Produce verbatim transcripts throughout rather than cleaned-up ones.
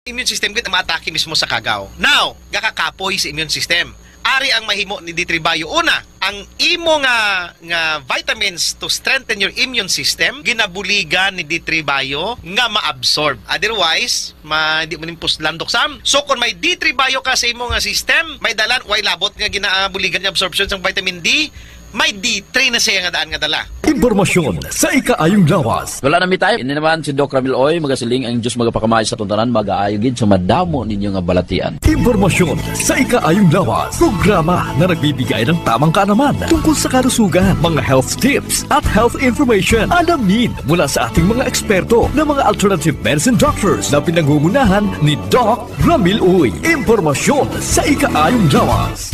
immune system gid maatake mismo sa kagaw. Now, gakakapoy sa immune system. Ari ang mahimo ni D three Bio. Una, ang imo nga nga vitamins to strengthen your immune system, ginabuligan ni D three Bio nga maabsorb. Otherwise, ma, hindi mo ning puslan, Doc Sam. So, kung may D three Bio ka sa imo nga system, may dalan, way labot nga ginabuligan ni absorption sang vitamin D, may D three na siya nga daan nga dala. Impormasyon sa ikaayong lawas. Wala na mi time. Ini naman si Doc Ramil Oy, magasiling ang Diyos magapakamay sa tuntanan, magaayo gid sa madamo ninyo nga balatian. Impormasyon sa ikaayong lawas. Programa na nagbibigay ng tamang kaalaman tungkol sa kalusugan, mga health tips, at health information. Alamin mula sa ating mga eksperto na mga alternative medicine doctors na pinangungunahan ni Doc Ramil Uy. Impormasyon sa ikaayong lawas.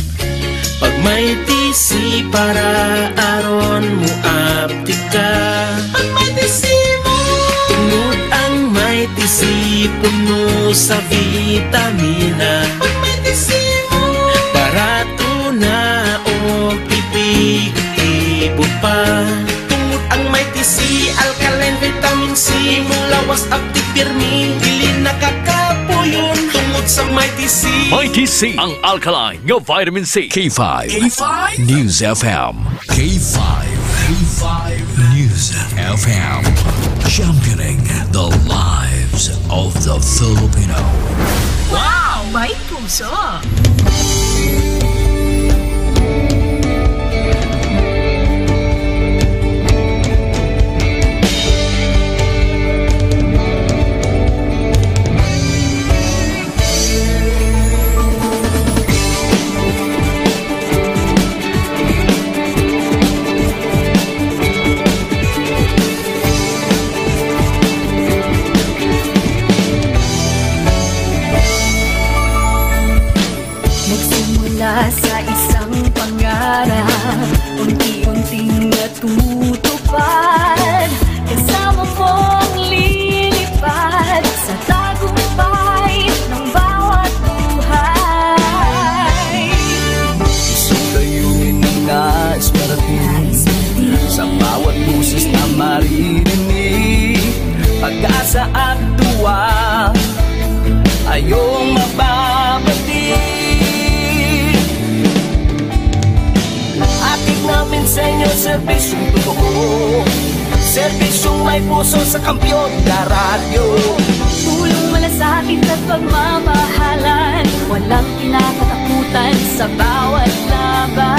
Pag may T C para aron mo aptika. Pag may T C mo. Tungod ang may T C puno sa vitamina. Pag may T C mo. Barato na o epektibo pa. Tungod ang may T C, alkaline vitamin C, imong lawas aptik pirmi, dili nakakapuyon tungod sa may T C. May T C, ang alkaline nga vitamin C. K five. K five? News F M. K five. K five News F M. Championing the lives of the Filipino. Wow! May puso! Nagsimula sa isang pangarap, unti-unting natutupad. Kasama mong lilipad sa tagumpay ng bawat buhay. Isang layunin na nais marating sa bawat boses na maririnig. Pag-asa at tuwa ay iyong mababati. Hatid namin sa inyo serbisyong totoo, serbisyong may puso sa Kampiyon na Radyo. Tulong, malasakit at pagmamahalan, walang kinakatakutan sa bawat laban.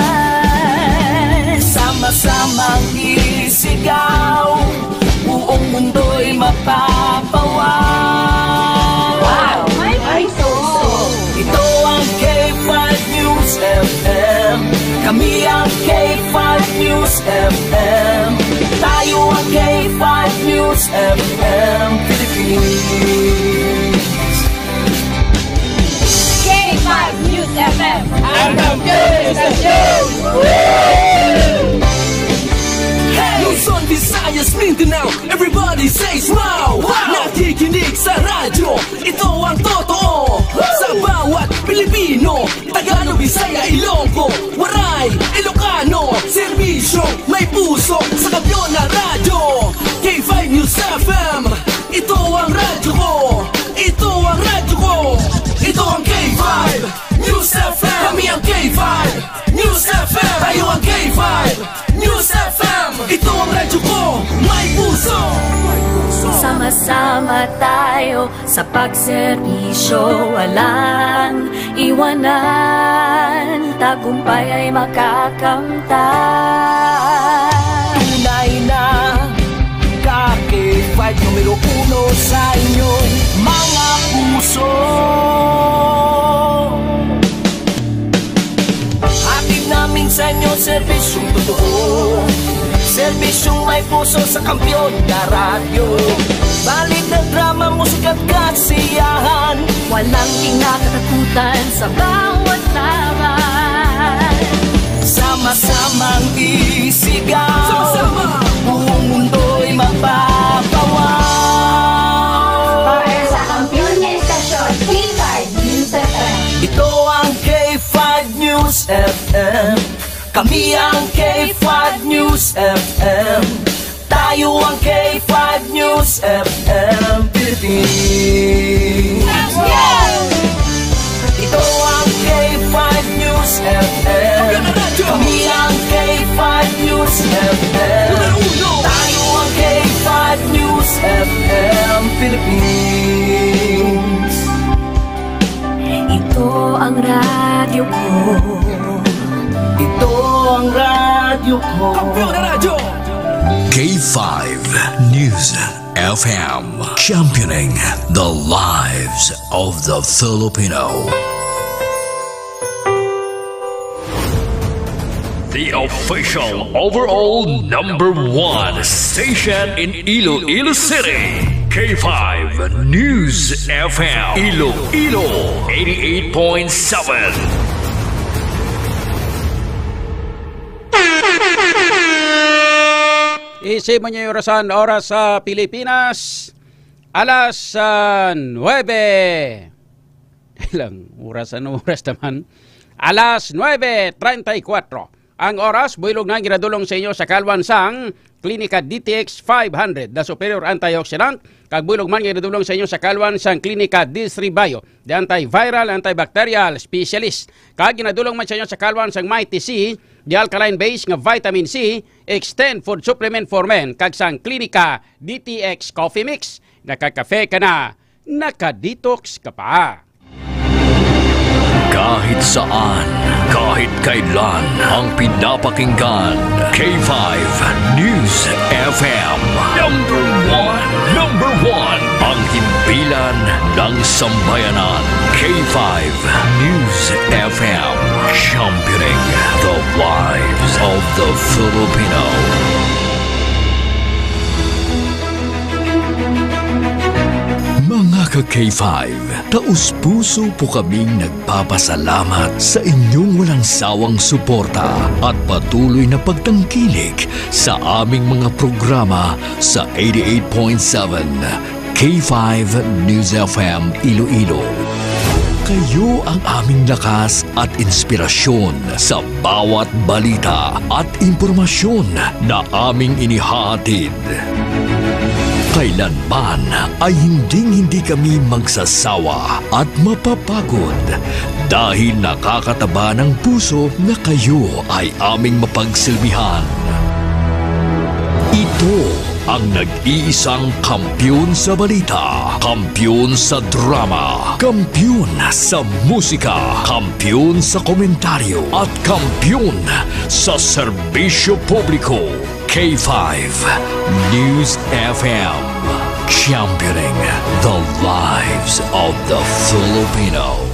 Sama-samang isigaw, buong mundo'y mapapawaw. Wow! May puso! Ito ang K five News F M. Kami ang K five News F M. Tayo ang K five News F M Philippines. K five News F M. Ang kampiyon sa show! Luzon, Visayas, Mindanao, everybody say wow! Wow! Nakikinig sa radyo, ito ang totoo. Sa bawat Pilipino, Tagalog, Bisaya, Ilonggo, Waray, Ilocano, serbisyo, may puso, sa Kampiyon na Radyo. K five News F M, ito ang radyo ko. Ito ang radyo ko. Ito ang K five News F M. Kami ang K five News F M. Tayo ang K five News F M. Ito ang radyo ko. May puso. Sama-sama tayo sa pagserbisyo, walang iwanan, tagumpay ay makakamtan. Tunay na ka K five numero uno sa inyong mga puso. Hatid namin sa inyo serbisyong totoo, serbisyong may puso sa Kampiyon na Radyo. Balita, drama, musika at kasiyahan, walang kinakatakutan sa bawat laban. Sama-samang isigaw, sama-sama, buong mundo'y mapapawaw. Para sa kampiyon nga istasyon, K five News F M. Ito ang K five News F M. Kami ang K five News F M. Ayo ang K five News F M Philippines. Ito ang K five News F M. Kami ang K five News F M. Tayo ang K five News F M Philippines. Ito ang radyo ko. Ito ang radyo ko. Kampiyon na radyo! K five News F M, championing the lives of the Filipino. The official overall number one station in Iloilo City, K five News F M, Iloilo, eighty-eight point seven. Isip mo niyo yung orasan, oras sa Pilipinas, alas, ah, nuwebe. Ilang oras, ano oras naman? Alas nuwebe treinta y cuatro. Ang oras, buylog na ginadulong sa inyo sa kalwan sang Klinika D T X five hundred, the superior antioxidant, kag buylog man ginadulong sa inyo sa kalwan sang Klinika D three Bio, the antiviral, antibacterial specialist. Kag ginadulong man sa inyo sa kalwan sang Mighty C, the alkaline base nga vitamin C, extend food supplement for men, kag sang Klinika D T X Coffee Mix. Nakakafe ka na, naka-detox ka pa. Kahit saan, kahit kailan, ang pinapakinggan, K five News F M. Number one, number one, ang himpilan ng sambayanan. K five News F M, championing the lives of the Filipino. Mga ka-K five, taus-puso po kaming nagpapasalamat sa inyong walang sawang suporta at patuloy na pagtangkilik sa aming mga programa sa eighty-eight point seven K five News F M Iloilo. Kayo ang aming lakas at inspirasyon sa bawat balita at impormasyon na aming inihahatid. Kailanman ay hinding-hindi kami magsasawa at mapapagod dahil nakakataba ng puso na kayo ay aming mapagsilbihan. Ito ang nag-iisang kampiyon sa balita, kampiyon sa drama, kampiyon sa musika, kampiyon sa komentaryo, at kampiyon sa serbisyo publiko. K five News F M, championing the lives of the Filipino.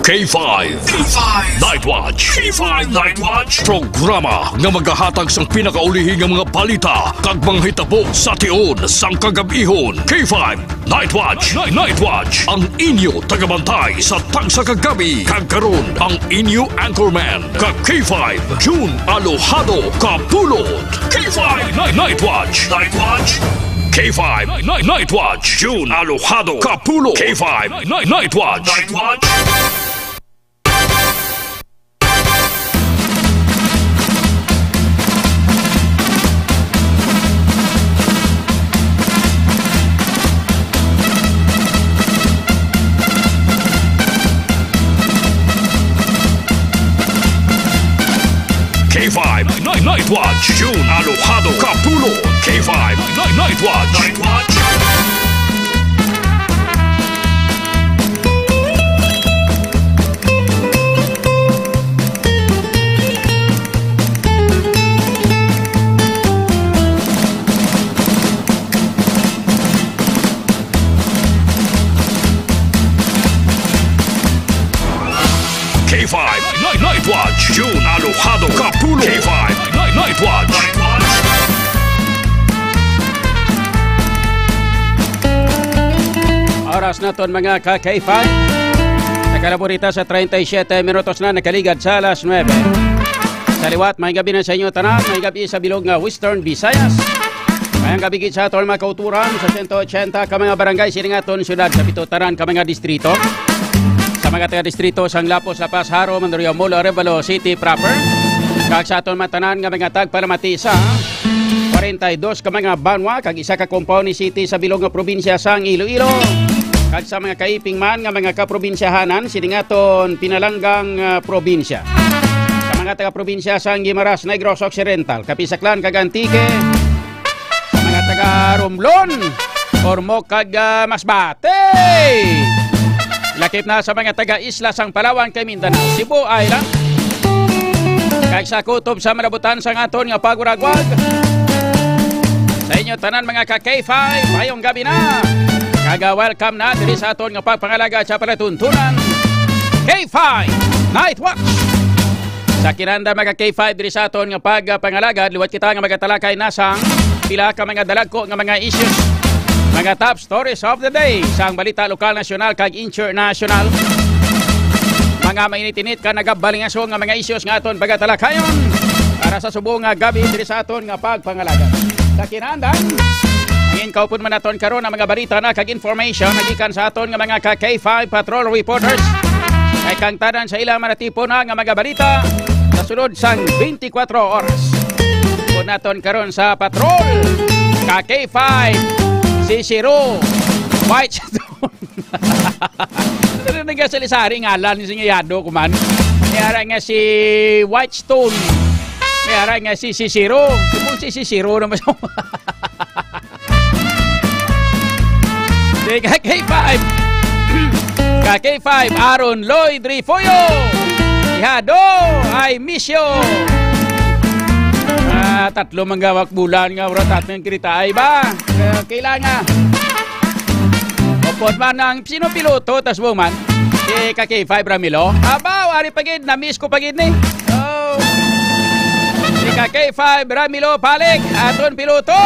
K five. K five Night Watch. K five Night Watch. Programa nga magahatag sang pinakaulihi nga mga balita kag mga hitabo sa tion sang kagab-ihon. K five Night Watch. Night, Night Watch. Ang inyo tagabantay sa tagsa ka gabi. Kag karon, ang inyo anchorman, ka K five, June Alojado Kapulot. K five Night, Night Watch. Night Watch. K five Night, Night Watch. June Alojado Kapulot. K five Night, Night Watch. Night Watch. K five Night, Night Watch, June Alojado Kapulot. K five Night, Night Watch. Night Watch. K five Night, Night Watch, June Alojado Kapulot. K five Night, Night Watch. Oras naton, mga ka K five. Nakalabor ita sa treinta y siete minutos na, nakaligad sa alas nuebe. Sa liwat, may gabi na sa inyo tanan, may gabi sa bilog nga Western Visayas. May gabi gid sa aton mga kauturan sa sento ochenta ka mga barangay sining aton syudad, sa pito tanan ka mga distrito. Sa mga taga-distrito sang Lapos, La Paz, Jaro, Mandaluyong, Molo, Arevalo City proper. Kag sa aton mga tanan nga mga tagpalamati sa kwarenta y dos ka mga banwa, kag isa ka compound ni city sa bilog nga probinsya sang Iloilo, kag sa mga kaiping man nga mga kaprobinsyahanan sining aton pinalanggang, ah, probinsya. Sa mga taga-probinsya sang Guimaras, Negros Occidental, Capiz, Aklan, kag Antique, sa mga taga Romblon, Ormoc, kag, ah, Masbate. Lakip na sa mga taga-isla sang Palawan kag Mindanao, Cebu Island, kag sa kutob sa malabutan sang aton nga paguragwag. Sa inyo tanan, mga ka K five, mayong gabi na. Kag, ah, welcome na diri sa aton nga pagpangalagad sa palatuntunan, K five Night Watch. Sa kinanda, mga K five, diri sa aton nga pagpangalagad, liwat kita nga magatalakay na sang pila ka mga dalagko nga mga issues, mga top stories of the day sang balita lokal, nasyonal, kag internasyonal. Mga mainit-init ka nagabalingaso nga mga issues nga aton pagatalakayon para sa subong nga gabi diri sa aton nga pagpangalagad. Sa kinanda, ang inkaupon man naton karon ang mga balita na kag information nagikan sa aton nga mga ka K five patrol reporters. Kay kang tanan sa ila manatipon na nga mga balita sa sulod sang twenty-four oras. Kung naton karon sa patrol, ka K five, si Siro, White Stone. Ano na nga sali-sari ngalan ni Singyado, kuman? May ara nga si White Stone. May ara nga si Sisiro. Kung si Sisiro naman sa Sige, K five. Ka K five, Aaron Lloyd Refollo. Ihado, I miss you. Ah, tatlo manggawak bulan nga wala tatlo yung kirita ay ba? Eh, kailangan. Upod man ang sino piloto, tas mo man. Si ka K five Ramilo. Abaw, ari pagid, na-miss ko pagid ni. Oh. Si ka K five Ramilo Palik, aton piloto.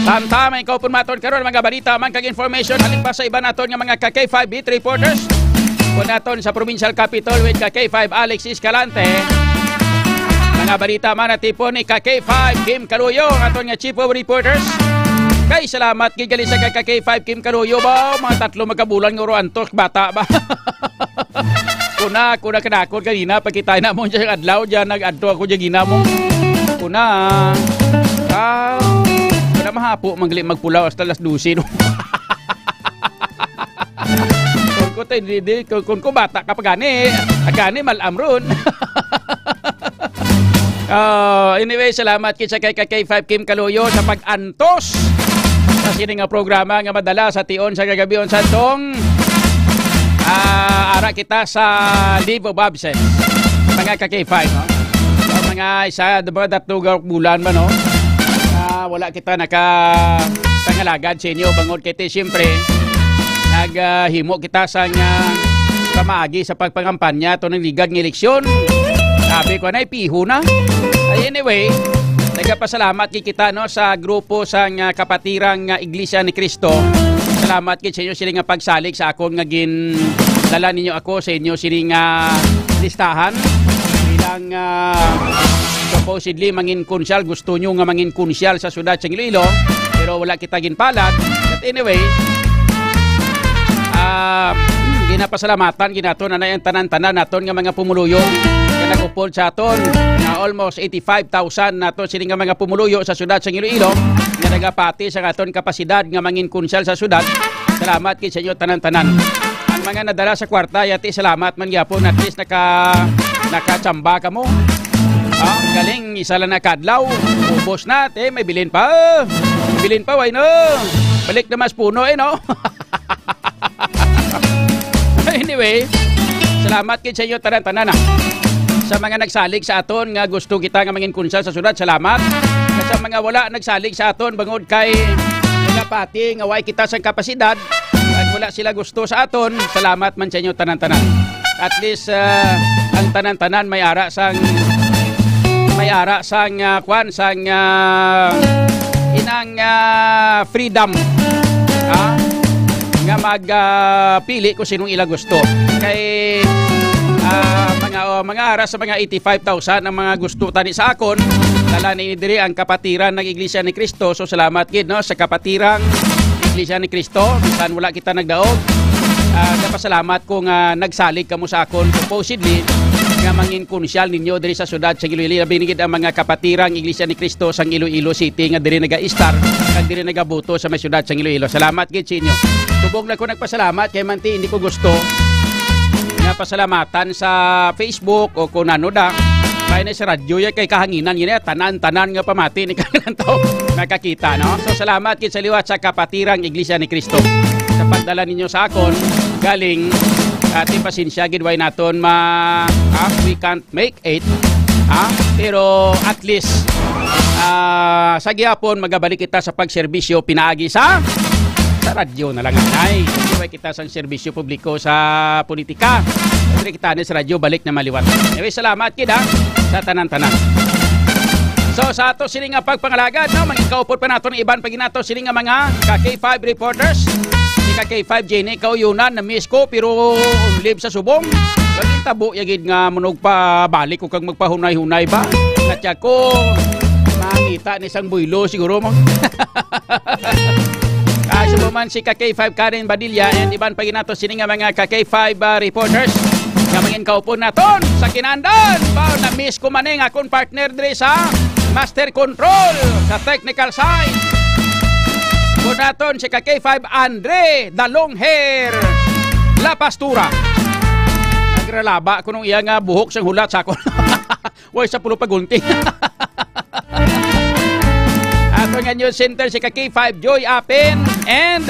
Tamtam, ikaw pun maton karon mga balita man kag information halin pa sa iban naton nga mga ka K five beat reporters. Kung naton sa provincial capital with ka K five Alex Escalante. Mga balita man natipon ni ka K five Kim Kaluyo, ang aton nga chief of reporters. Kay salamat gid gali sa ka K five Kim Kaluyo ba? Mga tatlo magkabulan nga uro antos bata ba? Kuna, kuna kanakon ganina, pagkita na mo siya adlaw, diyan nag-adto ako diyan gina mo. Kuna, ah, kuna mahapo, mangli magpulaw hasta alas dose, no? Kun ko, te, di, di, kun, kun ko bata ka pa gani, ah, gani, malam ron. Ah, anyway, salamat kit sa kay, kay K five Kim Kaluyo sa pag-antos sa sini nga programa nga madala sa tion sa kagabion sa tong, ah, ara kita sa leave of absence. Mga ka K five, no? So, mga isa, diba, datlo ka bulan ba, no? Ah, wala kita naka pangalagad sa inyo bangod kay ti, siyempre, nag, ah, himo kita sang, ah, pamaagi sa pagpangampanya to ng ligad nga eleksyon. Sabi ko na, ipiho na. Ay, anyway, nagapasalamat gid kita, no, sa grupo sang, ah, Kapatirang, ah, Iglesia ni Cristo. Salamat gid sa inyo sini nga pagsalig sa akon nga gin dala ninyo ako sa inyo sini nga listahan bilang, ah, supposedly mangin konsyal. Gusto nyo nga mangin konsyal sa syudad sa Iloilo, pero wala kita ginpalad. But anyway, ah, ginapasalamatan ginaton na ang tanan-tanan naton nga mga pumuluyo nga nag-upod sa aton, nga almost eighty-five thousand naton sini nga mga pumuluyo sa syudad sa Iloilo nga nagapati sa aton kapasidad nga mangin konsyal sa syudad. Salamat kit sa inyo tanan-tanan. Ang mga nadala sa kwarta, yati, salamat man gyapon. At least naka, nakachamba kamo. Ah, galing, isa lang na kadlaw. Ubos na, te, may bilin pa. Bilin pa, why no? Balik na mas puno, eh, no? Anyway, salamat kit sa inyo tanan-tanan, ah. Sa mga nagsalig sa aton nga gusto kita nga mangin konsyal sa syudad, salamat. Sa mga wala nagsalig sa aton bangod kay nagapati nga way kita sang kapasidad, at wala sila gusto sa aton, salamat man sa inyo tanan-tanan. At least, ah, ang tanan-tanan may ara sang, may ara sang, ah, kwan, sang, ah, inang, ah, freedom. Ha? Nga mag, ah, pili kung sinong ila gusto. Kay, ah, mga, oh, mga ara sa mga eighty-five thousand ang mga gusto tani sa akon. Dala ni diri ang kapatiran ng Iglesia ni Cristo. So, salamat gid, no, sa kapatirang Iglesia ni Cristo. Bisan wala kita nagdaog, ah, nagapasalamat ko nga nagsalig kamo sa akon. Supposedly, nga mangin konsyal ninyo diri sa siyudad sa Iloilo, labi na gid ang mga kapatirang Iglesia ni Cristo sang Iloilo City nga diri naga-istar kag diri nagabuto sa may siyudad sa Iloilo. Salamat gid sa inyo. Subong lang ko nagpasalamat kay manti hindi ko gusto nga pasalamatan sa Facebook o kung ano da. Kaya na sa radyo ya kay kahanginan yun ya, tanan-tanan nga pamati ni kanilang tao nakakita, no? So, salamat gid sa liwat sa kapatirang Iglesia ni Cristo sa pagdala ninyo sa akon. Galing, ati pasensya gid, way naton ma-, ah, we can't make it, ha? Pero at least, ah, sa gihapon, magabalik kita sa pagserbisyo pinaagi sa, sa radyo na lang, anay. Way kita sang serbisyo publiko sa politika. Diri kita ni sa radyo, balik na maliwat. Anyway, salamat gid, ha, sa tanan-tanan. So, sa ato sini nga pagpangalagad, no, mangikaupod pa nato ng iban pa ginato sini nga mga ka K five reporters. Si ka K five Jenny Kauyunan, na-miss ko, pero on leave sa subong. Kagintabo ya gid nga manugpabalik ko kag magpahunay-hunay ba? Natya ko, mangita ni sang buylo siguro mo. Ah, sa man si ka K five Karen Badilla and iban pa ginato sini nga mga ka K five, ah, reporters nga mangin kaupon naton sa kinandan. Ba, na-miss ko man eh, nga akon partner diri sa Master Control sa technical side. Kung naton si ka K five Andre, the long hair, La Pastura. Nagralaba ko nung iya nga buhok sang hulat sa akon. Way sa pulo pagunti. Ato nga news center si ka K five Joy Apin and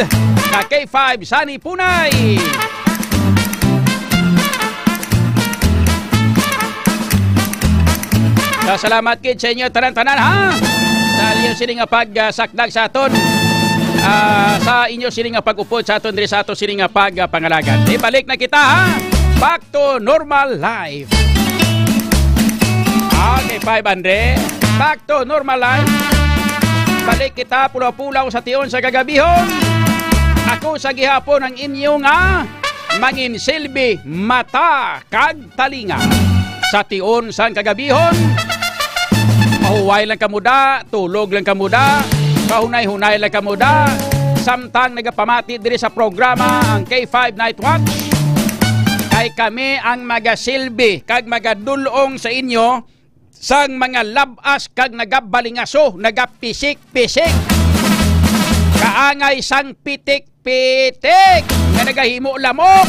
ka K five Sunny Punay. So, salamat gid sa inyo tanan-tanan, ha? Sa inyo sini nga pagsakdag sa aton, ah, sa inyo sini nga pag-upod sa aton diri sa ato sini nga pagpangalagad. Ibalik na kita, ha? Back to normal life. Okay, five Andre. Back to normal life. Balik kita pulaw-pulaw sa tion sa kagabihon. Ako sa gihapon ang inyo nga manginsilbi mata kag talinga. Sa tion sang kagabihon, mahuway lang kamo da, tulog lang kamo da, kahunay-hunay lang kamo da. Samtang nagapamati diri sa programa ang K five Night Watch, kay kami ang magasilbi kag magadul-ong sa inyo sang mga lab-as kag nagabalingaso, nagapisik-pisik, kaangay sang pitik-pitik, nga nagahimo lamok,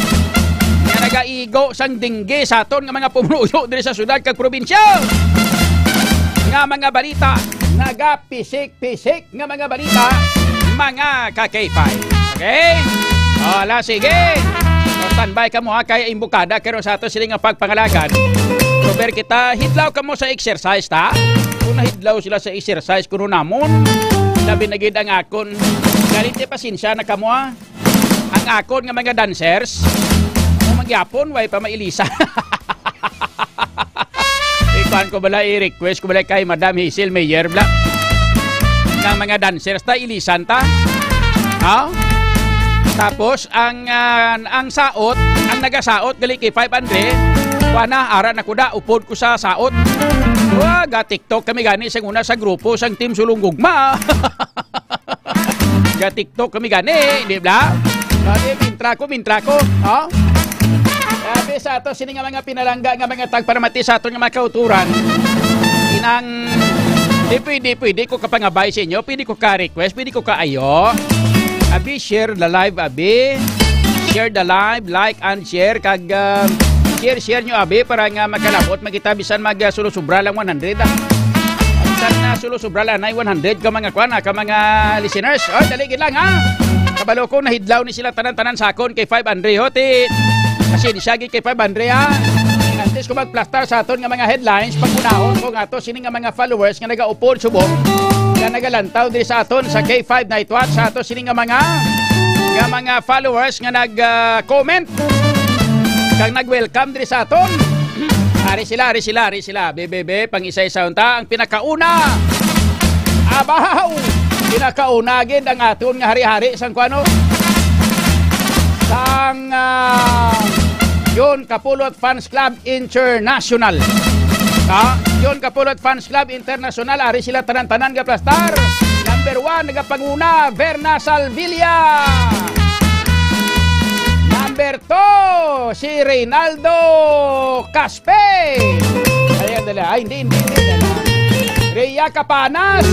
nga nagaigo sang dingge sa aton nga mga pumuluyo diri sa syudad kag probinsya. Nga mga balita, nagapisik-pisik nga mga balita, mga ka K five. Okay? O, ala, sige. O, standby kamo, ha, kay imbukada karon sa ato sini nga pagpangalagad. Pero kita, hidlaw kamo sa exercise, ta? Kung nahidlaw sila sa exercise, kuno namon, labi na gid ang akon. Galit, eh, pasensya na kamo, ha? Ang akon nga mga dancers, kung magyapon, way pa mailisan. Ikuan ko bala, i-request ko bala kay Madam Hazel Mayer bala. Nga mga dancers ta, ilisan ta. Ha? Tapos ang, ah, ang saot, ang nagasaot gali kay five hundred, kuan na, ara na ko da, upod ko sa saot. Wa, ga TikTok kami gani sa una sa grupo sang Team Sulong Gugma. Ga TikTok kami gani, di ba? Sabi, mintra ko, mintra ko. Oh? Sabi sa ato, sini nga mga pinalangga nga mga tagparamati sa aton nga mga kauturan. Inang, di pwede, pwede ko kapangabay sa inyo, pwede ko ka-request, pwede ko kaayo. Abi, share the live, abi. Share the live, like and share. Kag, ah, share, share nyo, abi, para nga makalabot, magkita, bisan mag, ah, sulo-sobra lang one hundred, ah. Bisan na sulo-sobra lang, nay one hundred ka mga kwan, ah, ka mga listeners. Oh, dali gid lang, ha? Kabalo ko, nahidlaw ni sila tanan-tanan sa akon kay five hundred, ho, ti. Pasensya gid kay five hundred, ha? Antes ko magplastar sa aton nga mga headlines, pag-unahon ko nga to, sini nga mga followers nga nagaupod subong, nga nagalantaw diri sa aton sa K five Night Watch, sa ato sini nga mga, nga mga followers nga nag, ah, comment kag nag-welcome diri sa aton. Ari sila, ari sila, ari sila. Be, be, be, pang isa-isa unta. Ang pinakauna, abaw! Pinakauna gid ang aton nga hari-hari sang kuano? Sang, ah, John Kapulot Fans Club International. Ha? John Kapulot Fans Club International, ari sila tanan-tanan gaplastar. Number one, nagapanguna, Verna Salvilla. Number two, Si Reynaldo Caspe. Ayan, dali. Ay, hindi, hindi, hindi. Dali. Rhea Capanas.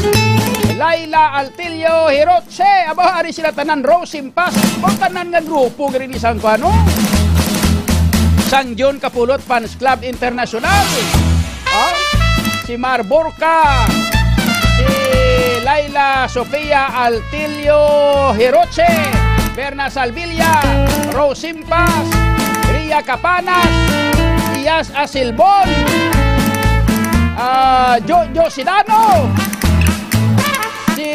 Laila Altilio Hiroche. Aba, ari sila tanan. Rose Simpas. O, tanan nga grupo, gani ni sang kuano. Sang Jun Kapulot Fans Club International. Ah, si Mar Borca, si Laila Sofia Altilio Hiroche, Berna Salvilla, Rose Simpas, Ria Capanas, Iyas Asilbon, ah, Jojo Sidano, si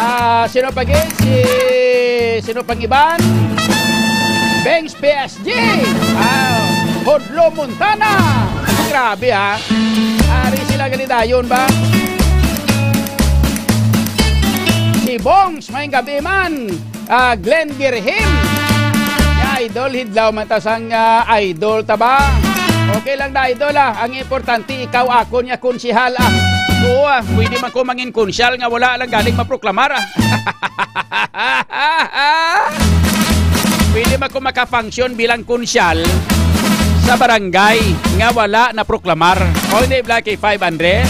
Ah, sino pa gid? Si, sino pang iban? Bengs P S G. Ah, Hodlo Montana. Grabe, ha? Ari sila gani dayon ba? Si Bongs, may gabi man. Ah, Glenn Girhim. Ya, idol, hidlaw man ta sang, ah, idol ta ba? Okay lang na, idol, ah. Ang importante, ikaw akon nga konsehal, ah. Oo, ah, pwede man ko mangin konsehal nga wala lang galing maproklamar, ah. Pwede man ko makafunction bilang konsehal sa barangay nga wala na proklamar. O, hindi, Black A five, Andre?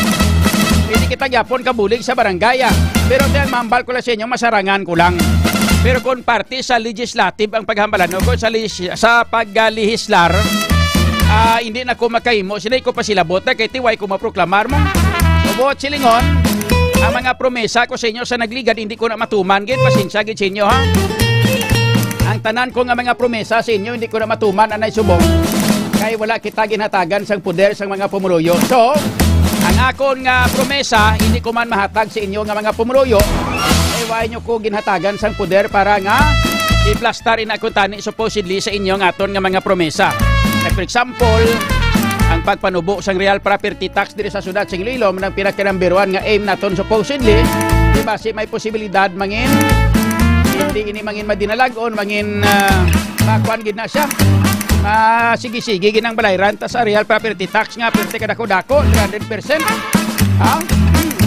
Hindi kita gyapon kabulig sa barangay, ah. Pero, tiyan, mahambal ko lang sa inyo, masarangan ko lang. Pero kung parte sa legislative ang paghambalan, o kung sa legis-, sa paglehislar, ah, hindi na ko makahimo. Sila ko pasilabot na kay tiway ko maproklamar mo. Subot silingon, ang mga promesa ko sa inyo sa nagligad, hindi ko na matuman. Gid, pasensya gid sa inyo, ha? Ang tanan ko nga mga promesa sa inyo, hindi ko na matuman, anay subong. Kay wala kita ginhatagan sang poder sang mga pumuluyo. So, ang akon nga promesa, hindi ko man mahatag sa inyo nga mga pumuluyo, kay wala nyo ko ginhatagan sang poder para nga iplastar ina kuntani supposedly sa inyo nga aton nga mga promesa. Like, for example, ang pagpanubo sang real property tax diri sa siyudad sing Iloilo, man ang pinaka number one nga aim naton supposedly, di ba, si may posibilidad mangin, hindi ini mangin madinalag-on, mangin, ah, makuan gid na siya. Masigi-sige gid ang balayran ta sa real property tax nga perte kadako-dako, three hundred percent. Ha?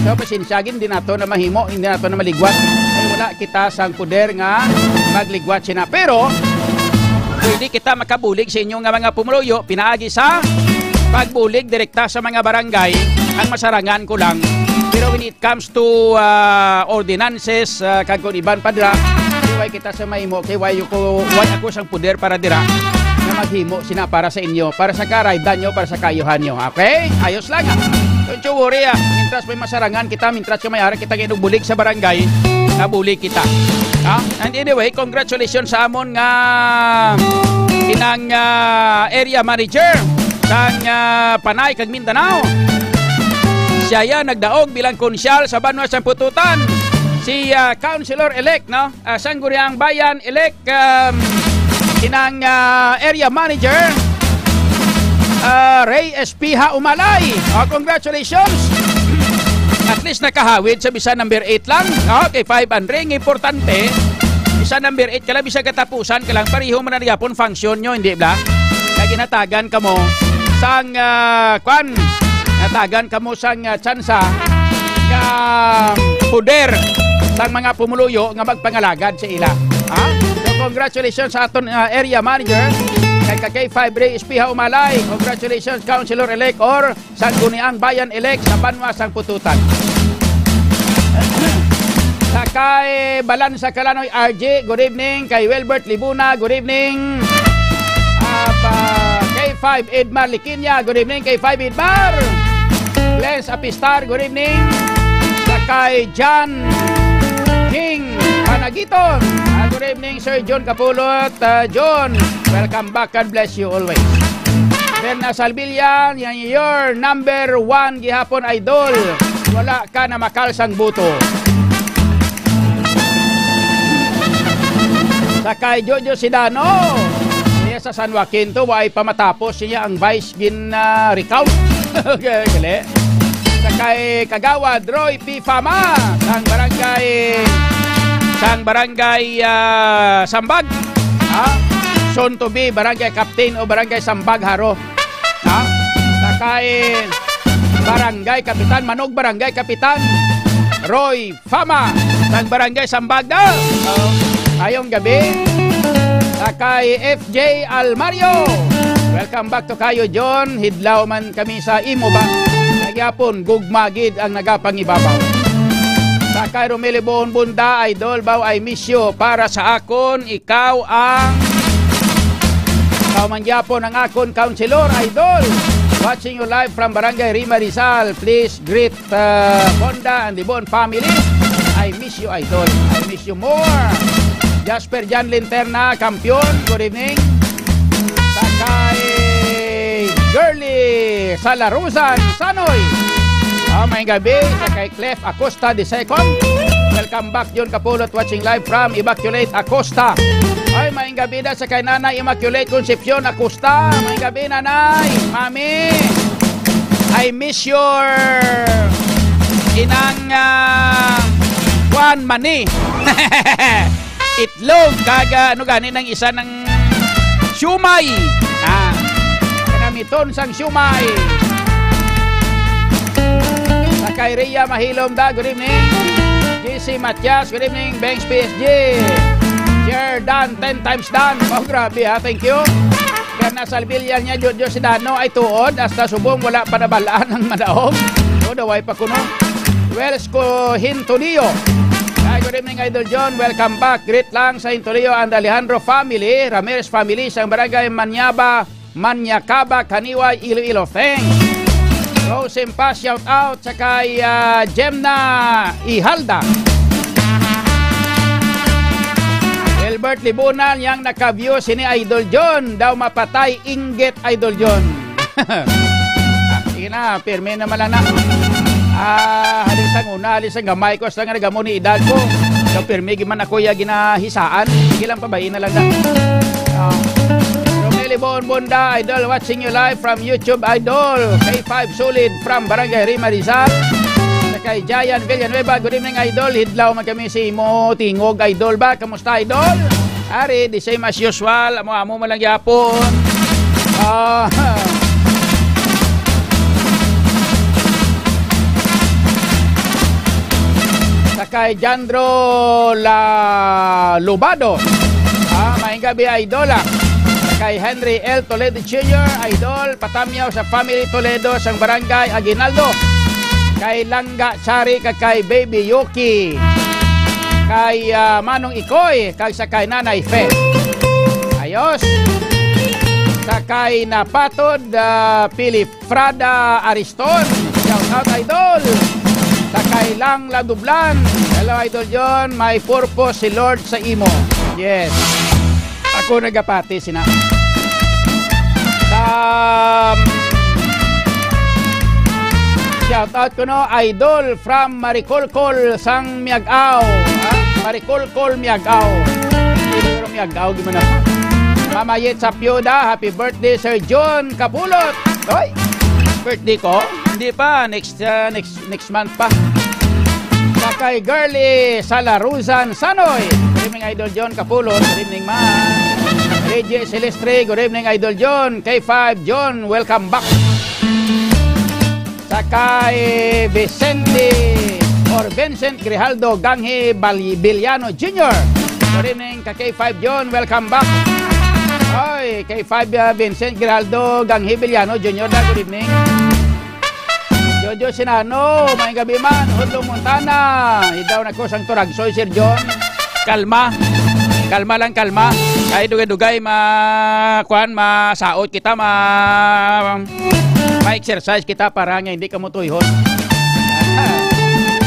So, pasensya gid, hindi nato na mahimo, hindi nato na maligwat. Kay wala kita sang poder nga magligwat sina. Pero, pwede kita makabulig sa inyo nga mga pumuluyo, pinaagi sa pagbulig direkta sa mga barangay, ang masarangan ko lang. Pero when it comes to, ah, ordinances, ah, kag kung iban pa dira, kay way kita sa mahimo, kay way ko, way ako sang poder para dira na maghimo sina para sa inyo, para sa karaydan nyo, para sa kaayuhan nyo. Okay? Ayos lang, ah. Don't you worry, ah. Mintras may masarangan kita, mintras ka may ara kita nga inubulig sa barangay, nabulig kita. Ah? And anyway, congratulations sa amon nga inang, ah, area manager sang, ah, Panay kag Mindanao. Siya ya nagdaog bilang konsyal sa Banwa sang Pututan, si, ah, Councilor-elect, no? Ah, Sangguniang Bayan-elect, um, inang, ah, area manager, ah, Ray Espiha Umalay. Ah, congratulations. At least nakahawid sa bisan number eight lang. Ah, kay five Andre, ang importante, bisan number eight ka lang, bisan katapusan ka lang, pareho man na gyapon function nyo, hindi ba? Kay ginhatagan kamo sang, ah, kwan, natagan kamo sang, ah, tsansa nga poder sang mga pumuluyo nga magpangalagad sa ila. Ha? So, congratulations sa aton, ah, area manager, kay ka K five Ray Espiha Umalay. Congratulations, Councilor-elect or Sangguniang Bayan-elect sa Banwa sang Pututan. Sa kay Balansa Kalanoy R G, good evening. Kay Wilbert Libuna, good evening. Ah, pa, K five Edmar Liquiña, good evening, K five Edmar. Lens Apistar, good evening. Sa kay John King Panagiton, ah, good evening, Sir John Kapulot. Ah, John, welcome back. God bless you always. Berna Salvilla, yan your number one gihapon, idol. Wala ka na makalsang buto. Sa kay Jojo Sidano, niya sa San Joaquin to, way pa matapos niya ang vice gin, ah, recount. Okay, gali. Sa kay Kagawad Roy P. Fama, sang barangay, sang barangay, ah, Sambag. Ha? Soon to be barangay captain o barangay Sambag Haro. Ha? Sa kay barangay kapitan, manog barangay kapitan. Roy Fama, sang Barangay Sambagda. Oh, ayong gabi. Sa kay F J Almario. Welcome back to kayo, John. Hidlaw man kami sa imo ba? Nagyapon, gugma gid ang nagapangibabaw. Sa kay Romel Ibon Bunda, idol, baw, I miss you. Para sa akon, ikaw ang, ikaw man gyapon ang akon counselor, idol. Watching you live from Barangay Rima Rizal. Please greet, uh, Bonda and Libon family. I miss you, idol. I miss you more. Jasper Jan Linterna, kampiyon. Good evening. Sa kay Girly Salarusan Sanoy. Ah, may gabi. Sa kay Clef Acosta the second. Welcome back, John Kapulot, watching live from Immaculate Acosta. Ay, may gabi na sa kay Nanay Immaculate Concepcion Acosta. May gabi, Nanay, Mami. I miss your inang, ah, kwan, mani. Itlog, kag, ah, ano gani nang isa ng siumay. Ah, kanamiton sang siumay. Sa kay Rhea Mahilom da, good evening. J C Matias, good evening. Bangs P S G. Sir Dan, ten times Dan. Oh, grabe ha, thank you. Kana sa bilya niya, Jojo, si Dano ay tuod, hasta subong wala pa nabalaan ang madaog. O, daway pa kuno. Wells ko Hintonio. Ay, good evening, Idol John. Welcome back. Greet lang sa Hintonio and Alejandro family, Ramirez family, sang Barangay Manyaba, Manyakaba, Kaniway, Iloilo. Thanks. Rose Impa, shout out sa kay, ah, Jemna Ihalda. Gilbert Libunan, yang naka-view sini Idol John. Daw mapatay, inggit, Idol John. Ah, sige na, pirmi naman lang na. Ah, halin sang una, halin sang gamay ko, hasta nga nagamo ni edad ko. Daw pirmi, giman ako ya ginahisaan. Sige lang, pabayi na lang na. Ah. Romel Ibon Bonda, Idol, watching you live from YouTube, Idol. K five Solid from Barangay Rima Rizal. Sa kay Jayan Villanueva, good evening, Idol. Hidlaw man kami si imo tingog, Idol, ba? Kamusta, Idol? Ari, the same as usual. Amo-amo man lang yapon. Ah. Sa kay Jandro La Lubado. Ah, maayong gabi, Idol, ah. Sa kay Henry L Toledo Junior, Idol, patamyaw sa family Toledo, sang Barangay Aguinaldo. Kay Langga Chari, kag kay Baby Yuki. Kay, ah, Manong Ikoy, kag sa kay Nanay Fe. Ayos. Sa kay Napatod, ah, Philip Frada Ariston. Shout out, Idol. Sa kay Lang Ladublan. Hello, Idol John. May purpose si Lord sa imo. Yes. Ako nagapati sina. Sa shout out ko, no, Idol from Maricolcol sang Miag-ao. Ha? Maricolcol, Miag-ao. Pero Miag-ao, di man ako. Mamayit sa Pioda, happy birthday, Sir John Kapulot. Oy, birthday ko? Hindi pa, next, uh, next, next month pa. Sa kay Girly Salaruzan Sanoy. Good evening, Idol John Kapulot. Good evening, ma'am. Reggie Silestre, good evening, Idol John. K five John, welcome back. Sa kay Vicente or Vincent Grijaldo Ganghi Bal-, Biliano Junior. Good evening, ka K five John. Welcome back. Oy, K five, uh, Vincent Grijaldo Ganghi Biliano Junior da, good evening. Jojo Sinano, may gabi man. Hudlo Montana. Idaw na ko sang Turagsoy, Sir John. Kalma. Kalma lang, kalma. Kay dugay-dugay, ma-, kuan, masaot kita, ma-, ma-exercise kita para nga hindi ka mutuyhon.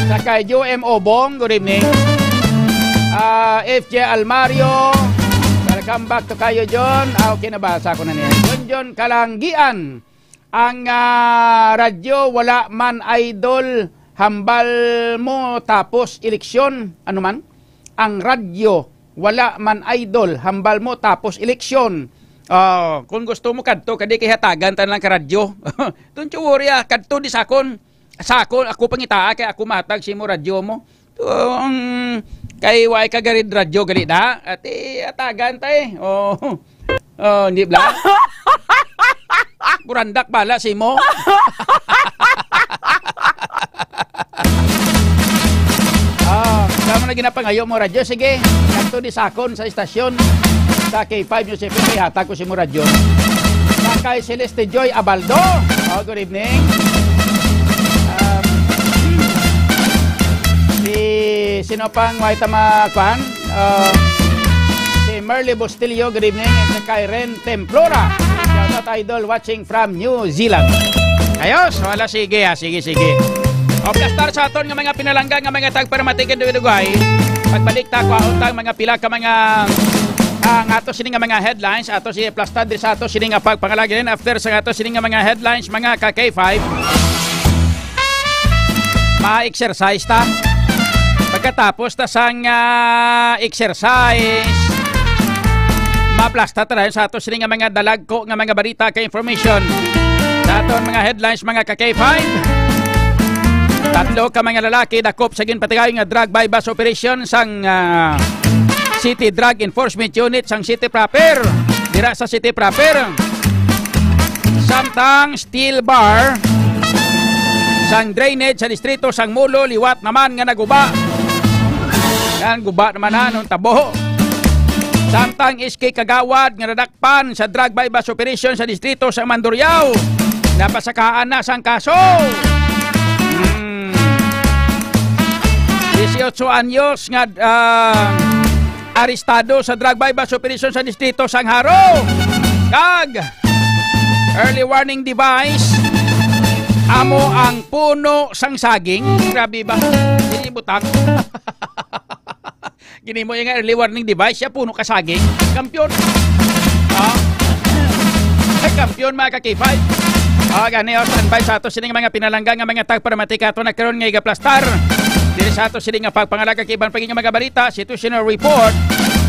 Sa kay Joe M Obong, good evening. Ah, F J Almario, welcome back to kayo, John. Ah, okay, nabasa ko na niya. John John Kalanggian, ang, ah, radyo, wala man, idol, hambal mo tapos eleksyon. Ano man? Ang radyo, wala man, idol, hambal mo tapos eleksyon. Ah, kung gusto mo kadto, kadi kay hatagan ta lang ka radyo. Don't you worry, ah, kadto di sakon. Sakon, ako pangitaa kay ako matag si mo radyo mo. To, ang kay way ka garid radyo gali da. Ati atagan ta eh. Oh. Oh, hindi bla. Burandak bala si mo. May ginapangayo mo radyo? Sige, kadto di sakon sa istasyon sa K five News F M, ihatag ko sa imo radyo. Sa kay Celeste Joy Abaldo. Oh, good evening. Um, si sino pang may tama, kwan? Uh, si Merly Bustillo, good evening. At sa kay Ren Templora. Shout out, idol, watching from New Zealand. Ayos, wala, sige, ah, sige, sige. O, plastar sa aton nga mga pinalangga nga mga tagparamatikin dugay-dugay. Pagbalik ta, kwaon ta ang mga pila ka mga, ah, nga ato sini nga mga headlines, ato si plastar diri sa ato sini nga pagpangalagin. After sa ato sini nga mga headlines, mga ka K five, ma-exercise ta. Pagkatapos ta sang, ah, exercise, maplasta ta dayon sa ato sini nga mga dalagko nga mga balita kay information. Sa aton mga headlines, mga ka K five, tatlo ka mga lalaki dakop sa ginpatigayon nga drug buy-bust operation sang, ah, City Drug Enforcement Unit sang City Proper. Dira sa City Proper. Samtang steel bar sang drainage sa distrito sang Molo liwat naman nga naguba. Yan, guba naman na nung tabo. Samtang S K Kagawad nga nadakpan sa drug buy-bust operation sa distrito sa Mandurriao, napasakaan na sang kaso. Hmm. Dieciocho anyos nga, ah, arestado sa drug buy-bust operation sa distrito sang Jaro. Kag early warning device amo ang puno sang saging. Grabe ba? Dili butang. Ginimo niya nga early warning device, siya puno ka saging. Kampiyon. Ah. Ay, kampiyon, mga ka K five. Ah, gani, oh, standby sa ato sining mga pinalangga nga mga tagparamatika ato na karon nga igaplastar. Diri sa ato sining nga pagpangalaga kay iban pa nga mga balita, situational report.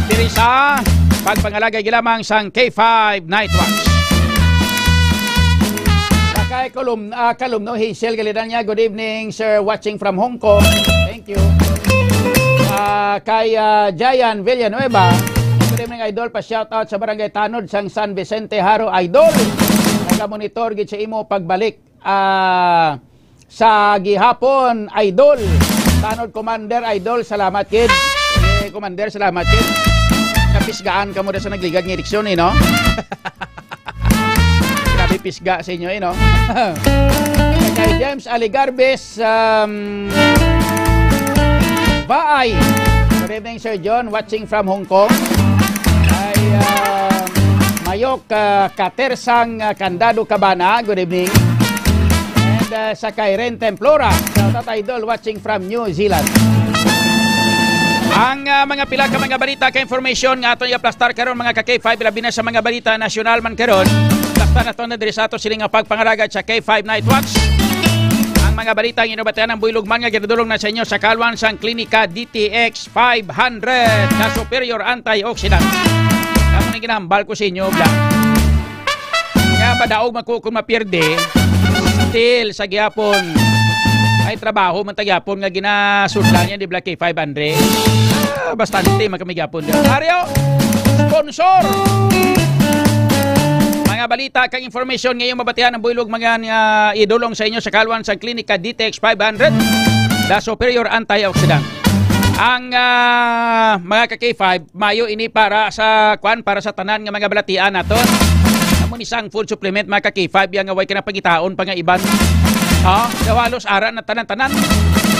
Diri sa pagpangalaga gilamang sang K five Night Watch. Sa kay Colum-, ah, Columno, Hazel Galidania, good evening, sir, watching from Hong Kong. Thank you. Ah, kay, ah, Jayan Villanueva, good evening, idol. Pa-shoutout sa Barangay Tanod sang San Vicente, Jaro, idol. Nagamonitor gid sa imo pagbalik, ah, sa gihapon, idol. Tanod Commander, idol. Salamat gid. Eh, Commander, salamat gid. Kapisgaan ka mo da sa nagligad nga eleksyon, eh, no? Grabe pisga sa inyo, eh, no? Kay James Aligarbes, um, Baay. Good evening, Sir John. Watching from Hong Kong. Kay, um, Mayok, uh, Katersang, uh, Candado Cabana. Good evening. And, uh, sa kay Ren Templora. Shout out, idol. Watching from New Zealand. Ang, ah, mga pila ka mga balita ka information nga aton i-aplastar karon, mga ka K five, labi na sa mga balita nasyonal man karon. Aplastar nato na diri sa ato siling nga pagpangalaga sa K five Night Watch. Ang mga balita nga inabatian ang buylog man nga ginadulong na sa inyo sa kalwan sang Klinika D T X five hundred na superior antioxidant. Kamo ni ginahambal ko sa inyo, bla. Nga madaog man ko kung mapirde, still sa gihapon. Ay, trabaho man ta gihapon nga ginasudlan niya ni Black K five Andre. Ah, bastante man kami gihapon. Aryo, sponsor. Mga balita kag information ngayon mabatian ang buylog mga, ah, idulong sa inyo sa kalwan sa Klinika D T X five hundred, the superior antioxidant. Ang, ah, mga ka K five, Mayo ini para sa, kwan, para sa tanan nga mga balatian naton. Amo ni sang food supplement, mga ka K five, yang nga way ka na pangitaon pa nga iban. Ha? Daw halos ara na tanan-tanan.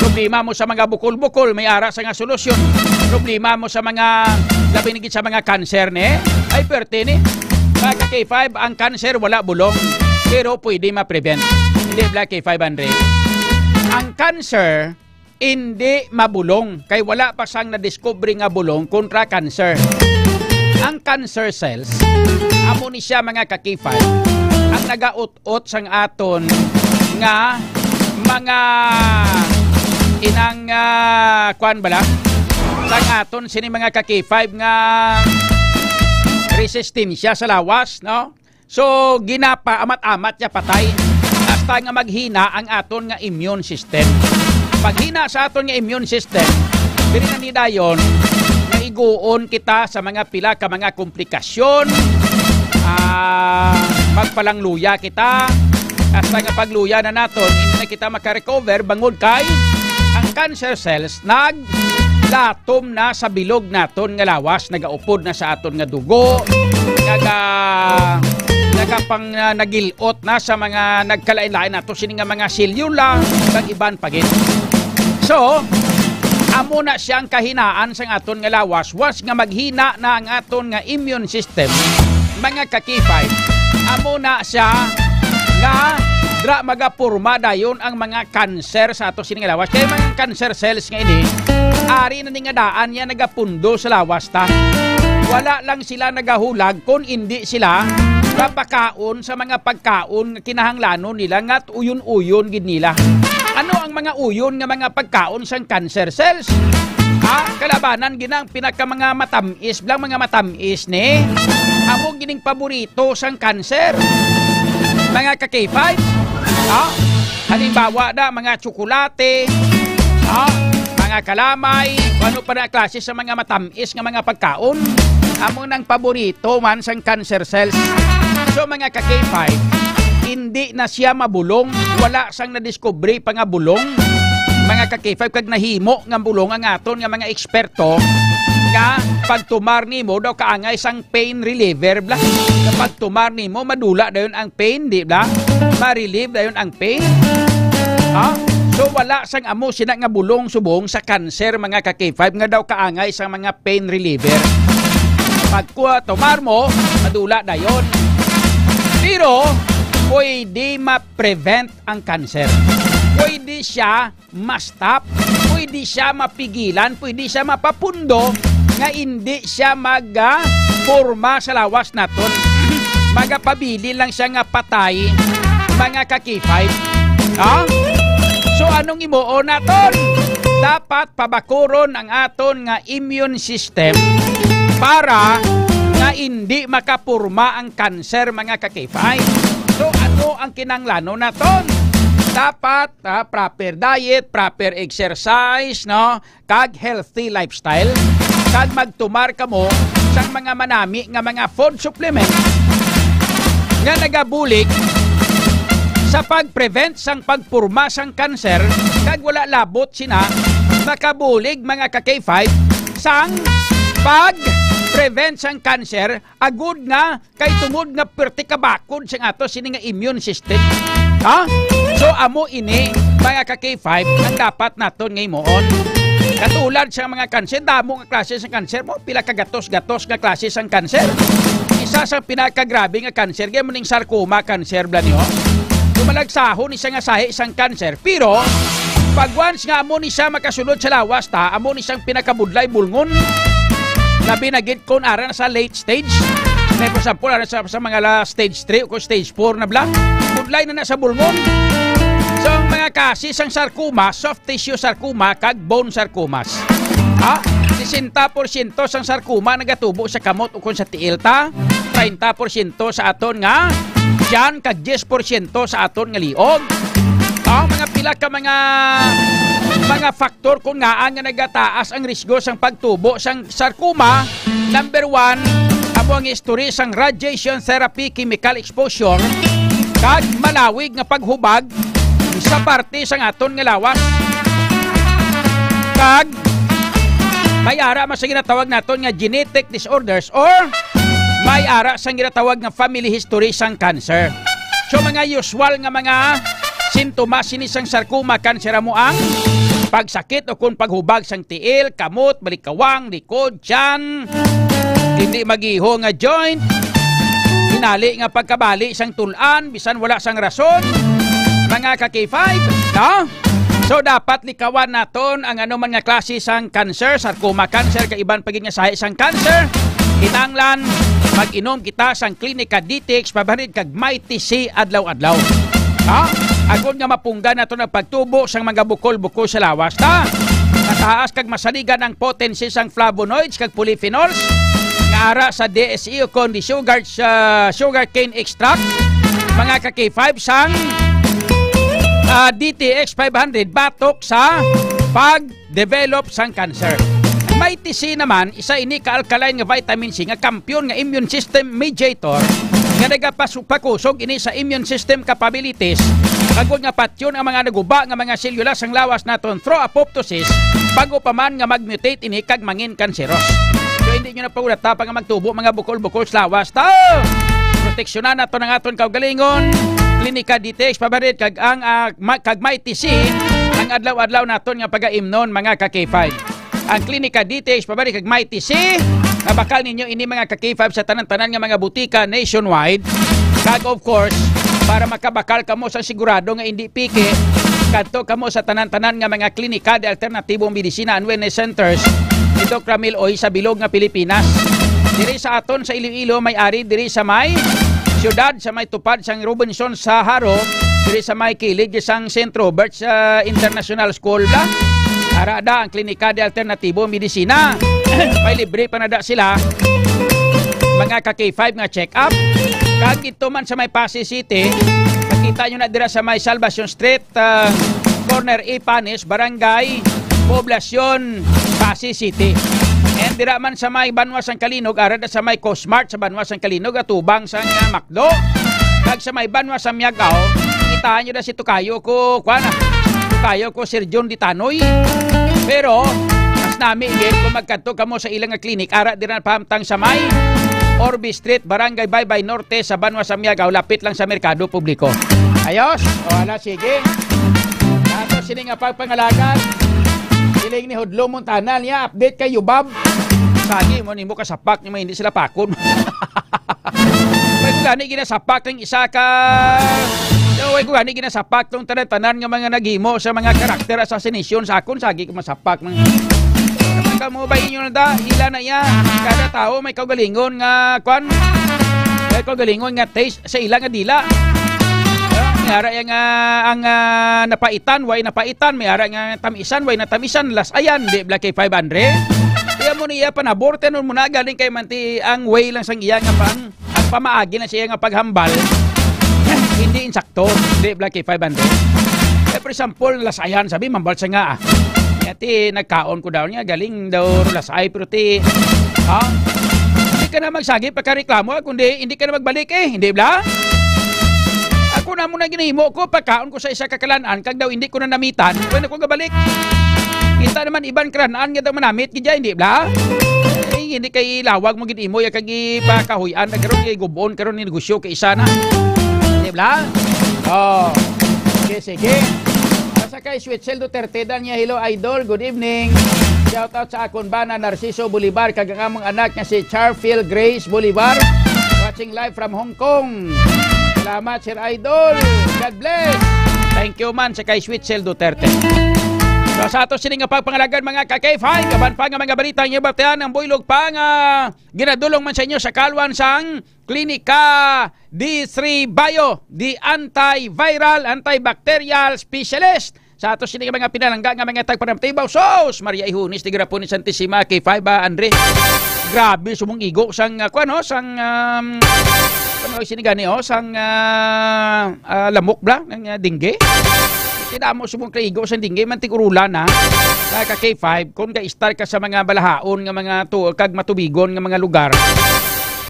Problema mo sa mga bukol-bukol, may ara sa nga solusyon. Problema mo sa mga, labi na gid sa mga cancer, ne? Ay, perte, ne? Mga ka K five, ang cancer wala bulong, pero pwede ma-prevent. Hindi, Black K five, Andre. Ang cancer, hindi mabulong, kay wala pa sang nadiskubre nga bulong kontra cancer. Ang cancer cells, amo ni siya, mga ka K five, ang nagaut-ot sang aton nga mga inang, ah, kwan bala, sang aton sini mga ka K five nga resistensya sa lawas, no? So, ginapa, amat-amat niya patay. Hasta nga maghina ang aton nga immune system. Paghina sa aton nga immune system, diri na ni dayon, maiguon kita sa mga pila ka mga komplikasyon. Ah, magpalangluya kita. Hasta nga pagluya na naton, hindi na kita makarecover bangod kay ang cancer cells nag latom na sa bilog naton nga lawas, nagaupod na sa aton nga dugo, naga-, nagapang-, ah, nagil-ot na sa mga nagkalain-lain nato sini nga mga selyula, kag iban pa gid. So, amo na siya ang kahinaan sang aton nga lawas. Once nga maghina na ang aton nga immune system, mga ka-K five, amo na siya nga dra magaporma dayon ang mga cancer sa ato sini nga lawas. Kay mga cancer cells nga ini, ari na ni nga daan niya nagapundo sa lawas ta. Wala lang sila nagahulag kon indi sila mapakaon sa mga pagkaon nga kinahanglanon nila nga uyon-uyon gid nila. Ano ang mga uyon nga mga pagkaon sang cancer cells? Ha? Kalabanan gid na ang pinaka mga matam-is, blang mga matam-is ni. Amo gining paborito sang cancer. Mga ka-K five, ha? Halimbawa na, mga tsokolate, ha? Mga kalamay, kung ano pa na klase sa mga matam-is nga mga pagkaon, amo nang paborito man sang cancer cells. So, mga ka-K five, hindi na siya mabulong, wala sang nadiskubre pa nga bulong, mga ka-K five, kag nahimo nga bulong ang aton nga mga eksperto nga pagtumar nimo daw kaangay sang pain reliever, bla. Sa pagtumar nimo, madula dayon ang pain, di ba? Ma-relieve dayon ang pain. Ha? So, wala sang amo sina nga bulong subong sa cancer, mga ka-K five, nga daw kaangay sa mga pain reliever. Pagkuha, tumar mo, madula dayon. Pero, pwede ma-prevent ang cancer. Pwede siya ma-stop, pwede siya mapigilan, pwede siya mapapundo nga indi siya mag, ah, porma sa lawas naton. Magapabilin lang siya nga patay, mga ka-K five. Ha? So, anong imuon naton? Dapat pabakuron ang aton nga immune system para nga indi makapurma ang cancer, mga ka-K five. So, ano ang kinahanglanon naton? Dapat, ah, proper diet, proper exercise, no? Kag healthy lifestyle. Kag magtumar kamo sang mga manami nga mga food supplement nga nagabulig sa pag-prevent sang pagpurma sang cancer, kag wala labot sina makabulig, mga ka-K five, sang pag-prevent sang cancer, agud nga kay tungod nga perti ka bakod sang ato sini nga immune system. Ha? So, amo ini, mga ka-K five, ang dapat naton nga himuon. Katulad sa mga kanser, damo nga klase sang kanser mo, pila ka gatos-gatos nga klase sang kanser. Isa sa pinakagrabe nga kanser, kay mo ning sarcoma cancer, bla niyo. Lumalagsahon ni siya nga sahi sang kanser. Pero, pag once nga amo ni siya makasulod sa lawas ta, amo ni siyang pinakabudlay bulngon. Labi na gid kung ara na sa late stage. May, for example, ara sa, sa mga la stage three o kung stage four na bla. Budlay na na sa bulngon. So, ang mga kasi sang sarcoma, soft tissue sarcoma, kag bone sarcomas. Ha? Sesenta porsyento sang sarcoma nagatubo sa kamot o kung sa tiil ta, treinta porsyento sa aton nga tiyan, kag diyes porsyento sa aton nga liog. Ang mga pila ka mga, mga factor kung ngaa nga nagataas ang risgo sang pagtubo sang sarcoma, number one, amo ang history sang radiation therapy, chemical exposure, kag malawig nga paghubag sa parte sang aton nga lawas. Kag may ara man sa ginatawag naton nga genetic disorders or may ara sang ginatawag nga family history sang cancer. So, mga usual nga mga sintomas sini sang sarcoma cancer amo ang pagsakit o kung paghubag sang tiil, kamot, balikawang, likod, tiyan, hindi magiho nga joint, hinali nga pagkabali sang tul-an bisan wala sang rason, mga ka-K five, no? So, dapat likawan naton ang anuman nga klase sang cancer, sarcoma cancer, kag iban pa gid nga sahi sang cancer. Kinahanglan mag-inom kita sang Clinica D T X five hundred kag Mighty C adlaw-adlaw. Ha? Agod nga mapunggan naton ang pagtubo sang mga bukol-bukol sa lawas ta. Mataas kag masaligan ang potency sang flavonoids kag polyphenols nga ara sa D S E o kon di sugar, sa sugarcane extract, mga ka-K five, sang, ah, D T X five hundred batok sa pag-develop sang cancer. Mighty C naman, isa ini ka alkaline nga vitamin C nga kampiyon nga immune system mediator nga nagapasu-, pakusog ini sa immune system capabilities Kagod nga patyon ang mga naguba nga mga selyula sang lawas naton through apoptosis, bago pa man nga mag-mutate ini kag mangin kanseros. So, hindi nyo na pagulata pa nga magtubo mga bukol-bukol sa lawas. Ta! Proteksyonan nato ang aton kaugalingon. Klinika D T X Pabarit kag ang, ah, ma-, kag Mighty C ang adlaw-adlaw naton nga pagaimnon, mga ka K five. Ang Klinika D T X Pabarit kag Mighty C, mabakal ninyo ini, mga ka K five, sa tanan-tanan nga mga butika nationwide. Kag of course, para makabakal kamo sa sigurado nga hindi piki, kadto kamo sa tanan-tanan nga mga klinika de alternatibong medisina and wellness centers ni Doc Ramil Oy sa bilog nga Pilipinas. Diri sa aton sa Iloilo, may ari diri sa may siyudad, sa may tupad sang Robinson sa Jaro, diri sa may kilid sang Saint Robert's, ah, International School, bla. Ara da ang Klinika de Alternatibo Medisina. May libre pa na da sila, mga ka K five, nga check-up. Kag dito man sa may Passi City, makita nyo na dira sa may Salvacion Street, ah, corner Ipanes, Barangay Poblacion, Passi City. And dira man sa may Banwa sang Kalinog, ara da sa may Cosmart sa Banwa sang Kalinog, atubang sang, ah, McDo. Kag sa may Banwa sa Miagao, kitaan nyo na si Tukayo ko, kuwan, ah, Tukayo ko, Sir John Ditanoy. Pero, mas nami gid kung magkadto kamo sa ilang nga clinic, ara dira na pahamtang sa may Orbi Street, Barangay Baybay Norte, sa Banwa sa Miagao, lapit lang sa Merkado Publiko. Ayos? O, ala, sige. Ato sini nga pagpangalagan. Siling ni Hudlo Montana niya, update kay Yubab. Sagi mo nimo kasapak ni may hindi sila pakon. Way ko gani ginasapak ng isa ka, way ko gani ginasapak tong tanan-tanan nga mga naghimo sa mga character assassination sa akon, sagi ko masapak, mga. Ano man ka mo ba inyo na da? Ila na iya. Kada tawo may kaugalingon nga, kwan? May kaugalingon nga taste sa ila nga dila. Ah, may ara iya nga ang, ah, napaitan, way napaitan, may ara nga tamisan, way natamisan, las ayan, di bla kay five hundred. Iya mo niya panabor, tenon mo na, galing kay manti ang way lang sang iya nga pang, ang pamaagi na siya nga paghambal, hindi insakto, di bla kay five hundred. Eh, for example, lasayan, sabi, mambal siya nga, ah. Kaya ti, nagkaon ko daw niya, galing daw lasay, pero ti, ha? Hindi ka na magsagi pagkareklamo, ah, kundi hindi ka na magbalik eh, hindi bla? Ako na mo na ginahimo ko, pagkaon ko sa isa ka kalan-an, kag daw hindi ko na namitan, pwede ko gabalik. Kita naman iban kalan-an nga daw manamit, gid ya, hindi bla? Eh, hindi kay lawag mo gid imo, ya kag ipakahuy-an na karon, kay gubon karon ni negosyo kay isa na. Hindi bla? Oh. Sige, sige. Sa kay Switzel Duterte, dan niya, "Hello, idol. Good evening. Shout out sa akon bana, Narciso Bolivar, kag ang among anak nga si Charfil Grace Bolivar. Watching live from Hong Kong." Salamat, Sir Idol. God bless. Thank you man sa kay Switzel Duterte. So, sa ato sini nga pagpangalagan, mga ka K five, kaban pa nga mga balita nga batian, ang buylog pa nga ginadulong man sa inyo sa kalwan sang Klinika D three Bio, the antiviral, antibacterial specialist. Sa ato sini nga mga pinalangga nga mga tagpanamtibaw, sus, Maria Ihunis, tigrapon ni Santissima, K five, ah, Andre. Grabe, sumong igo sang, ah, kuwan, oh, sang, um, ano, sini gani, oh, sang, ah, ah, lamok, bla, ng, ah, dengue. Kinamo sumong kaigo sang dengue, man tig-urulan, ha. Sa ka K five, kung ga-start ka sa mga balahaon nga mga tu-, kag matubigon nga mga lugar,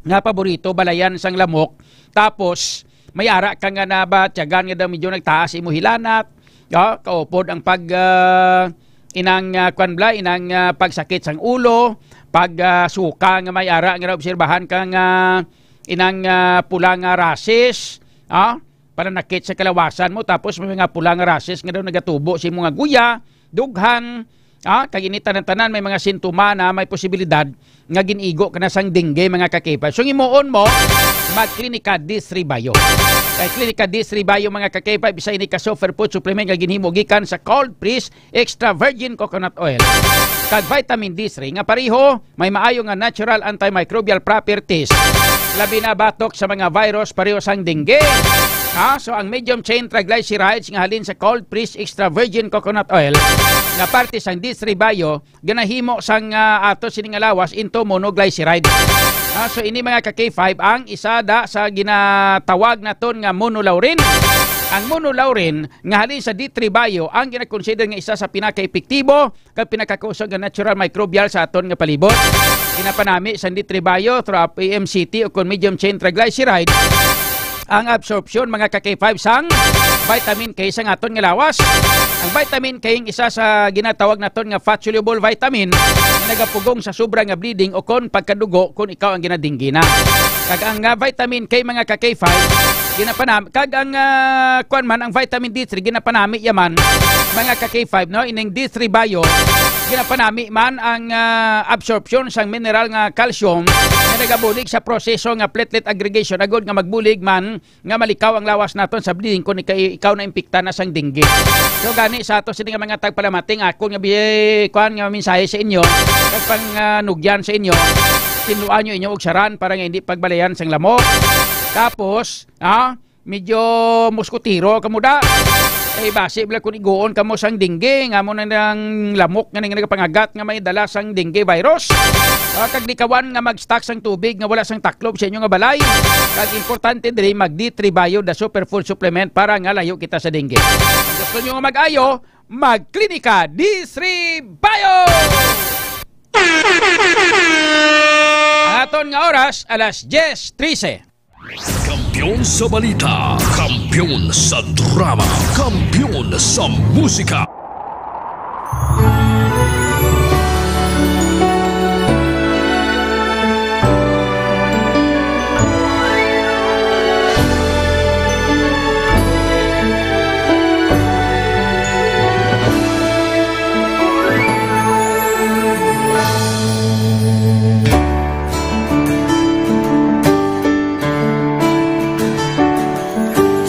nga paborito, balayan sang lamok, tapos, may ara ka nga nabatyagan nga daw medyo nagtaas imo hilanat, ah, kaupod ang pag, ah, inang, ah, kwan bla, inang, ah, pagsakit sang ulo, pag, ah, suka nga may ara nga naobserbahan ka nga inang, ah, pula nga rashes, ah, pananakit sa kalawasan mo, tapos may mga pula nga rashes nga daw nagatubo sa imo nga guya, dughan, ah, kag ini tanan-tanan may mga sintoma na may posibilidad nga gin-igo ka na sang dengue, mga ka K five. So, himuon mo, mag-Klinika D three Bio. Kay Klinika D three Bio, mga ka K five, isa ini ka superfood supplement nga ginhimo gikan sa cold press extra virgin coconut oil kag vitamin D three nga pareho may maayo nga natural antimicrobial properties, labi na batok sa mga virus pareho sang dengue. Ha? So, ang medium chain triglycerides nga halin sa cold press extra virgin coconut oil nga parte sang D three Bio, ginahimo sang, ah, ato sini nga lawas into monoglyceride. Ah, so, ini, mga ka K five, ang isa da sa ginatawag naton nga monolaurin. Ang monolaurin nga halin sa D three Bio ang ginakonsider nga isa sa pinakaepektibo kag pinakakusog nga natural microbial sa aton nga palibot. Ginapanami sang D three Bio through A M C T o kon medium chain triglyceride ang absorption, mga ka-K five, sang vitamin K sa aton nga lawas. Ang vitamin K ang isa sa ginatawag naton nga fat-soluble vitamin nga nagapugong sa sobra nga bleeding o kon pagkadugo kung ikaw ang ginadinggi na. Kag ang, ah, vitamin K, mga ka-K five, ginapanam-, kag ang, ah, kuwan man, ang vitamin D three, ginapanami yaman, mga ka-K five, no? Ining D three Bio, ginapanami man ang, ah, absorption sang mineral nga calcium nga nagabulig sa proseso nga platelet aggregation, agod nga magbulig man nga malikaw ang lawas naton sa bleeding kung ika-, ikaw na impikta na sang dengue. So, gani sa ato sini nga mga tagpalamati, akon nga bi-, kuwan nga mensahe sa inyo, kag pang, ah, nugyan sa inyo, tinluan nyo inyo og saran para nga hindi pagbalayan sang lamok. Tapos, ah, medyo muskotero kamo da. Eh, basi bala kung iguon kamo sang dengue, nga mo na nang lamok nga nang nagapangagat nga may dala sang dengue virus. Ah, kag likawan nga mag-stock sang tubig nga wala sang taklob sa inyo nga balay. Kag importante diri, mag D three Bio, the superfood supplement, para nga layo kita sa dengue. Kung gusto nyo nga mag-ayo, mag-klinika D three Bio! Ang aton nga oras, alas diyes trese. Kampiyon sa balita, kampiyon sa drama, kampiyon sa musika.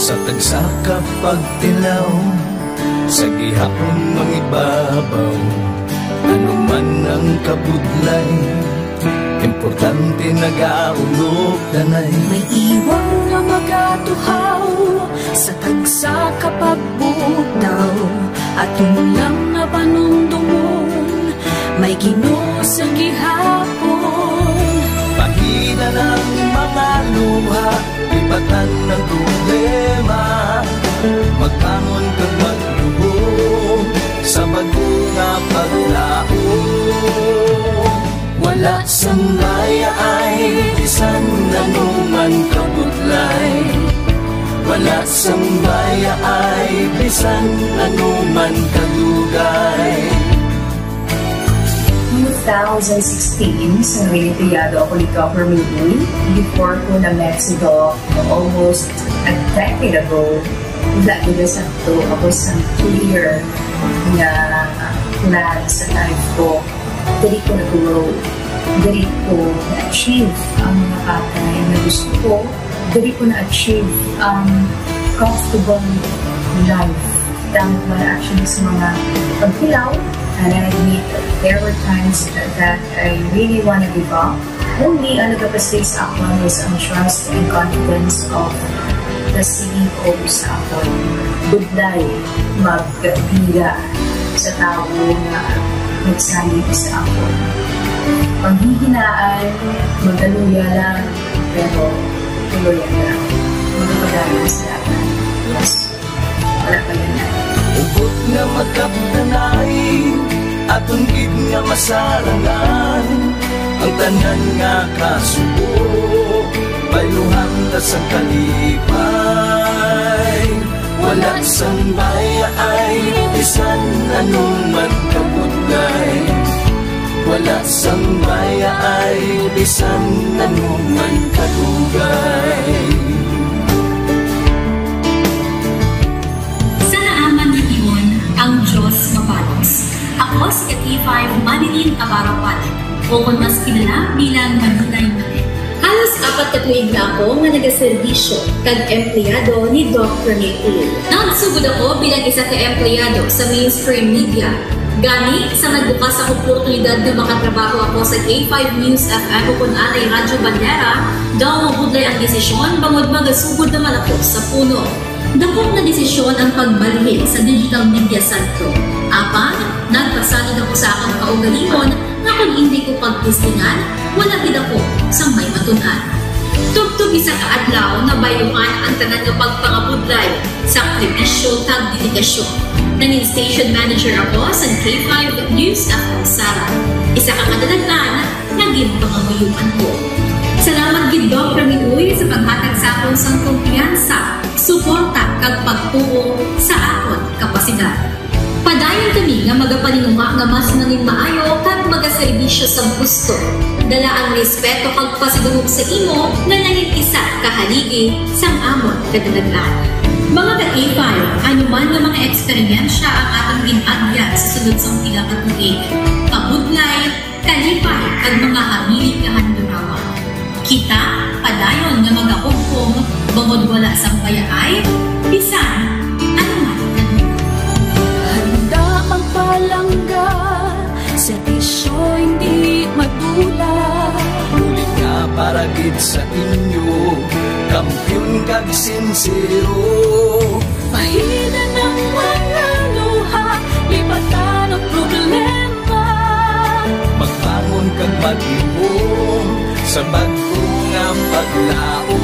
Sa tagsa ka pagtilaw, sa gihapon mangibabaw, ano man ang kabudlay, importante nagaulog danay. May iwang nga magatuhaw sa tagsa ka pagbugtaw, aton lang nga panumdomon, may Ginoo sa gihapon. Pahina ang mga luha, lipatan ang problema, magbangon kag magluhod sa bag-o nga paglaom. Wala sang mayaay bisan ano man kabudlay. Wala sang mayaay bisan ano man kadugay. Two thousand sixteen, sa nangin-empleyado ako ni Doc Ramil Uy, before ko na-met si Doc almost a decade ago, wala gid sakto ako sa clear nga plan sa life ko. Diri ko na-grow. Diri ko na-achieve ang mga bagay na gusto ko. Diri ko na-achieve ang comfortable life. Tama ko na actually sa mga pagtilaw. And I admit, there were times that I really wanna give up. Only ang nagapastay sa akon was ang trust and confidence of the C E O sa akon. Budlay magdila sa tawo nga nagsalig sa akon. Panghihinaan, magaluya lang, pero tuloy lang. Magpadayon sa dalan. Yes. Wala pa yun na. Hugot nga magkapdanay, aton gid nga masarangan, ang tanan nga kasubo, bayluhan ta sang kalipay. Wala sang mayaay, bisan ano man kabudlay. Wala sang mayaay, bisan ano man kadugay. Sa naaman nga tion, ang Dios mabalos. Ako si ka-K five Marilyn Abarapan, o kon mas kilala bilang Marilay Manet. Halos apat ka tuig na ako nga nagaserbisyo kag empleyado ni Doc Rene Uy. Nagsugod ako bilang isa ka empleyado sa mainstream media. Gani, sa nagbukas ang oportunidad nga makatrabaho ako sa K five News F M o kon anay Radyo Bandera, daw mabudlay ang desisyon bangod magasugod naman ako sa puno. Dakop nga desisyon ang pagbalhin sa digital media sentro. Apan, nagpasalig ako sa akon kaugalingon nga kon indi ko pagtistingan, wala gid ako sang may matun-an. Tubtob isa ka adlaw, nabayluhan ang tanan nga pagpangabudlay, sakripisyo, kag dedikasyon. Nangin station manager ako sa K five News F M Sara. Isa ka kadalagan nga ginpangamuyoan ko. Salamat gid, Doc Rene Uy, sa paghatag sa akon sang kumpiyansa pagtuo sa akon kapasidad. Padayon kami nga magapaninguha nga mas nangin maayo kag magaserbisyo sang husto. Dala ang respeto kag pasidungog sa imo nga nangin isa ka haligi sang amon kadalagan. Mga ka-K five, ano man nga mga eksperyensya ang atong gin-agyan sa sulod sang pila ka tuig, kabudlay, kalipay, kag mga hamili kahandurawa. Kita padayon nga magahugpong bangod wala sang bayaay bisan ano man. Handa magpalangga, serbisyo hindi madula. Bulig nga para gid sa inyo, kampiyon kag sinsero. Pahina ng mga luha, lipatan ang problema. Magbangon kag mag-ihom sa bag-o nga paglaom.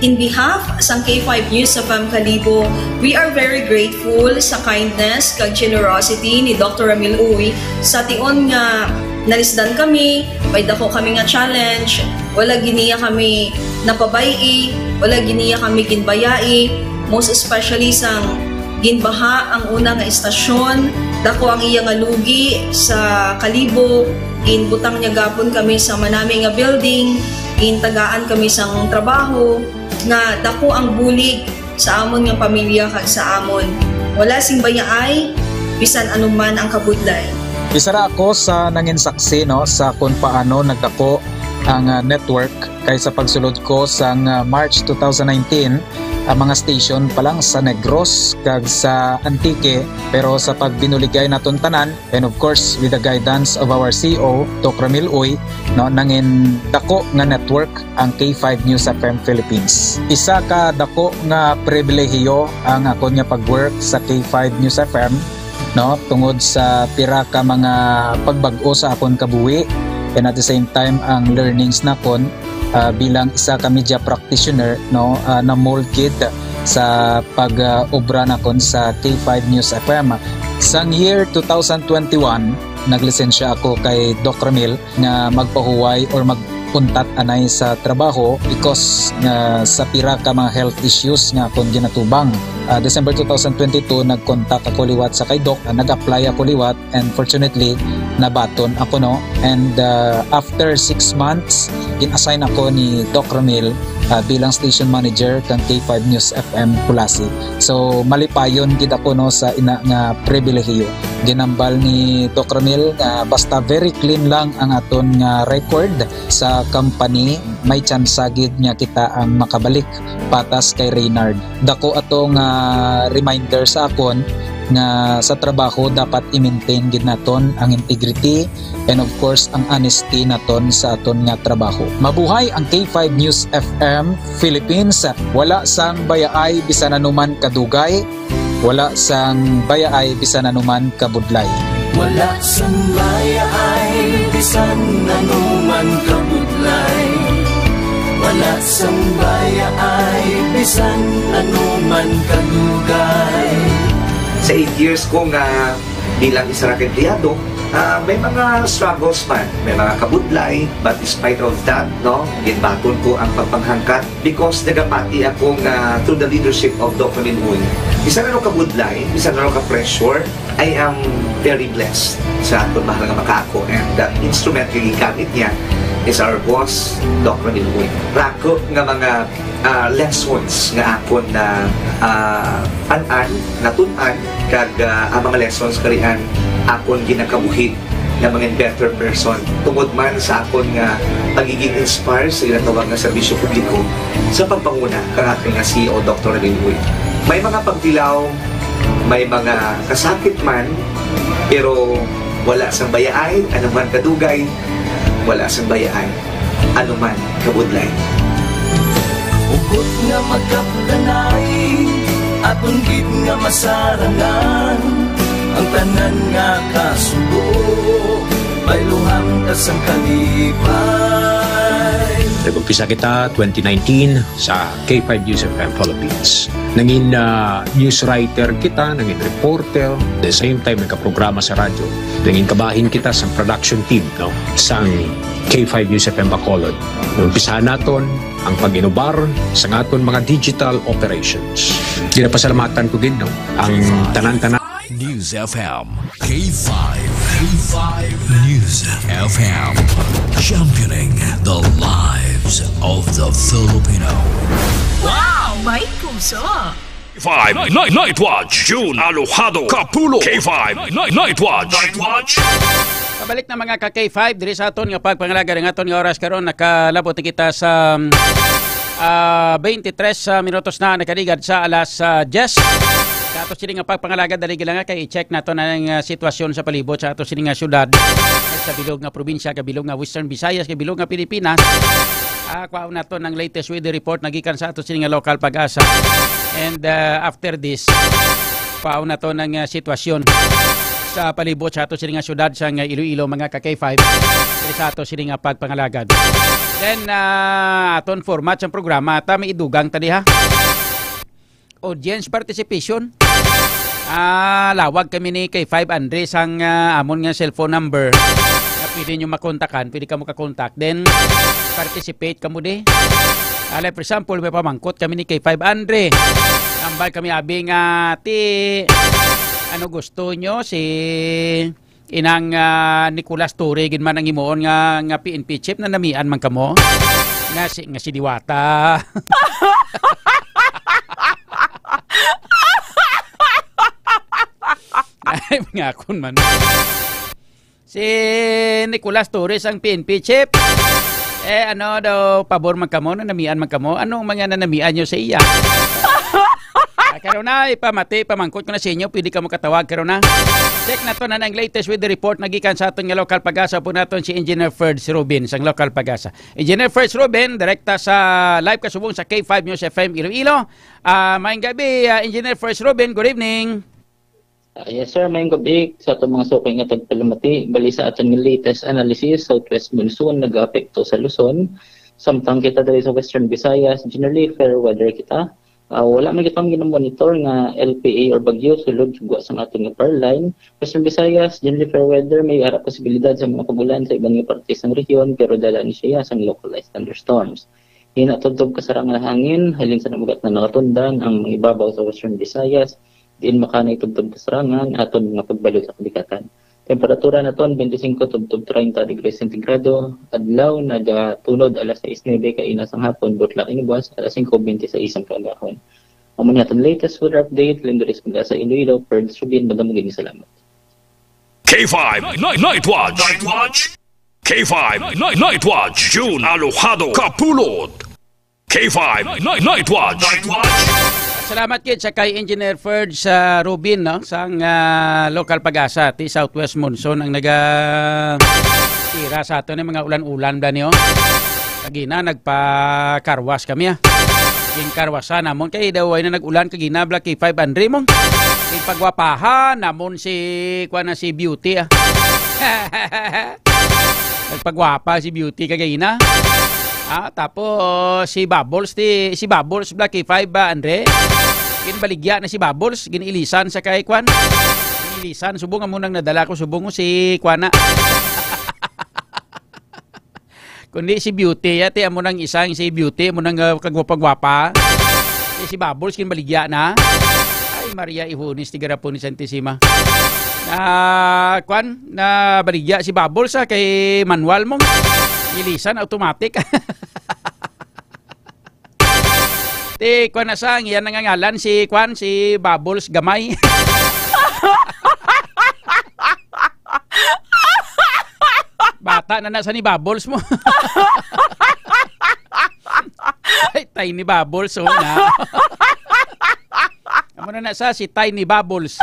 In behalf sang K five News F M Kalibo, we are very grateful sa kindness kag generosity ni Doctor Ramil Uy. Sa tion nga nalisdan kami, may dako kami nga challenge, wala gid niya kami napabay-i, wala gid niya kami ginbayai, most especially sang ginbaha ang una nga istasyon. Dako ang iya nga lugi sa Kalibo. Ginbutang niya gapon kami sa manami nga building. Gintagaan kami sang trabaho nga dako ang bulig sa amon nga pamilya kag sa amon. Wala sing bayaay bisan anuman ang kabudlay. Isa ra ako sa nangin saksi, no, sa kung paano nagdako ang, ah, network, kay sa pagsulod ko sang, ah, March two thousand nineteen, ang mga station pa lang sa Negros kag sa Antique, pero sa pagbinuligay naton tanan, and of course, with the guidance of our C E O, Doc Ramil Uy, no, nangin dako nga network ang K five News F M Philippines. Isa ka dako nga pribilehiyo ang akon nga pag-work sa K five News F M, no, tungod sa pira ka mga pagbag-o sa akon kabuhi, and at the same time ang learnings nakon, ah, bilang isa ka media practitioner, no, ah, na-mold gid sa pag, ah, obra nakon sa K five News F M. Sang year two thousand twenty-one, naglisensya ako kay Doc Ramil nga magpahuway or magpuntat anay sa trabaho because nga sa pira ka mga health issues nga akon ginatubang. Ah, December two thousand twenty-two, nag-contact ako liwat sa kay Doc, ah, nag-apply ako liwat, and fortunately, nabaton ako, no? And, ah, after six months, gin-assign ako ni Doc Ramil, ah, bilang station manager kang K five News F M Culasi. So, malipayon gid ako, no, sa ina nga pribilehiyo. Ginambal ni Doc Ramil nga basta very clean lang ang aton nga record sa company, may tsansa gid nga kita ang makabalik patas kay Reynard. Dako ato nga reminder sa akon nga sa trabaho dapat i-maintain gid naton ang integrity and of course ang honesty naton sa aton nga trabaho. Mabuhay ang K five News F M Philippines. Wala sang bayaay bisan anuman kadugay, wala sang bayaay bisan anuman kabudlay. Wala sang bayaay bisan anuman kabudlay. Wala sang bayaay bisan anuman kadugay. Sa eight years ko nga bilang isa ra ka empleyado, ah, may mga struggles man, may mga kabudlay, but despite of that, no, ginbaton ko ang pagpanghangkat because nagapati ako nga through the leadership of Doc Ramil Uy, bisan ano kabudlay, bisan ano ka pressure, I am very blessed sa akon mahal nga makaako, and the instrument nga gigamit niya is our boss, Doc Ramil Uy. Rako nga mga, ah, lessons nga akon na, ah, an-an, natun-an, kag, ah, ang mga lessons karian akon ginakabuhi nga mangin better person tungod man sa akon nga pagiging inspire sa ginatawag nga serbisyo publiko sa pagpanguna kang aton nga C E O, Doctor Ramil Uy. May mga pagtilaw, may mga kasakit man, pero wala sang bayaay, ano man kadugay, wala sang bayaay, ano man kabudlay. Hugot nga magkapdanay, aton gid nga masarangan ang tanan nga kasubo, bayluhan ta sang kalipay. Nag-umpisa kita twenty nineteen sa K five News F M Philippines. Nangin, ah, news writer kita, nangin reporter, the same time nagkaprograma sa radyo. Nangin kabahin kita sa production team, no, sang K five News F M Bacolod. Umpisahan naton ang pag-inubar sa aton mga digital operations. Ginapasalamatan ko gid, no, ang tanan-tanan. News F M, K five, K five News F M, championing the lives of the Filipino. Wow! May puso! K five Night, Night, Night Watch, June Alojado Kapulo. K five Night, Night Watch. Night Watch. Pabalik na, mga ka K five, diri sa aton nga pagpangalaga. Ang aton nga oras karon, nakalabot na kita sa, ah, twenty-three, ah, minutos na nakaligad sa alas, ah, diyes. Sa ato sini nga pagpangalaga, dali lang nga kay i-check nato na ang, ah, sitwasyon sa palibot sa ato sini nga syudad, sa bilog nga probinsya, kabilog nga Western Visayas, kabilog nga Pilipinas. Ah, kwaon nato ng latest weather report nagikan sa ato sini nga lokal Pag-asa. And, ah, after this, kwaon nato ng, ah, sitwasyon sa palibot sa ato sini nga syudad sang Iloilo, mga ka K five, diri sa ato sini nga pagpangalagad. Then, ah, aton format sang programa, ta may idugang ta diha. Audience participation. Ah, lawag kami ni K five Andre sang, ah, amon nga cellphone number. Na pwede nyo makontakan, pwede ka mo kakontak. Then, participate ka mo di. Ah, like, for example, may pamangkot kami ni K five Andre. Tambal kami abi nga, ti, ano gusto nyo, si inang, ah, Nicolas Torre gid man ang himuon nga, nga P N P chief, nanamian man kamo? Nga si, nga si Diwata. Ay, mga akon man. Si Nicolas Torres ang P N P chief. Eh, ano daw, pabor man kamo, nanamian man kamo? Anong mga nanamian nyo sa iya? Ah, karon na, ipamati, pamangkot ko na sa inyo, pwede ka mo katawag karon na. Check naton ang latest weather report nagikan sa aton nga lokal Pag-asa po naton si Engineer Ferds Rubin sang lokal Pag-asa. Engineer Ferds Rubin, direkta sa live kasubong sa K five News F M Iloilo. Ah, maayong gabi, ah, Engineer Ferds Rubin. Good evening. Ah, yes, sir. Maayong gabi sa aton mga suking nga tagpalamati. Bali sa aton nga latest analysis, southwest monsoon nagaapekto sa Luzon. Samtang kita diri sa Western Visayas, generally fair weather kita. Ah, wala man kita ang ginamonitor nga L P A or bagyo sulod gwa sang aton nga power line. Western Visayas, generally fair weather, may ara posibilidad sa mga pag-ulan sa iban nga parte sang rehiyon, pero dala ni siya sang localized thunderstorms. Hinatubtob kasarangan nga hangin, halin sa namugat na nakatundan ang mga ibabaw sa Western Visayas, diin makanay tubtob kasarangan aton mga pagbalod sa kadikatan. Temperatura naton, twenty-five tubtob treinta degrees centigrado, adlaw nagatunod alas sais nuebe kaina sang hapon, butlak ini buwas alas singko bente sais ang kaagahon. Amo ni aton latest weather update, Lindores Pagasa, Iloilo, Ferd Subin, madamo gid nga salamat. K five Night, Night Watch. Night Watch. K five Night, Night Watch, June Alojado Kapulot. K five Night, Night Watch. Night Watch. Salamat gid sa kay Engineer Ferd sa Rubin, no, sang, ah, Lokal Pag-asa, ti Southwest Monsoon ang naga tira sa aton ni mga ulan-ulan ba niyo. Kagina nagpa-carwash kami, ah. Ginkarwasan namon kay daw ay na nag-ulan kagina, Black K five Andre mo. Ginpagwapahan namon si, kuwan na, si Beauty, ah. Nagpagwapa si Beauty kagina. Ah, tapos si Bubbles, ti, si Bubbles, Black K five ba, Andre? Ginbaligya na si Bubbles, gin-ilisan sa kay kwan. Gin-ilisan, subong amo nang nadala ko, subong si kwan na. Kundi si Beauty, ya, ti amo nang isang si Beauty, amo nang, ah, kagwapa-gwapa. Ti si Bubbles, ginbaligya na. Ay, Maria Ihunis, ti garapon ni Santisima. Na, kwan, na baligya si Bubbles, ah, kay manual mo. Ilisan, automatic. Ti, kwan na sa, ang iya nangangalan si, kwan, si Bubbles Gamay. Bata na na sa ni Bubbles mo. Ay, Tiny Bubbles, oh, na. Amo na na sa si Tiny Bubbles.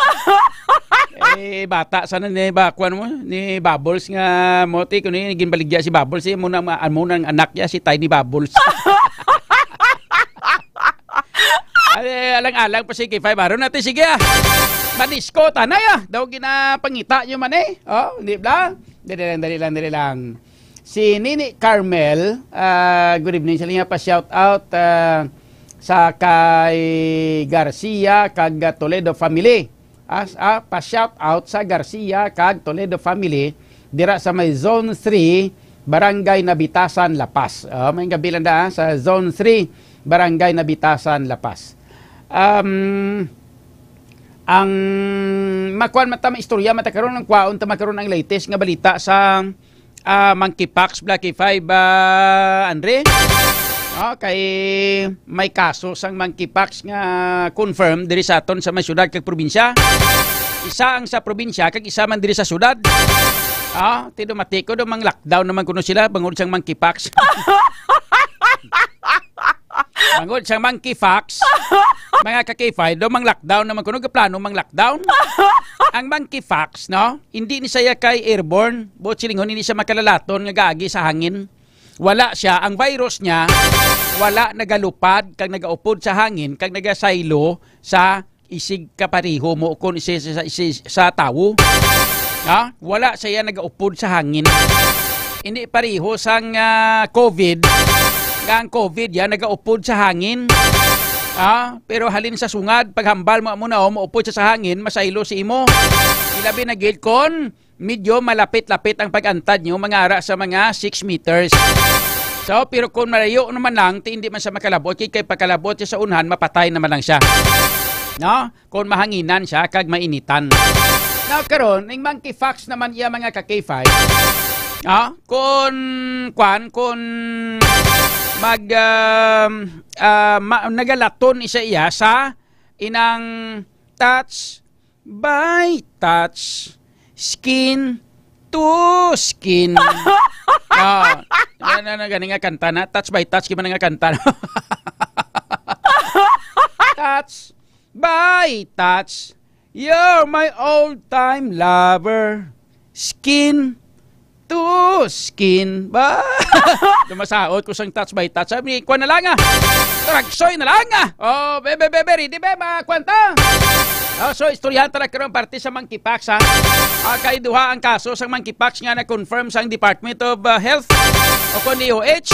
Eh, bata sana ni ba, kwan mo, ni Bubbles nga mo, ti, kuno ginbaligya si Bubbles, eh, mo na, mo na ang anak niya, si Tiny Bubbles. Ay, alang-alang pa si K five. Aron natin, sige, ah. Madisco, tanay, ah. Daw ginapangita nyo man, eh. Oh, di ba? Dali lang, dali lang, dali lang. Si Nini Carmel, ah, good evening. Siya nga pa-shout out, ah, sa kay Garcia kag Toledo family. Ah, s-, ah, pa-shout out sa Garcia kag Toledo family dira sa may Zone three, Barangay Nabitasan, La Paz. Oh, may gabi lang da, ah, sa Zone three, Barangay Nabitasan, La Paz. Um, ang makuan mata, maistorya mata karon, ang kwaon ta makaron ang latest nga balita sa ah, monkeypox, Blacky Five, ah, Andre? Oh, kay may kaso sang monkeypox nga confirm diri sa aton sa may syudad kag probinsya. Isa ang sa probinsya kag isa man diri sa syudad. Ah, tido mati ko do mang lockdown naman kuno sila bangod sang monkeypox. Bangod sang monkeypox, mga ka-K five, do mang lockdown naman kuno, gaplano mang lockdown. Ang monkeypox, no? Hindi ni siya kay airborne, buot silingon, hindi siya makalalaton nga gaagi sa hangin. Wala siya, ang virus niya, wala nagalupad kag nagaupod sa hangin kag nagasaylo sa isig kapareho mo kon si, si, si, sa tawo. Ha? Wala siya nagaupod sa hangin. Hindi pareho sang, ah, COVID, nga ang COVID ya nagaupod sa hangin. Ha? Pero halin sa sungad, paghambal mo amo na, oh, maupod siya sa hangin, masaylo si imo. Ilabi na gid kon medyo malapit-lapit ang pag-antad nyo, mga ara sa mga six meters. So, pero kung malayo naman lang, ti hindi man siya makalabot, kay, kay pagkalabot siya sa unhan, mapatay naman lang siya. No? Kung mahanginan siya, kag mainitan. Now, karon, ning monkeypox naman iya, mga ka-K five. Ah, kung, kwan, kung mag, um, ah, ma-, nagalaton siya iya sa inang touch by touch, skin to skin. Ah, na, na, na, gani nga kanta na, touch by touch, gani nga kanta na. Touch by touch, you're my all-time lover. Skin to skin. Ba? Dumasaot ko sang touch by touch. Sabi, kuha na lang, ah. Tragsoy na lang, ah. Oh, be, be, be, be, ready, be, makuha ta. Oh, so, istoryahan ta na karon parte sa monkeypox, ha? Ah, kay duha ang kaso sang monkeypox nga na-confirm sang Department of, ah, Health o kon D O H.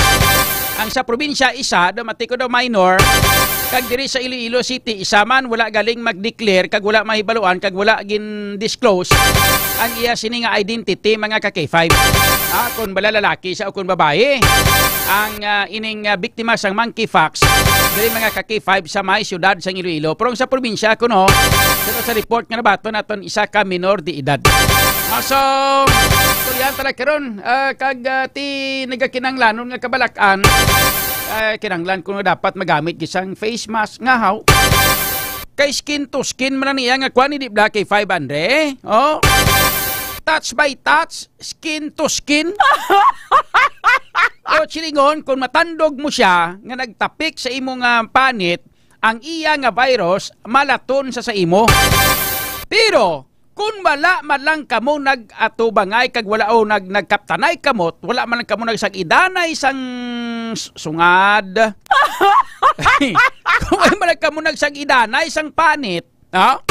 Ang sa probinsya, isa, daw mati ko daw minor. Kag diri sa Iloilo City, isa man, wala galing mag-declare, kag wala mahibaluan, kag wala gin-disclose ang iya sini nga identity, mga ka-K five. Ah, kung bala lalaki siya o kung babae, ang, ah, ining, ah, biktima sang monkeypox, diri, mga ka-K five, sa may siyudad sang Iloilo. Pero ang sa probinsya, kuno, pero sa report nga nabaton naton, isa ka minor de edad. Ah, so, istoryahan ta na karon, ah, kag, ah, ti nagakinahanglanon nga kabalak-an, ah, kinahanglan kuno dapat magamit gid sang face mask nga haw. Kay skin to skin man ang iya nga kwan, hindi Blacky Five, Andre? Oh? Touch by touch, skin to skin. O, silingon, kung matandog mo siya nga nagtapik sa imo nga panit, ang iya nga virus malaton sa sa imo. Pero kung wala man lang kamo nag-atubangay kag wala, o nag-, nagkaptanay kamot, wala man lang kamo nagsag-idanay sang s-, sungad. Kung wala man lang kamo nagsag-idanay sang panit, ha?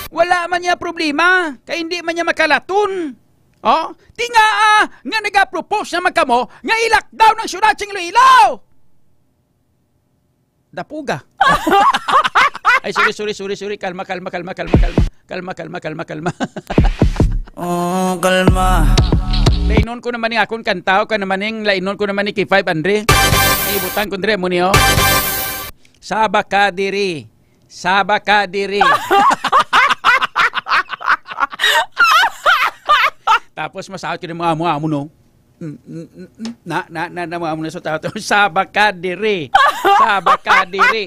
Wala man niya problema, kay hindi man niya makalaton. Oh, tingaa nga nagapropose naman kamo nga i-lockdown ang syudad sing Iloilo. Dapuga. Ay, sorry, sorry, sorry, sorry. Kalma, kalma, kalma, kalma, kalma. Kalma, kalma, kalma, kalma. Oh, kalma. Lainon ko naman ni akon kanta, o ka naman ning lainon ko naman ni K five, Andre. Ay, ibutang ko, Andre, mo niyo. Saba ka diri. Saba ka diri. Tapos masaot ka ng mga amo-amo, no? Mm, mm, mm, mm. Na, na, na, na, mga amo na sa tao. Saba ka diri. Saba ka diri.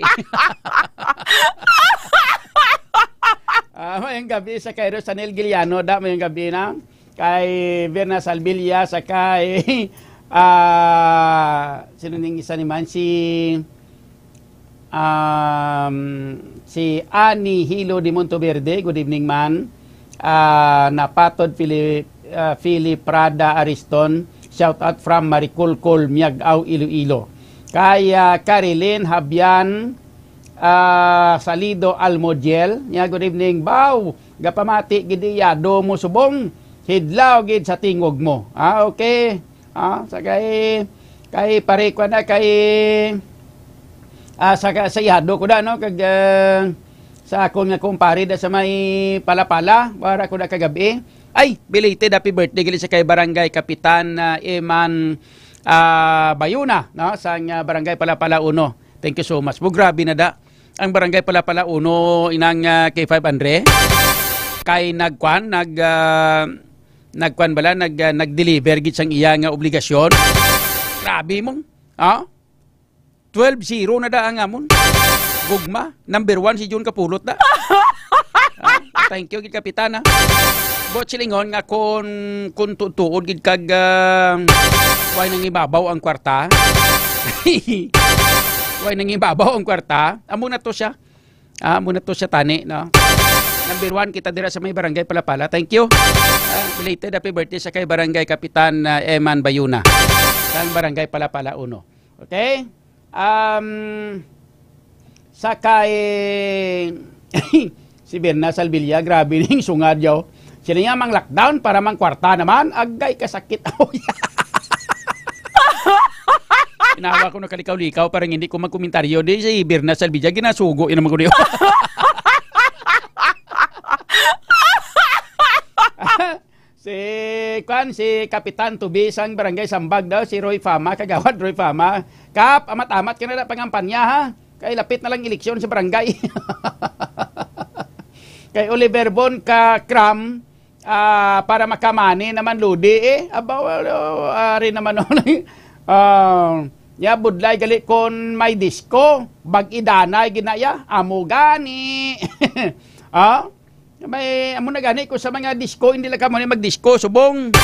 Ah, mayong gabi sa kay Rosanel Giliano, da, mayong gabi na. Kay Verna Salvilla, sa kay, ah, sino ning isa ni man? Si, um, si Ani Hilo de Monteverde, good evening, man. Ah, Napatod Philip, ah, Philip Prada Ariston, shout out from Mariculcol, Miag-ao, Iloilo. Kay, ah, Carilyn Habian, ah, Salido Almodiel, niya, good evening. Baw, gapamati gid iya, do mo subong, hidlaw gid sa tingog mo. Ah, okay. Ah, sa kay, kay pare ko na, kay, ah, sa, sa ihado ko na, no? Kag, ah, sa akon nga kumpare da sa may Palapala, wara ko na kagabi. Ay, belated happy birthday gali sa kay Barangay Kapitan, ah, Eman, ah, Bayuna, no? Sang, ah, Barangay Palapala uno. Thank you so much. Mo, grabe na da. Ang Barangay Palapala uno, inang, ah, K five Andre, kay nagkwan, nag, ah, nagkwan bala, nag, ah, nag-deliver gid sang iya nga obligasyon. Grabe mo. Ha? Twelve zero na da ang amon. Gugma, number one si Jun Kapulot da. Ah, thank you gid, Kapitan, ha. Buot silingon nga kung, kung tu-, tuod gid kag, ah, way nangibabaw ang kwarta. Way nangibabaw ang kwarta. Amo na to siya. Ah, amo na to siya tani, no? Number one kita dira sa may Barangay Palapala. Thank you. Ah, belated happy birthday sa kay Barangay Kapitan, ah, Eman Bayuna. Sang Barangay Palapala uno. Okay? Um, sa kay si Berna Salvilla, grabe ning sungad, yo. Sila nga mang lockdown para mang kwarta naman, agay kasakit. Ginawa ko na kalikaw-likaw para hindi ko magkomentaryo. Di si Berna Salvilla, ginasugo yun naman ko niyo. Si, kwan, si Kapitan Tubi sang Barangay Sambag daw, si Roy Fama, Kagawad Roy Fama. Kap, amat-amat ka na lang pangampanya, ha? Kay lapit na lang eleksyon sa barangay. Kay Oliver Bon ka Cram, ah, para makamani naman ludi, eh. Aba, wala, ari naman, ah, ya, budlay gali kon may disco, bag-idanay ginaya, amo gani. Ah? May, amo na gani ko sa mga disco, hindi lang kamo ni magdisco, subong.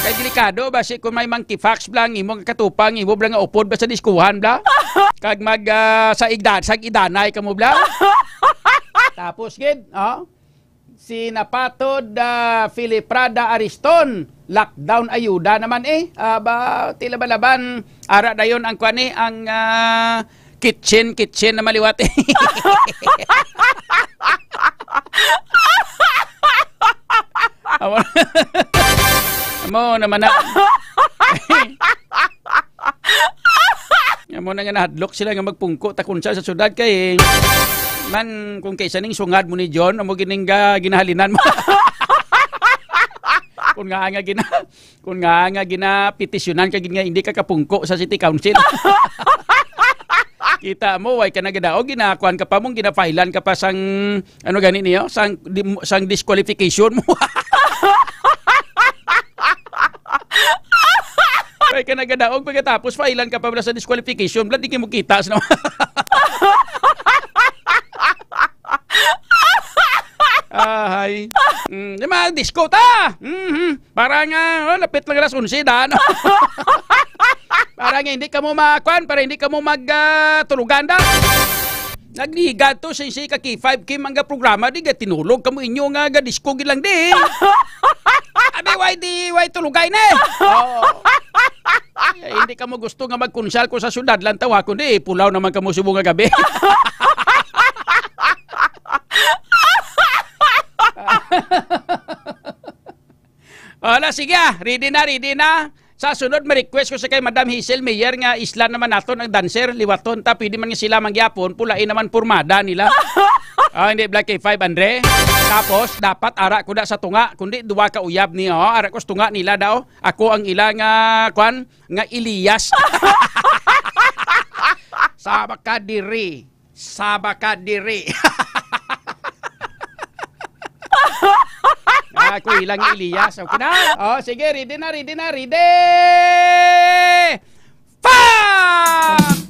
Kay delikado, basi kung may monkeypox bla ang imo nga katupang, imo bla nga upod ba sa diskuhan bla? Kag mag, ah, sa igda-, sa idanay kamo bla? Tapos gid, oh, si Napatod, ah, Fili Prada Ariston, lockdown ayuda naman, eh. Ah, ba, tila ba laban, ara dayon ang kwan, eh, ang, ah, kitchen, kitchen na maliwat. Amo, amo naman na. Amo na nga nahadlok sila nga magpungko ta kunsa sa syudad kay man kung kaysa ning sungad mo ni John, amo gining ga-, ginahalinan mo. Kung nga nga gina-, Kun nga, nga ginapetisyonan ka gid nga hindi ka kapungko sa city council. Kita mo, way ka nagadaog, ginakuan ka pa mong, ginafailan ka pa sang, ano gani niyo, sang, di-, sang disqualification mo. Way ka nagadaog, pagkatapos failan ka pa bala sa disqualification, bala, di ka mo kita sa Ahay. Mm, di ma-disco ta. Mhm. Para nga, oh, lapit lang alas onse, da, no? Para nga hindi ka mo makuan, para hindi ka mo mag, ah, tulugan, da. Nagligad to, si, si ka K five K, mangga programa, di ga tinulog kamo inyo nga ga-disco gid lang, di. Abi, why di, why tulugay, ne? Oo. Eh, hindi ka mo gusto nga magkunsal ko sa syudad lang tawa, kundi pulaw naman ka mo subong nga gabi. Wala, sige, ah. Ready na, ready na. Sa sunod, ma-request ko sa kay Madam Hazel Mayer nga isla naman naton ang dancer, liwaton ta, pwede man nga sila mangyapon, pulain naman pormada nila. Ah, hindi, Black K five, Andre. Tapos, dapat ara ko da sa tunga, kundi duwa ka uyab ni, oh, ara ko sa tunga nila daw. Ako ang ila nga, kwan, nga Elias. Saba ka diri. Saba ka diri. Ako ilang Elias. Okay na? Oh, sige, ready na, ready na, ready! Fuck!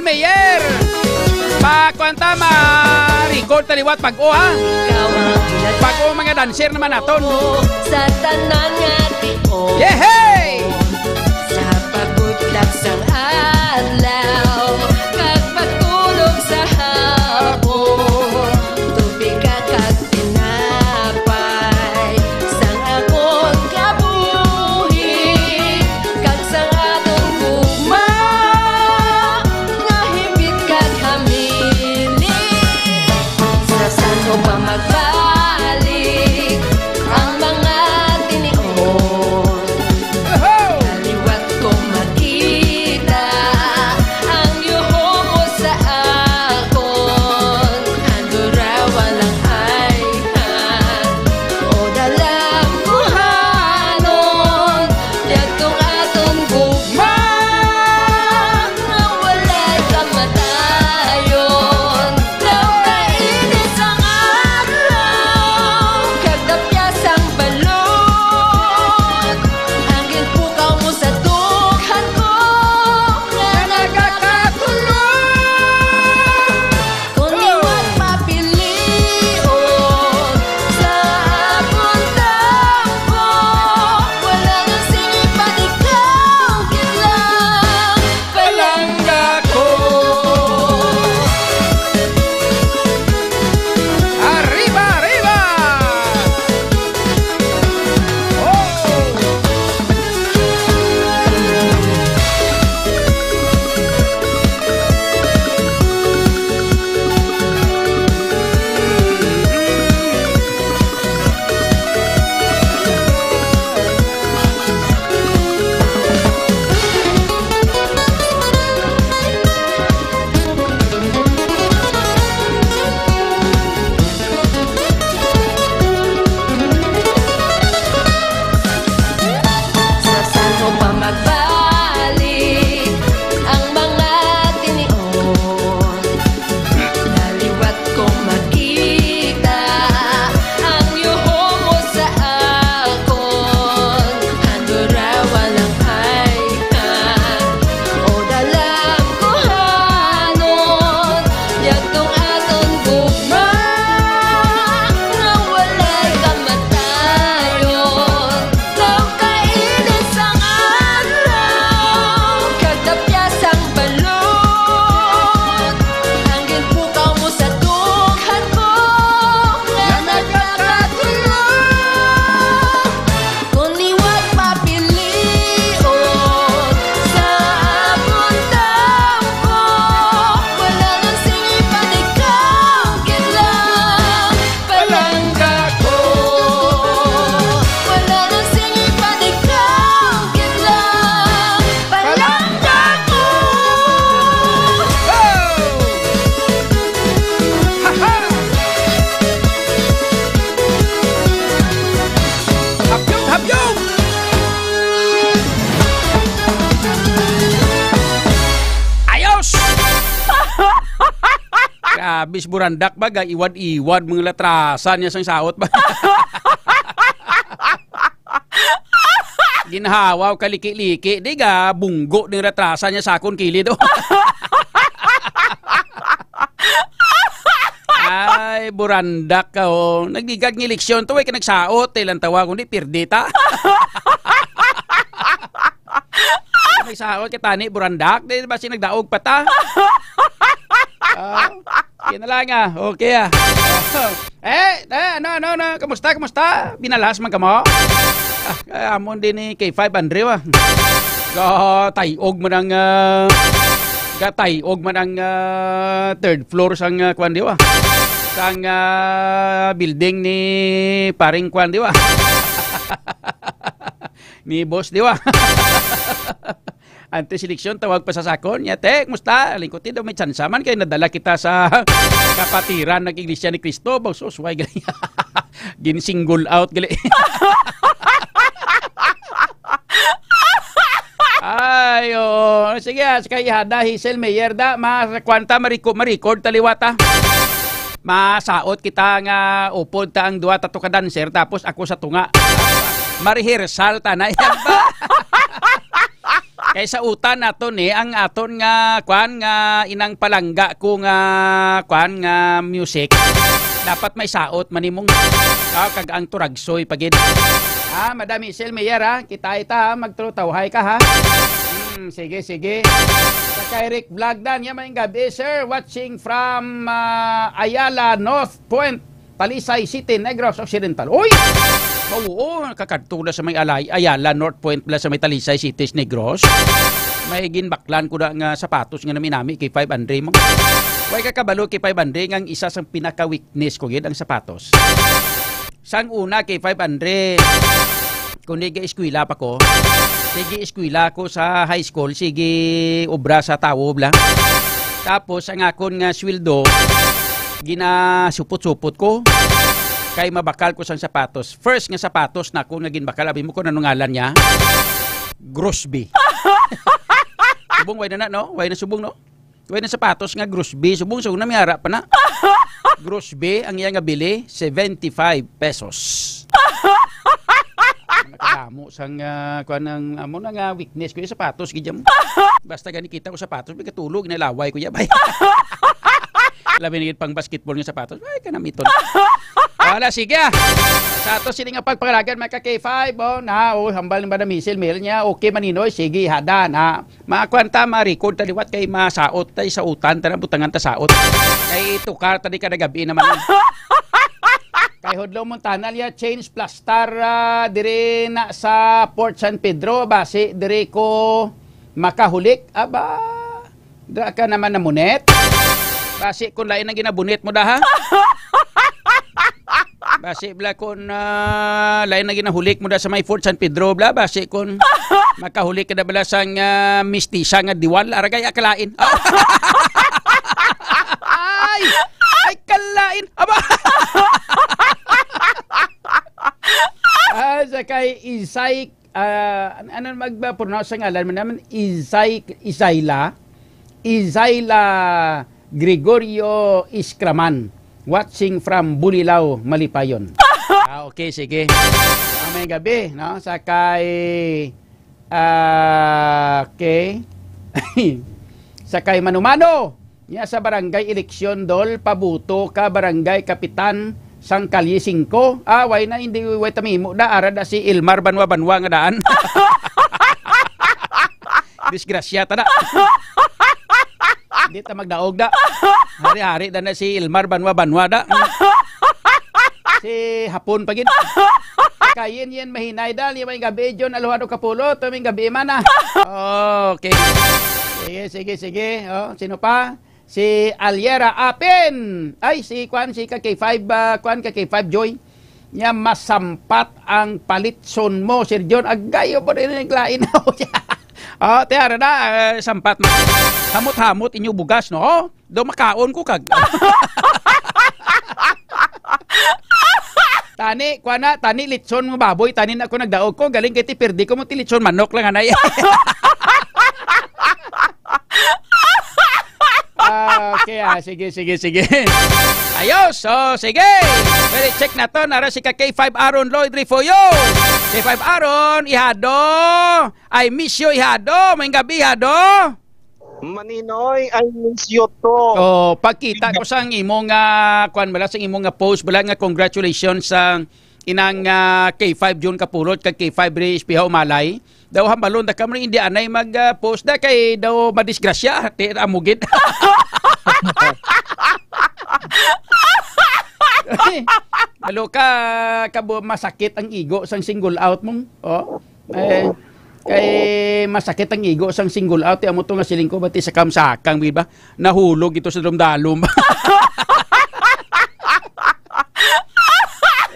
Mayor. Pa, kuwan ta, ma-record ta liwat pag-o, ha? Ikaw ang pinatay Pag-o, mga dancer naman naton. Sa tanan nga tion. Yehey! Sa pagbutlak sang adlaw, kag pagtulog sa hapon, tubig ka kag tinapay sang akon kabuhi, kag sang aton gugma nga hipit kag hamili. Sa san-o pa magbalik ang mga tinion? Kaliwat ko makita ang yuho mo sa akon. Andura walang ayhan o dalambuhanon. Yadtong aton gugma nga walay kamatayon. Daw kainit sang adlaw, kag dapya sang balod. Ang ginpukaw mo sa dughan ko nga nagakatulog. Kon liwat papilion sa akon tampok, wala na sini pa ikaw gid lang. Palangga ko. Arriba, arriba! Oh! Sa san-o pa magbalik ang mga tinion? Naliwat ko makita ang yuho mo sa akon. Andura walang ayhan o dalambuhanon. Yadtong aton gugma nga walay kamatayon. Daw kainit sang adlaw, kag dapya sang balod. Ang ginpukaw mo sa dughan ko nga nagakatulog. Kon liwat papilion sa akon tampok, wala nang sini pa ikaw gid lang. Palangga ko. Wala nang sini pa ikaw gid lang. Palangga ko. Oh! Ha, ha! Hapyog, hapyog! Ayos! Grabe si Burandak ba, ga-iwad-iwad mga latrasan niya sang saot ba? Ginhawa og kaliki-liki, di ga bunggo ning latrasan niya sa akon kilid, oh. Ay, Burandak ka, oh. Nagligad ng eleksyon to, eh, ka nagsaot, eh, lang tawa, kundi pirdi ta. May saot ka tani, Burandak, di ba si nagdaog pa ta? Ah, yun na lang, ah. Okay, ah. Eh, eh, ano, ano, ano? Kamusta, kamusta? Binalhas man kamo? Ah, ah, amon din ni K five Andrew, ah. Gatayog man ang, ah, gatayog man ang, ah, third floor sang, ah, kwan, di ba? Sang, ah, building ni paring kwan, di ba? Ni boss, di ba? Antes eleksyon, tawag pa sa sakon. Niya, "Te, kumusta?" Lingkod, "Te, daw may tsansa man kay nadala kita sa kapatiran ng Iglesia ni Cristo." Ba, sus, why gali? Gin-single out gali. Ay, oo. Sige, ah, sa kay Ihada, Hazel, Mayor, da, ma-, kwan ta, mariko-, ma-record ta liwat, ah. Masaot kita nga upod ta ang duwa ta to ka dancer, tapos ako sa tunga. Ma-rehearsal ta na. Yan ba? Kay sa utan nato ni ang aton nga kwan nga inang palangga ko nga kwan nga music. Dapat may saot man nimong ah, kag ang turagsoy pagid. Ah, Madam Michelle Mayer ha, kita ita ha, magtrutawhay ka ha. Hmm, sige, sige. Sa kay Rick Vlog dan, ya may gabi sir, watching from ah, Ayala North Point. Talisay City, Negros Occidental. Uy! Oo, kakadto na sa may Alay, Ayala, North Point pala sa may Talisay City, Negros. May ginbaklan ko na nga sapatos nga nami-nami kay five Andre. Mag- Way ka kabalo kay five Andre nga ang isa sa pinaka-weakness ko gid ang sapatos. Sang una kay five Andre, kung nag-eskwela pa ko, sige eskwela ko sa high school, sige obra sa tawo bla. Tapos ang akon nga sweldo, ginasupot-supot ko kay mabakal ko sang sapatos. First nga sapatos na ako nga ginbakal, abi mo kung ano ngalan niya? Grosby. Subong, way na na, no? Way na subong, no? Way na sapatos nga Grosby. Subong, subong na may ara pa na. Grosby, ang iya nga bili, seventy-five pesos. Nakadamo sang ah, kuan ang amo na nga weakness ko yung sapatos gid mo. Basta gani kita ko sapatos, may katulog na laway ko yabay. Labi na gid pang basketball nga sapatos. Ay, kanamiton. Wala, sige ah. Sa ato sini nga pagpangalagan, mga ka K five, oh, na, oh, hambal ni Madam Michelle Mayer niya, okay, Maninoy, sige, hada na. Makuan ta, ma-record ta liwat kay masaot tay sa utan, ta na butangan ta saot. Kay tukar ta di kada gabi naman. Kay Hudlo Montana niya, change plastar ah, diri na sa Port San Pedro, basi diri ko makahulik. Aba, dira ka naman namunit. Basi kung lain ang ginabunit mo daha. Basi bla kung ah, lain ang ginahulik mo da sa may Fort San Pedro bla, basi kung makahulik ka na bala sang ah, mistisa nga diwal, aragay akalain. Ay! Ay, kalain! Aba! Ah, sa kay Isay, ah, an- ano mag-pronounce ang ngalan mo naman? Isay, Isayla? Isayla Gregorio Iskraman, watching from Bulilao, Malipayon. Ah, okay, sige. Ah, may gabi, no? Sa kay, ah, okay. Sa kay Manumano, niya sa barangay eleksyon, dol, pabuto ka barangay kapitan sang Kalye singko. Ah, way na, hindi, way tamimo da, ara da si Elmar Banwa-Banwa nga daan. Disgrasya ta da. Hindi ta magdaog da. Hari-hari da na si Elmar Banwa-Banwa da. Si Hapon pa gid. Kayin yan mahinay da, limay gabi, John Alojado Kapulot, tuming gabi man ah. Okay. Sige, sige, sige. Oh, sino pa? Si Aliera Apin. Ay, si Kwan, si ka K five, ah, Kwan, ka K five Joy. Niya masampat ang palitson mo, Sir John. Agayo po din ang lain. Oh, te, ara na, eh, sampat mo. Hamot-hamot inyo bugas, no? Do makaon ko kag. Tani, kuha na, tani litson mo baboy, tani na ako nagdaog ko, galing kay ti pirdi ko mo ti litson manok lang anay. Ah, okay, ah, sige, sige, sige. Ayos, so, sige. Pwede check na to. Nara si ka K five Aaron Lloyd Refollo. K five Aaron, ihado. I miss you, ihado. May gabi, ihado. Maninoy, I miss you too. Oh, pagkita ko sang imo nga, kuan bala, sang imo nga post bala nga congratulations sa inang ah, K five June Kapulot kag K five Reyes Piha Umalay. Daw hambalon da kamo hindi anay mag ah, post da kay daw madisgrasya ti amugit. Malo ka, kabo masakit ang igo sang single out mong. Oh. Eh, kay masakit ang igo sang single out, ti amo to nga siling ko bati sa kamsakang, di ba? Nahulog ito sa dalom-dalom.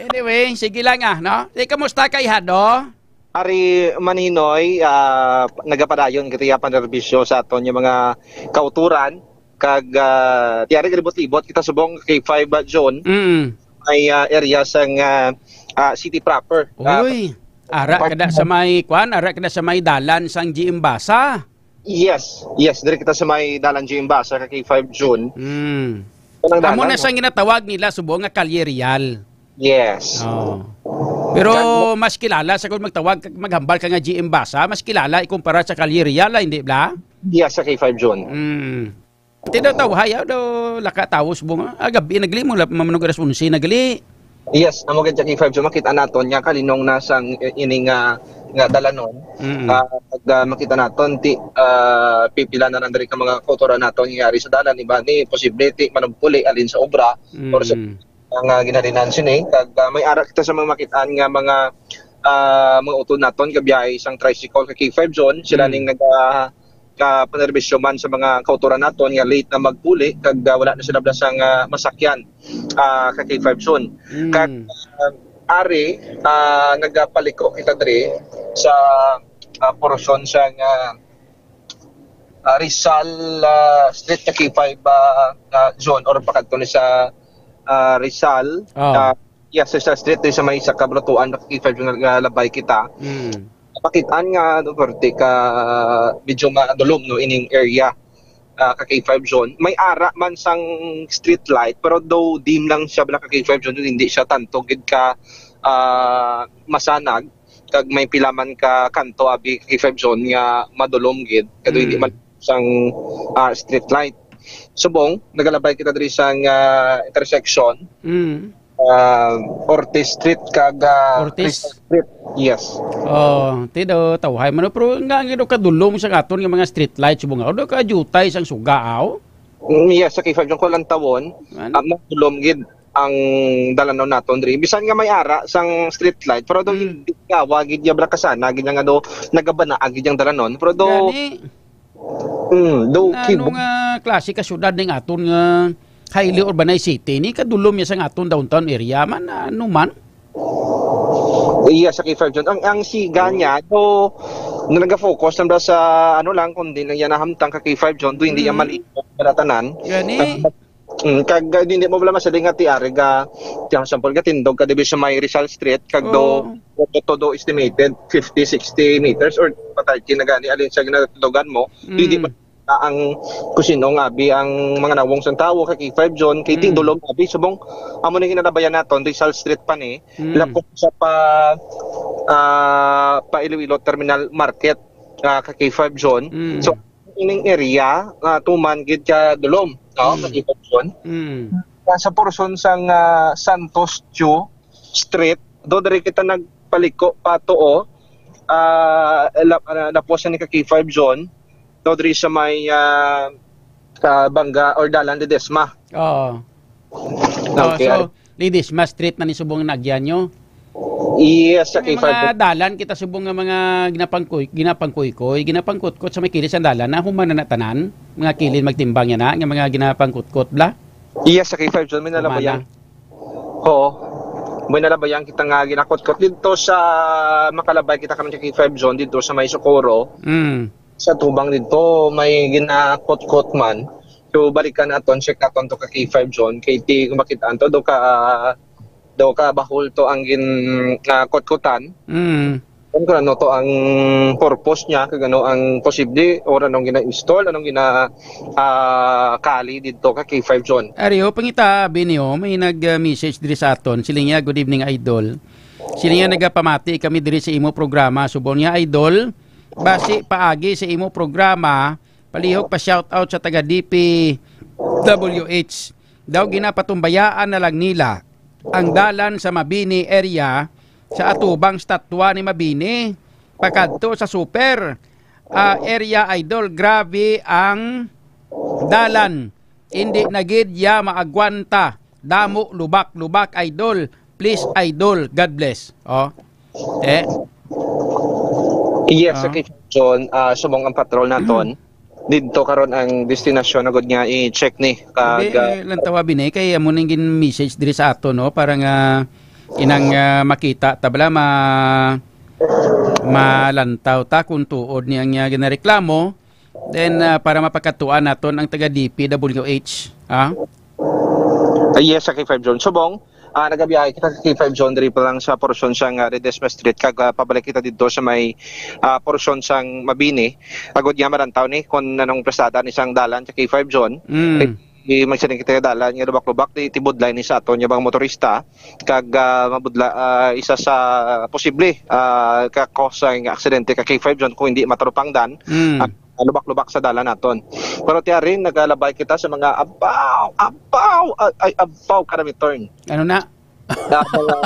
Anyway, sige lang ah, no? Eh, kamusta kay Hado? Ari Maninoy, ah, nagapadayon kita ya panerbisyo sa aton yung mga kauturan kag ah, tiyari libot-libot kita subong kay five June Mm. may ah, area sang ah, ah, city proper. Ah, Uy, ara kada sa may kwan, ara kada sa may dalan sang G M Basa. Yes, yes, diri kita sa may dalan G M Basa kay five June. Mm. Kanang Amo dalan, na no? sang ginatawag nila subong nga Kalye Real. Yes. Oh. Pero Kag- mas kilala sa kung magtawag, maghambal ka nga G M Basa, mas kilala ikumpara sa Kalye Real, ah, hindi bla? Yes, sa K five Zone. Mm. Ti daw tawhay, ah, daw laka tawos bunga. Ah, gabi nagli mo, la- mamanong alas onse nagli. Yes, amo gid sa K five Zone, makita naton nga kalinong na sang, eh, ini nga, nga dalanon. Mm. Ah, pag, ah, makita naton, ti, ah, pipila na lang diri ka mga kautoran naton nga yari sa dalan, iba ni posible ti manugpuli alin sa obra or sa Mm. ang, ah, ginhalinan sini. Kag, ah, may ara kita sa mga makitaan nga mga, ah, mga utod naton nga biyahe sang tricycle ka K five Zone. Sila Mm. ning naga-, ka panerbisyo man sa mga kautoran naton nga late na magpuli kag, ah, wala na sila bala sang, ah, masakyan, ah, ka K five Zone. Mm. Kag, ah, ari, ah, nagapaliko kita diri sa, ah, portion sang, ah, ah, Rizal, ah, Street ka K five, ah, ah, Zone or pakadto ni sa, ah, Rizal. Oh. Ah, yes, Rizal Street, diri sa may isa ka Bulutuan, ka K five Zone nga labay kita. Mm. Makitaan nga, ano, parte ka, medyo madulom, no, ining area, ah, ka K five Zone. May ara man sang street light, pero though dim lang siya, bala ka K five Zone, hindi siya tanto gid ka, ah, masanag. Kag may pila man ka kanto, abi, K five Zone nga madulom gid, kag hindi Mm. man sang, ah, street light. Subong, nagalabay kita diri sang, ah, intersection, Mm. ah, Ortiz Street kag, ah, Ortiz? Rizal Street. Yes. Oh, ti daw tawhay man, pero nga, nga daw kadulom sa aton nga mga street light, subong nga daw kajutay sang suga, aw? Mm, yes, sa K five Zone ko lang tawon, Ano? ah, madulom gid ang dalanon naton diri. Bisan nga may ara sang street light, pero daw Mm. hindi nga, wa gid niya bala kasana, gid nga daw nagabana gid ang dalanon. Pero daw Gani. Mm, daw Ano kibog. nga klase ka syudad ning aton nga highly urbanized city ni kadulom niya sa aton downtown area man, ano man? Iya, sa K five Zone. Ang, ang siga niya, so, na nag-focus lang ba sa, ano lang, kung di lang yan nahamtang ka K five Zone, do hindi yan Mm. mali, baratanan. Gani. Mm, kag, uh, hindi mo wala masaling nga ti ari ga, ti ang sample ga tindog ka dibi sa may Rizal Street, kag do, Oo. do, do, do estimated fifty, sixty meters or patay kinagani alin sa ginatundogan mo, hindi Mm. man na ang kusino nga abi ang mga nawong sang tawo kay K five Zone, kay Mm. tindulom abi subong amo na ginalabayan naton, Rizal Street pa ni, Mm. lapok sa pa, ah, pa Iloilo Terminal Market, ah, ka K five Zone. Mm. So, ining area, ah, tuman gid ka dulom, no? Mm. Ka K five Zone. Mm. Sa portion sang, ah, Santos Chu Street, do diri kita nagpaliko pa tuo, ah, la-, ah, lapos ni ka K five Zone, do diri sa may, ah, sa Banga or Dalan Ledesma. Oo. Okay, So, ari. Ledesma Street na ni subong naagyan nyo? Yes, sa May K five. mga dalan kita subong nga mga ginapangkuy-, ginapangkuykoy, ginapangkutkot sa may kilid sa dalan na human na na tanan. Mga kilid magtimbang yan na, nga mga ginapangkutkot, bla? Yes, sa K five Zone, may Human nalabayan. na. Oo. May nalabayan kita nga ginakutkot dito sa, makalabay kita karon sa K five Zone, dito sa may Socorro. Mm. Sa tubang dito, may ginakutkot man. So, balikan naton, check naton to ka K five Zone. Kay ti, kung makita to, do ka, do ka bahul to ang gin-, ah, kutkutan. Mm. Kung ano to ang purpose niya, kung ano ang posible, or anong gina-install, anong gina, ah, kali dito ka K five Zone. Ari, o, pangita, Benny, o, may nag-, ah, message diri sa aton. Sila niya, "Good evening, Idol." Sila niya, "Nagapamati kami diri sa imo programa." Subong niya, "Idol, basi paagi sa imo programa, palihog pa shoutout sa taga D P W H. Daw ginapatumbayaan na lang nila ang dalan sa Mabini area sa atubang statwa ni Mabini pakadto sa super, ah, area, Idol. Grabe ang dalan. Hindi na gid ya maagwanta. Damo lubak-lubak, Idol. Please, Idol. God bless." Oh. Eh? Yes, Ah. sa K five Zone, ah, subong ang patrol naton. Didto karon ang destinasyon na gud nga i-check ni. Kag, Hindi, ah, eh, lang tawa, Bini, kay amo ning gin-message diri sa ato, no? Para nga inang, ah, makita ta bala, ma-, malantaw ta kung tuod ni ang, ah, ginareklamo. Then, ah, para mapakatuan naton ang taga D P W H, ha? Ah, yes, sa K five Zone. Subong, ah, nagabiyahe kita sa K five Zone, diri pa lang sa porsyon sang, ah, Ledesma Street, kag, ah, pabalik kita dito sa may, ah, porsyon sang Mabini. Agod nga marantaw ni kung anong presada ni sang dalan sa K five Zone. Mm. Di man sila kita dalan nga lubak-lubak, di tibudlay ni sa aton nga mga motorista, kag, ah, mabudla, ah, isa sa posible, ah, ka cause nga aksidente ka K five John kung hindi matarupangdan Mm. ang lubak-lubak sa dalan naton. Pero tiyarin, nagalabay kita sa mga abaw, abaw, ay, ay, abaw ka na turn. Ano na? Na mga,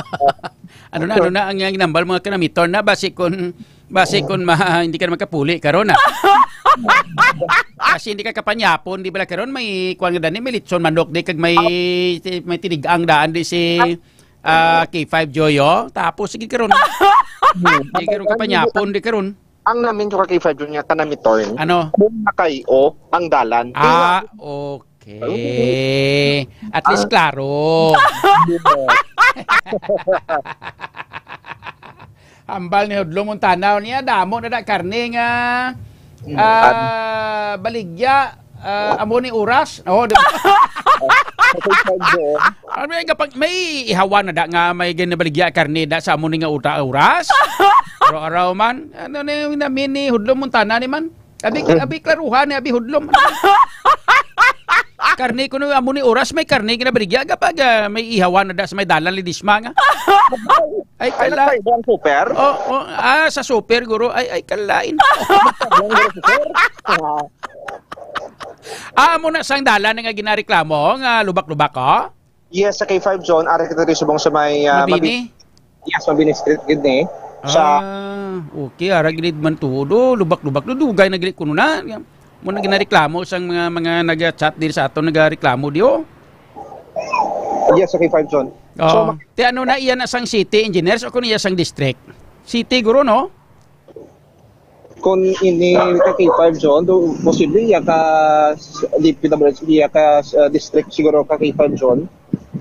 Ano na, ano na ang iyang ginambal, mga kanamiton na? Basi kun, basi kun ma-, hindi ka na magkapuli karon, ah. Kasi hindi ka kapanyapon, di bala karon may kuwan nga dani, may litson manok di kag may, may tinigang daan di si, ah, K five Joy, oh. Tapos sige karon. Hindi karon kapanyapon di karon. Ang namin ko ka K five John nga kanamiton. Ano? Kung nakayo ang dalan. Ah, okay. At least Ah. klaro. Hambal ni Hudlo Montana niya, damo na da karne nga, Mm. ah, baligya, ah, amo ni oras. Oh, di ba? Ano may kapag, may ihawan na da nga may ginabaligya karne da sa amo ni nga uta oras? Araw-araw man. Ano na yung namin ni Hudlo Montana ni man? Abi, abi klaruhan ni abi Hudlom. Karne kuno amo ni oras, may karne ginabaligya kapag, ah, may ihawan na da sa may dalan Ledesma nga. Ay, Ay, kala. nagpaibo ang super? Oh, oh, ah, sa super, guro. Ay, ay, kalain. Ang super? Ah. Ah, amo na sang dalan nga ginareklamo, nga lubak-lubak, oh? Yes, sa K five John, ari kita diri subong sa may, ah, Mabini? Mabi-, yes, Mabini Street gid ni. Sa Ah, okay, ara gid man tuod, oh, lubak-lubak, dugay na gid kuno na. Mo na ginareklamo sang mga, mga naga-chat diri sa aton, nagareklamo di, oh. Yes, sa K five John. So, Oh. ma- Ti ano na iya na sang city engineers o kung iya sang district? City guro, no? Kung ini ka K five John, do, posible iya ka s-, D P W H, iya ka s-, uh, district siguro ka K five John,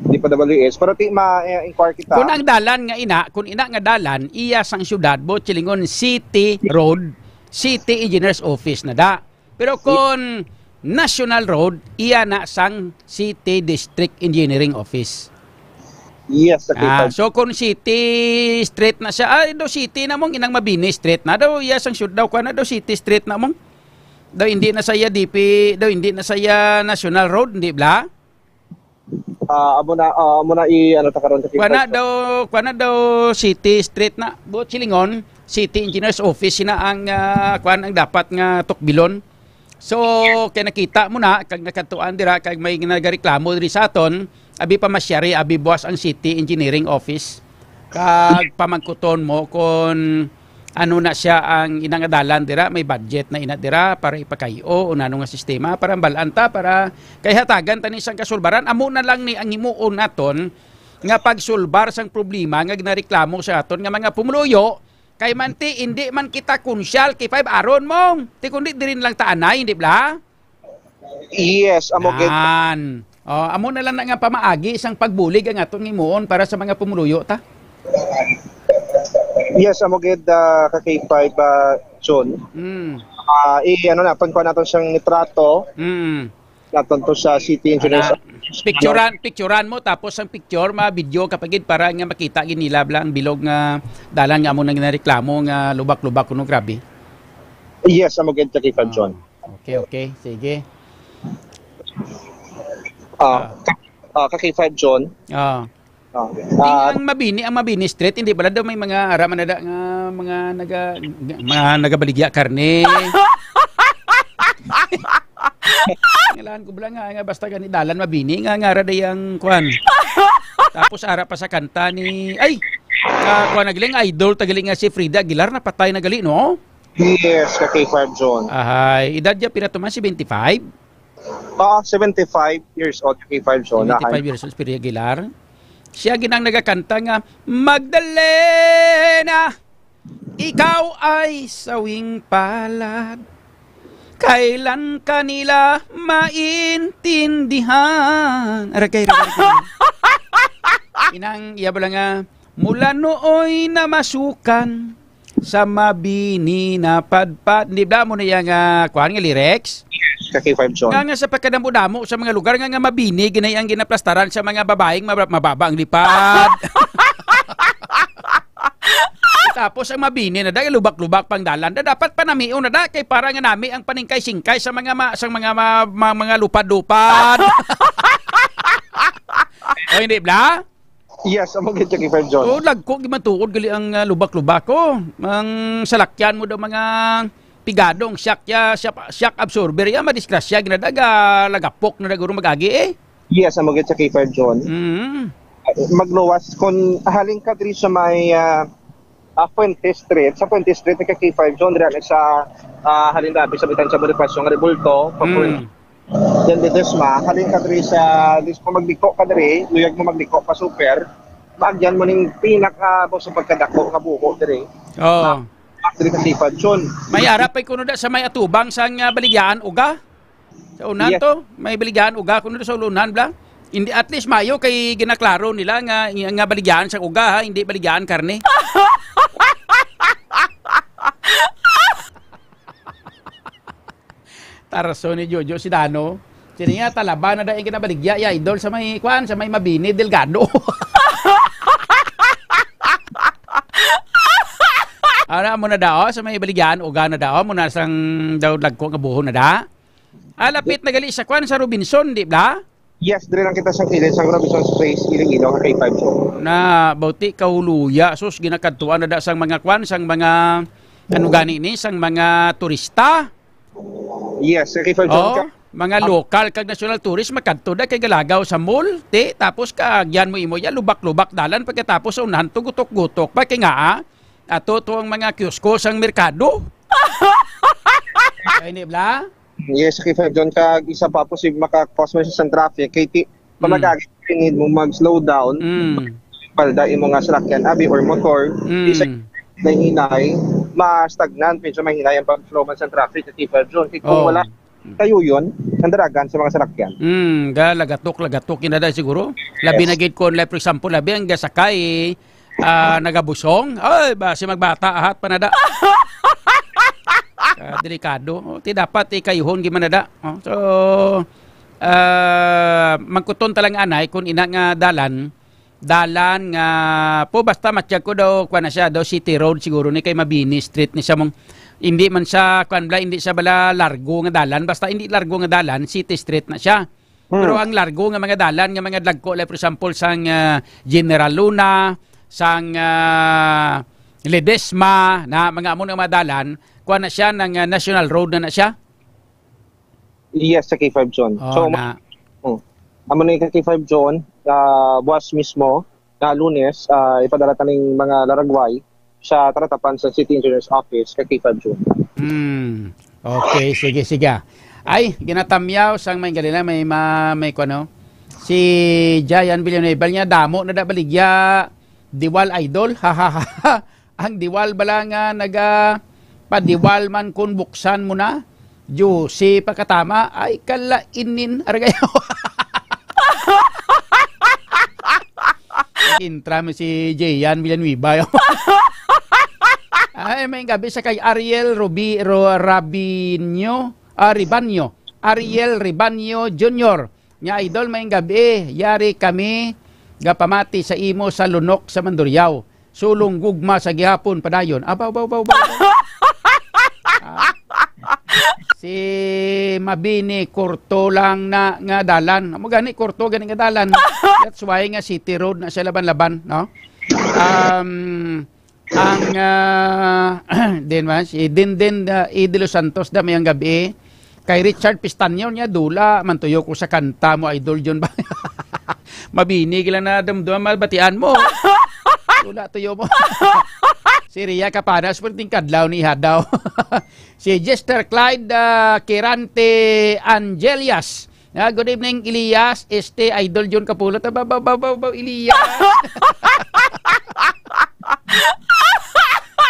D P W H. Pero ti ma-, eh, inquire kita. Kung ang dalan nga ina, kung ina nga dalan, iya sang syudad, buot silingon city road, city engineer's office na da. Pero kung national road, iya na sang city district engineering office. Yes, sa K five. Ah, so kung city street na siya, ay, daw city na mong inang Mabini street na daw, iya sang syud-, daw, kuwan na daw, city street na mong. Daw hindi na saya D P, daw hindi na saya national road, hindi bla? Ah, amo na, ah, amo na i-, ano ta karon sa Kuwan na K five. daw, kuwan na daw, city street na, buot silingon, city engineer's office na ang, ah, kuwan ang dapat nga tukbilon. So, kay nakita mo na, kag nakadtuan dira, kag may nagareklamo diri sa aton, abi pamasyari, abi buwas ang City Engineering Office. Kag pamangkuton mo kung ano na siya ang inangadalan dira, may budget na ina dira para ipakayo o nano nga sistema para bal-an ta, para kay hatagan ta ni sang kasulbaran. Amo na lang ni ang himuon naton nga pagsulbar sang problema nga ginareklamo sa aton nga mga pumuluyo, kay manti, indi man kita konsyal, K five, aron mong, ti kundi diri na lang ta anay, hindi bla? Yes, amo gid. Yan. Oh, amo na lang na nga pamaagi sang pagbulig ang aton himuon para sa mga pumuluyo ta. Yes, amo gid, ah, ka K five, ah, Jun. Mm. Ah, i-, ano naton, kuha naton siyang litrato. Mm. Naton to sa City Engineers. Ana, picturan, picturan mo, tapos ang picture, ma-video ka pa gid para nga makita gid nila bla ang bilog nga dalan nga amo nang ginareklamo nga lubak-lubak kuno, grabe. Yes, amo gid, ka K five, Jun. Ah, okay, okay. Sige. Ah, Ah. ka, ah, ka K five, Jun. Ah. Ah, Di ah, ang Mabini, ang Mabini Street, hindi pala daw may mga ara man na da nga mga naga-, mga nagabaligya karne. Ngalahan ko bala nga, nga basta gani dalan Mabini, nga, nga ara day ang kwan. Tapos ara pa sa kanta ni, ay, ah, kwan na galing, idol ta gali nga si Frida Aguilar, napatay na gali, no? Yes, ka K five, Jun. Ahay, edad niya pira to man, seventy-five? Ah, seventy-five years old, K five, Jun. Seventy-five Ahay. years old, si Frida Aguilar. Siya gid ang nagakanta nga, "Magdalena, ikaw ay sawing palad. Kailan ka nila maintindihan?" Aragay, aragay, aragay. Inang iya bala nga, "Mula nooy namasukan, sa Mabini napadpad." Hindi ba mo na iya nga, kuwan nga lyrics? Yes, ka K five, Jun. Nga, nga sa pagkadamo-damo sa mga lugar nga, nga Mabini, ginay ang ginaplastaran sa mga babaeng mab-, mababa ang lipad. Tapos ang Mabini na da, lubak-lubak pang dalan. Da, dapat panamion na da, kay para nga nami ang paningkay-singkay sa mga ma-, sa mga ma-, ma-, mga lupad-lupad. O, hindi, bla? Yes, amo gid, Chucky Five John. Oh, lagko gid man tuod gali ang, ah, lubak-lubak ko. Ang salakyan mo daw mga pigadong shock ya, shock, shock absorber ya, madisgrasya, ginadaga, lagapok na daguro mag-agi eh. Yes, amo gid, Chucky Five John. Mm. Magluwas kung halin ka diri sa may, ah, ah, Fuente Street. Sa Fuente Street, nagka K five John, dira sa, ah, halin dabi sa bitan sa Bonifacio nga Rebulto, pa Mm. Fuente. Yan, Ledesma, halin ka diri sa, dis-, kung magliko ka diri, luyag mo magliko pa super, maagyan mo ning pinaka, sa pagkadako nga buho diri. Oo. Ma-, diri ka K five John. May ara pa kuno da sa may atubang sang, ah, Baligyaan, uga? Sa unahan Yes. to, may Baligyaan, uga kuno da sa unahan, bla? Hindi, at least mayo kay ginaklaro nila nga, nga Baligyaan sa uga, ha, hindi Baligyaan karne. Tarso ni Jojo si Dano. Sini nga, talaba na dahil ginabaligya, ya, idol, sa may, kwan, sa may Mabini, Delgado. Ano mo na daw, sa may Baligyaan, uga na daw, mo na sang daw lagko nga buho na da. Ah, lapit na gali sa kwan, sa Robinson, di ba? Yes, dire lang kita sa kilid sa Robinson Place, Iloilo, kay five John. Na, bauti, kahuluya, sus, ginakadtuan na da sang mga kwan, sang mga, ano gani ni, sang mga turista. Yes, kay five John Oh, ka- mga Ab- lokal kag national tourist, makadto da kay galagaw sa mall, ti, tapos kaagyan mo imo ya, lubak-lubak dalan, pagkatapos sa unahan to, gutok-gutok pa, kay nga, ah, ato to ang mga kiosko sang merkado. Kay ni bla? Yes, kay five John, kag isa pa, posible maka-cause mo sa traffic, kay ti, Mm. pamagagi, need mo mag-slow down, Mm. palda imo nga salakyan, abi, or motor, Mm. isa na hinay, ma-stagnant, medyo mahinay ang pag-flow man sa traffic, kay five John. Kay kung Oh. wala, kayo yun, ang daragan sa mga salakyan. Mm, ga, lagatok, lagatok, yun na dahil siguro. Labi Yes. na gid kung, like, for example, labi ang gasakay, ah, nagabusong. Ay, ba, si magbata, ahat pa na da. Ah, delikado. O, ti dapat, ikayuhon, gid man na da. O, so, ah, magkuton talang anay, kung ina nga dalan, dalan nga, po, basta matyag ko daw, kuwan na siya, daw city road siguro ni kay Mabini Street ni siya mong, hindi man siya, kuwan bala, hindi siya bala largo nga dalan, basta hindi largo nga dalan, city street na siya. Hmm. Pero ang largo nga mga dalan, nga mga dagko, like, for example, sang, ah, General Luna, sang, ah, Ledesma, na mga amo nga mga dalan, kuwan na siya, ng, ah, national road na na siya. Yes, sa K five John. Oh, So, na. oh. Amo na yung K five John, ah, buwas mismo, na Lunes, ah, ipadala ta ning mga laragway sa taratapan sa City Engineers Office kay K five John. Hmm. Okay, sige, sige. Ay, ginatamyaw sang may galila, may ma-, may kuno. Si Jayan Villanueva niya, damo na da baligya, Diwal Idol, ha, ha, ha, ha. Ang Diwal bala nga naga padiwal man kun buksan mo na. Juicy pa katama. Ay, kalainin. Aragayaw. Intra mo si Jayan Villanueva. Ay, may gabi sa kay Ariel Rubi-, Ro-, Rabinyo, ah, Ribanyo. Ariel Ribanyo Junior. Nga, idol, may gabi. Yari kami gapamati sa imo sa Lunok sa Mandurriao. Sulong gugma sa gihapon padayon. Abaw, baw, baw, baw, baw. Ah, si Mabini, kurto lang na nga dalan. Amo gani, kurto gani nga dalan. That's why nga city road na siya laban-laban, no? Um, ang, ah, din man, si Dindin, ah, E. De Los Santos da may ang gabi. Kay Richard Pistanyo niya, dula, man tuyo ko sa kanta mo, Idol John ba? Mabini gila na damdam, mabatian mo. Dula, tuyo mo. Si Ria Capanas, perting kadlaw ni Hadaw. Si Jester Clyde, ah, Kirante Angelias. Ah, good evening, Elias. Este, Idol John Capulot. Ah, ba, ba, ba, ba, ba, Elias.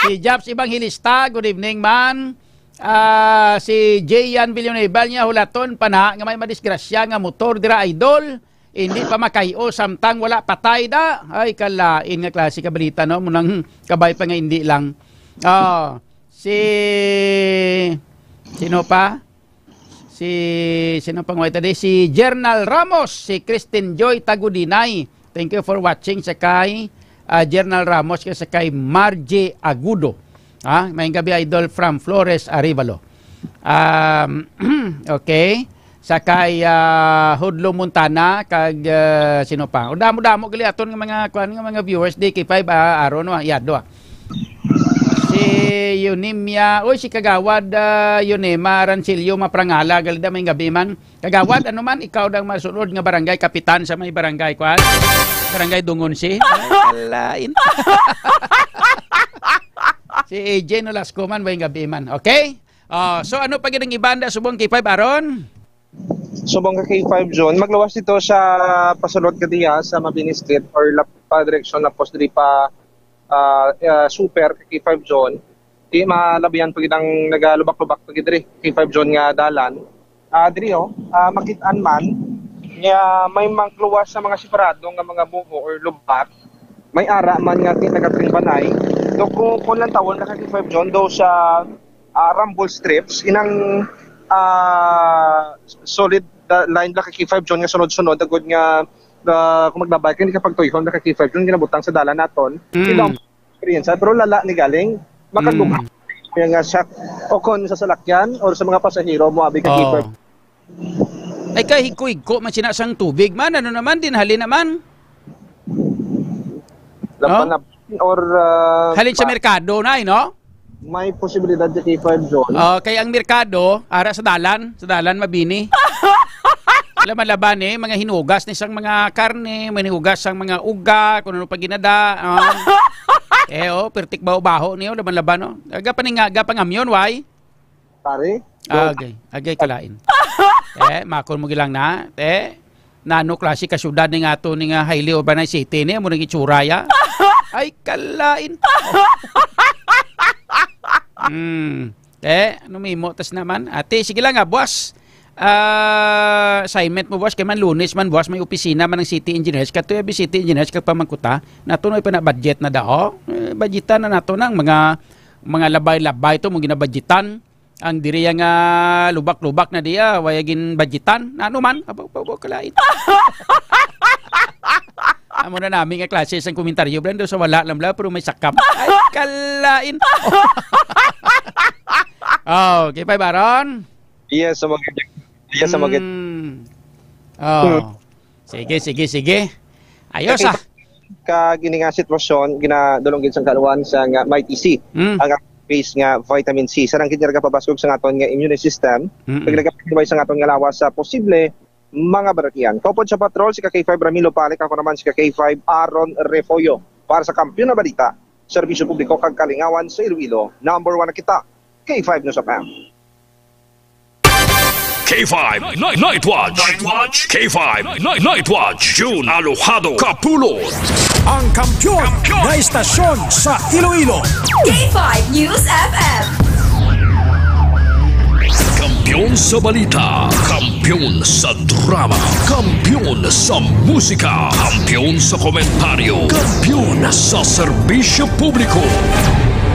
Si Japs Evangelista, good evening, man. Ah, si Jayan Villanueva niya, hulaton pa na nga may madisgrasya nga motor dira, Idol. Hindi pa makayo, samtang wala patay da. Ay, kalain nga klase ka balita, no? Munang kabay pa nga hindi lang. Ah, si, sino pa? Si, sino pang white today? Si Jernal Ramos, si Christine Joy Tagudinay. Thank you for watching sa kay, ah, Jernal Ramos, kag sa kay Margie Agudo. Ah, maayong gabi, idol, from Flores, Arevalo. Um, okay. Sa kay, ah, Hudlo Montana, kag, ah, sino pa? O, damo-damo gali aton nga mga, kuan, nga mga viewers, D K five, ah, Aaron, ah, Yado, ah. Si Yunimia, oy, si Kagawad, ah, Yunema Rancilio Maprangala, gali da, maayong gabi man. Kagawad, ano man, ikaw dang masunod nga barangay kapitan sa may barangay, kuan? Barangay Dungonsi? Ay, kalain. Si A J Nolasco man, maayong gabi man. Okay? Ah, so, ano pa gid ang iban da subong K five, Aaron? Subong ka K five, John, magluwas dito sa pasulod ka diya sa Mabini Street or la pa direksyon na post diri pa, ah, ah, Super ka K five, John. Di malabihan pa gid ang nagalubak-lubak pa gid diri, K five, John, nga dalan. Ah, diri, oh, ah, makit-an man nga may magluwas sa mga separado nga mga buho or lubak. May ara man nga di nagatingbanay. Do kung, kung lantawon na ka K five, John, do sa ah, rumble strips, inang, ah, solid, ah, line lang ka K five, John, nga sunod-sunod, agud nga, ah, kung maglabay ka, hindi ka pagtuyhon na ka K five, John, ginabutang sa dalan naton. Mm. Ilang experience, pero lala ni galing, makagubha Mm. nga sa, o kon sa salakyan, or sa mga pasahero, mo abi ka Oh. K five. Ay, kay higko-higko man sina sang tubig man, ano naman, din halin naman. Laban No? na, or, ah, Halin sa pa- merkado na, eh, no? May posibilidad sa K five, John. Oh, kay ang merkado, ara sa dalan, sa dalan Mabini. Laban-laban, eh, mga hinugas ni sang mga karne, may hinugas sang mga uga, kung ano pa ginada, oh. Eh, oh, pertik baho-baho niyo, laban-laban, no? Aga pa ni nga, aga pa ngamyon, why? Pare? Ah, okay. Agay kalain. Eh, makon mo gilang na, eh. Nano klase ka syudad ni nga ato ni nga highly urbanized city ni, amo nang itsura ya. Ay, kalain. Hmm. Eh, ano mimo tas naman? Ate, sige lang nga, boss. Ah, assignment mo, boss, kay man Lunes man, boss, may opisina man ang city engineers. Kato yung city engineers, kag pamangkuta, nato na pa na budget na daw. Eh, budgetan na nato ng mga, mga labay-labay to, mga ginabudgetan. Ang diri nga lubak-lubak na diya, waya gin budgetan. Nano man, abaw, abaw, abaw, kalain. Amo na nami nga klase sang komentaryo, Brando, sa wala lang bla, pero may sakap. Ay, kalain. Oh, okay, Pay Baron? Yes, sa mga, yes, sa mga Mm. Oh. Hmm. Sige, sige, sige. Ayos, Okay, ah. Kag ini nga sitwasyon, ginadulong gid sang kaluan sa nga Mighty C, Mm. ang base nga vitamin C. Sa nang gid nga nagapabaskog sa aton nga immune system, Mm-mm. kag nagapatibay sa aton nga lawas sa posible mga barakian. Kaupod sa patrol, si ka K five Ramilo Palik, ako naman si ka K five Aaron Refollo. Para sa Kampiyon na Balita, Serbisyo Publiko kag Kalingawan sa Iloilo, number one na kita, K five News F M. K five Night, Night Watch. Night Watch. K five Night, Night Watch. June Alojado Kapulot. Ang kampiyon na istasyon sa Iloilo. K five News F M. Kampiyon sa balita, kampiyon sa drama, kampiyon sa musika, kampiyon sa komentaryo, kampiyon sa serbisyo publiko.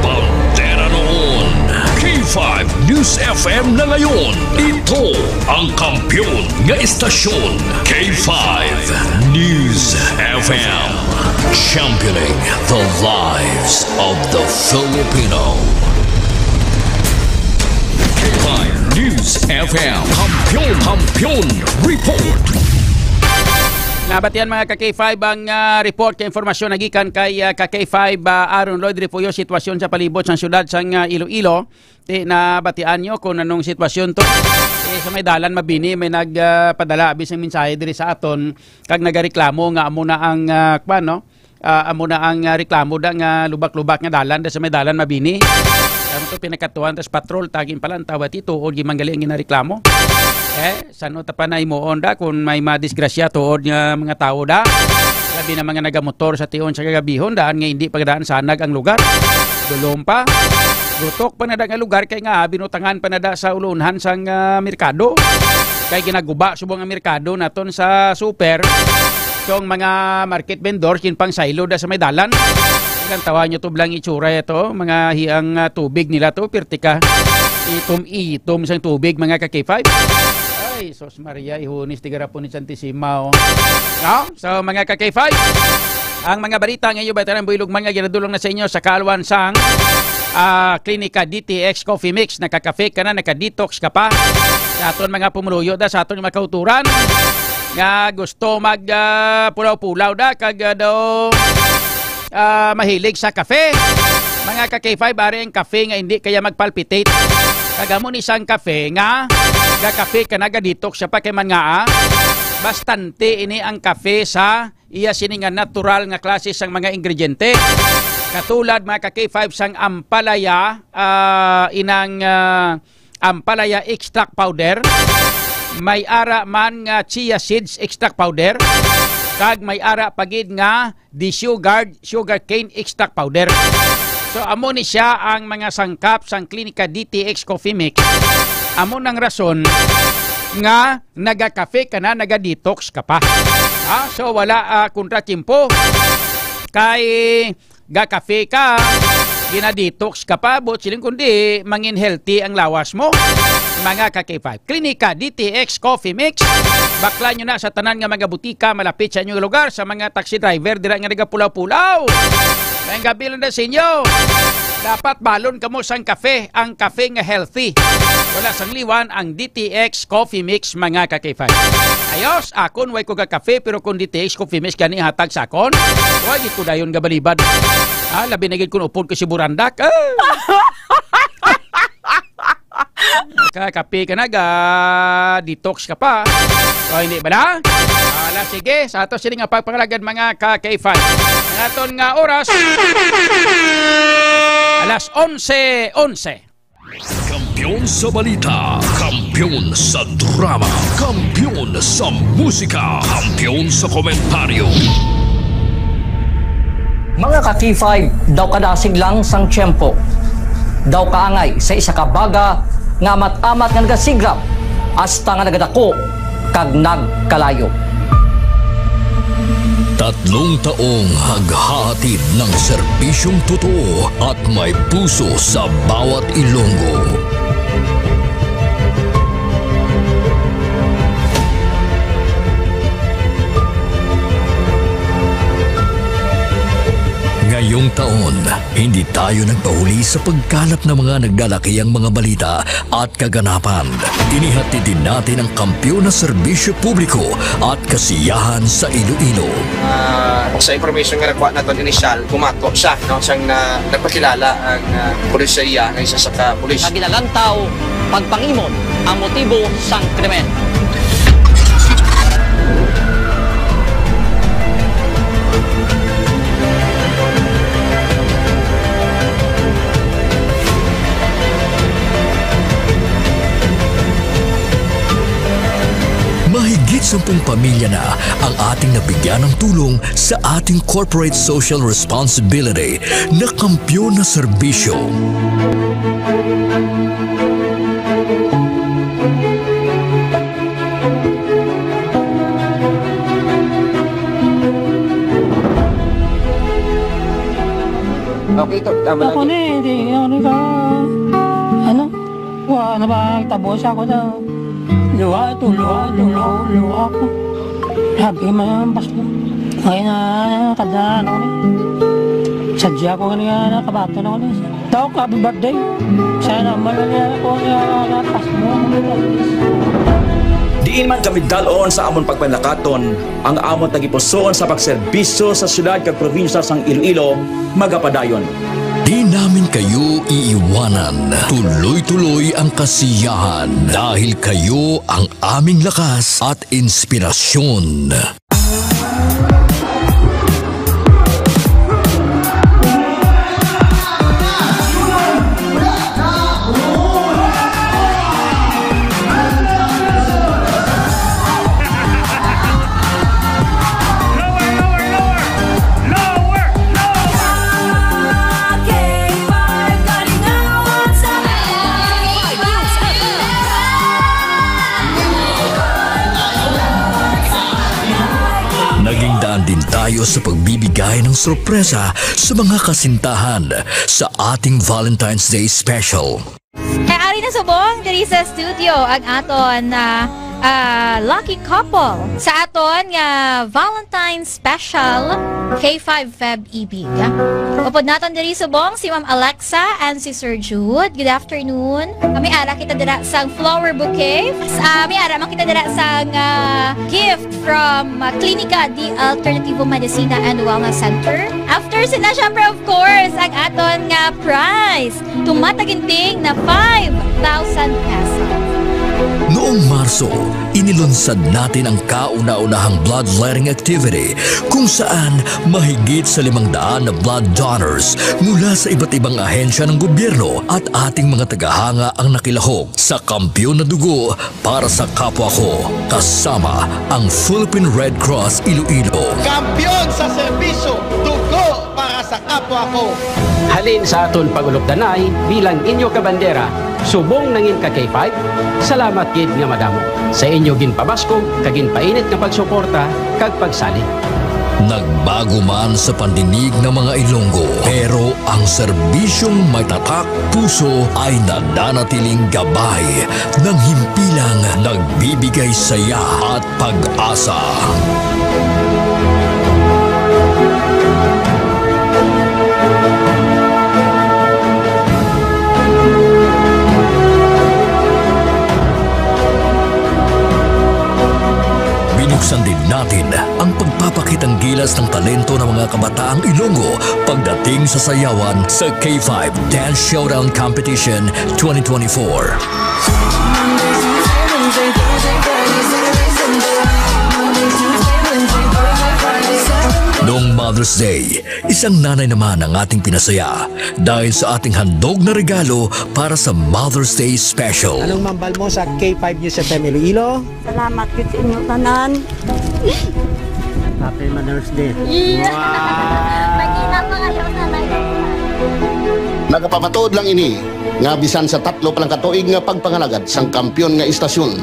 Bandera noon, K five News F M na ngayon. Ito ang kampiyon nga istasyon, K five News F M. Championing the lives of the Filipino. K five News F M. Kampiyon, Kampiyon Report. Nabatian, mga ka K five, ang, ah, report kay impormasyon nagikan kay, ah, ka K five, ah, Aaron Lloyd Refugio, sitwasyon sa palibot sang syudad sang, ah, Iloilo. Ti, nabatian nyo kung anong sitwasyon to? Eh, sa may dalan Mabini, may nag, ah, padala abi sang mensahe diri sa aton, kag nagareklamo nga amo na ang, ah, kwan, no? Ah, amo na ang, ah, reklamo da nga lubak-lubak nga dalan da sa may dalan Mabini. Ano to, pinakatuan tas patrol, tagin pala ang tawat ito, o di manggali ang ginareklamo. Eh, San-o ta pa na himuon da kung may madisgrasya tuod nga mga tawo da? Labi na mga nagamotor sa tion sa kagabihon, daan nga hindi pagadaan sanag ang lugar. Dulom pa. Gutok pa na da nga lugar kay nga binutangan pa na da sa ulunhan sang, ah, merkado. Kay ginaguba subong ang merkado naton sa super. Tong mga market vendors, ginpangsaylo da sa may dalan. Ilang tawa nyo to, blang itsura ito, mga hiang, ah, tubig nila to, pirti ka. Itom-itom sang tubig, mga ka K five. Ay, sos Maria, ihunis, di garapon ni Santisima, oh. No? So, mga ka K five, Ang mga balita nga inyo batiran buhilog man nga ginadul-ong na sa inyo sa kaalwan sang, ah, Klinika D T X Coffee Mix. Nagkakafe ka na, nagka-detox ka pa. Sa aton mga pumuluyo da, sa aton mga kauturan nga gusto mag, ah, pulaw-pulaw da, kag, ah, daw, ah, mahilig sa kafe. Mga ka-K five, ari ang kafe nga hindi kaya magpalpitate. Kag amo ni sang kafe nga gakafe ka na, ga-detox siya pa kay man nga, ah, bastante ini ang kafe sa iya sini nga natural nga klase sang mga ingrediente. Katulad, mga ka-K five, sang ampalaya, ah, inang, ah, ampalaya extract powder, may ara man nga chia seeds extract powder, kag may ara pa gid nga desugared sugarcane extract powder. So, amo ni siya ang mga sangkap sang Klinika D T X Coffee Mix. Amo nang rason nga nagakafe ka na, naga-detox ka pa. Ha? So, wala, ah, kontratiempo. Kay gakafe ka, gina-detox ka pa, buot siling kundi mangin healthy ang lawas mo. Mga ka-K five. Klinika D T X Coffee Mix. Bakla nyo na sa tanan nga mga butika malapit sa inyong lugar, sa mga taxi driver dira nga nagapulaw-pulaw. May gabi lang na sa inyo. Dapat balon kamo sang kafe, ang kafe nga healthy. Wala sang liwan ang D T X Coffee Mix, mga ka-K five. Ayos, akon way ko ga kafe, pero kung D T X Coffee Mix gani hatag sa akon, way gid ko dayon gabalibad. Ah, labi na gid kung upod ko si Burandak. Ah! Ka, kape ka na, ga detox ka pa. O, hindi bala? Ala, sige, sa ato sini nga pagpangalagan, mga ka-K five. Ang aton nga oras, alas onse onse. Kampiyon sa balita, kampiyon sa drama, kampiyon sa musika, kampiyon sa komentaryo. Mga ka-K five, daw kadasig lang sang tiyempo. Daw kaangay sa isa ka baga nga amat-amat nga nagasigrap hasta nga nagadako kag nagkalayo. Tatlong taong naghahatid ng serbisyong totoo at may puso sa bawat Ilonggo. Ngayong taon, hindi tayo nagpahuli sa pagkalat ng mga nagdalakiang mga balita at kaganapan. Inihatid din natin ang kampiyon na serbisyo publiko at kasiyahan sa Iloilo. Ah, sa information nga nakuha naton inisyal, bumato siya, no, siyang na, nagpakilala ang, ah, pulis sa iya nga isa sa ka pulis. Nga ginalantaw, pagpangimon ang motibo sang krimen. Mahigit sampung pamilya na ang ating nabigyan ng tulong sa ating corporate social responsibility na kampiyon na serbisyo. Okay, ito. Tama lang. Ako ni, di, ano ka, ano? Wa na ba ang tabo sa ako na? Luha to, luha to, luha, luha ko. Sabi man ang Pasko. Ngayon na, kada ano ni. Sadya ko nga niya, nakabato na ko ni. Tok, happy birthday. Sana man lang yan ako nga lapas mo. Diin man kami dalon sa amon pagpanlakaton, ang amon tagipusoon sa pagserbisyo sa siyudad kag probinsya sang Iloilo magapadayon. Di namin kayo iiwanan. Tuloy-tuloy ang kasiyahan dahil kayo ang aming lakas at inspirasyon. Naging daan din tayo sa pagbibigay ng sorpresa sa mga kasintahan sa ating Valentine's Day special. Kay ari na subong diri sa studio ang aton, ah, ah, lucky couple sa aton nga Valentine's Special, K five Feb Ibig. Upod naton diri subong si Ma'am Alexa and si Sir Jude. Good afternoon. Kami ara kita dira sang flower bouquet. Ah, may ara man kita dira sang, ah, gift from, ah, Klinika de Alternativo Medicina and Wellness Center. After sina, syempre, of course, ang aton nga prize. Tumataginting na five thousand pesos. Noong Marso, inilunsad natin ang kauna-unahang bloodletting activity, kung saan mahigit sa limang daan na blood donors mula sa iba't ibang ahensya ng gobyerno at ating mga tagahanga ang nakilahok sa Kampiyon na Dugo para sa Kapwa Ko, kasama ang Philippine Red Cross Iloilo. Kampiyon sa serbisyo, dugo para sa kapwa ko. Halin sa aton pag-ulupdanay bilang inyo kabandera, subong nangin ka K five, salamat gid nga madamo sa inyo ginpabaskog kag ginpainit nga pagsuporta kag pagsalig. Nagbago man sa pandinig ng mga Ilonggo, pero ang serbisyong may tatak puso ay nananatiling gabay ng himpilang nagbibigay saya at pag-asa. Binuksan din natin ang pagpapakitang gilas ng talento ng mga kabataang Ilonggo pagdating sa sayawan sa K five Dance Showdown Competition twenty twenty-four. Noong Mother's Day, isang nanay naman ang ating pinasaya dahil sa ating handog na regalo para sa Mother's Day Special. Anong mambal mo sa K five News F M Iloilo? Salamat gid sa inyo tanan. Happy Mother's Day. Yeah. Wow! Mag-ina pa kayo sa live. Nagapamatuod lang ini nga bisan sa tatlo pa lang ka tuig nga pagpangalagad sang kampiyon nga istasyon,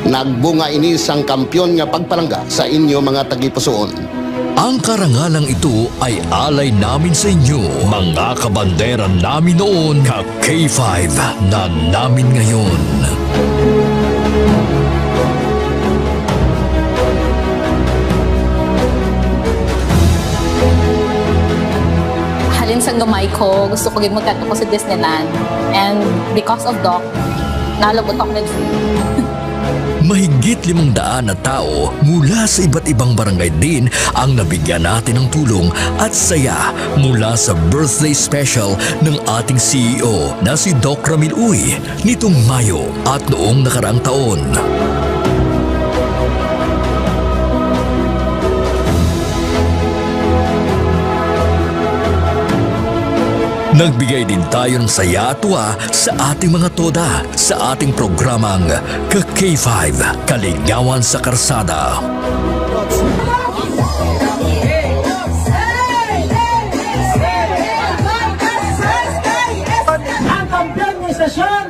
nagbunga ini sang kampiyon nga pagpalangga sa inyo mga tagipusoon. Ang karangalang ito ay alay namin sa inyo, mga kabandera namin noon, ka K five na namin ngayon. Halin sang gamay ko, gusto ko gid magkadto ko sa Disneyland. And because of Doc, nalabot ako na dream. Mahigit limang daan na tao mula sa iba't ibang barangay din ang nabigyan natin ng tulong at saya mula sa birthday special ng ating C E O na si Doc Ramil Uy nitong Mayo at noong nakaraang taon. Nagbigay din tayo ng saya at tuwa sa ating mga toda sa ating programang Ka K five, Kaligawan sa Karsada. Ang kampiyon ng estasyon,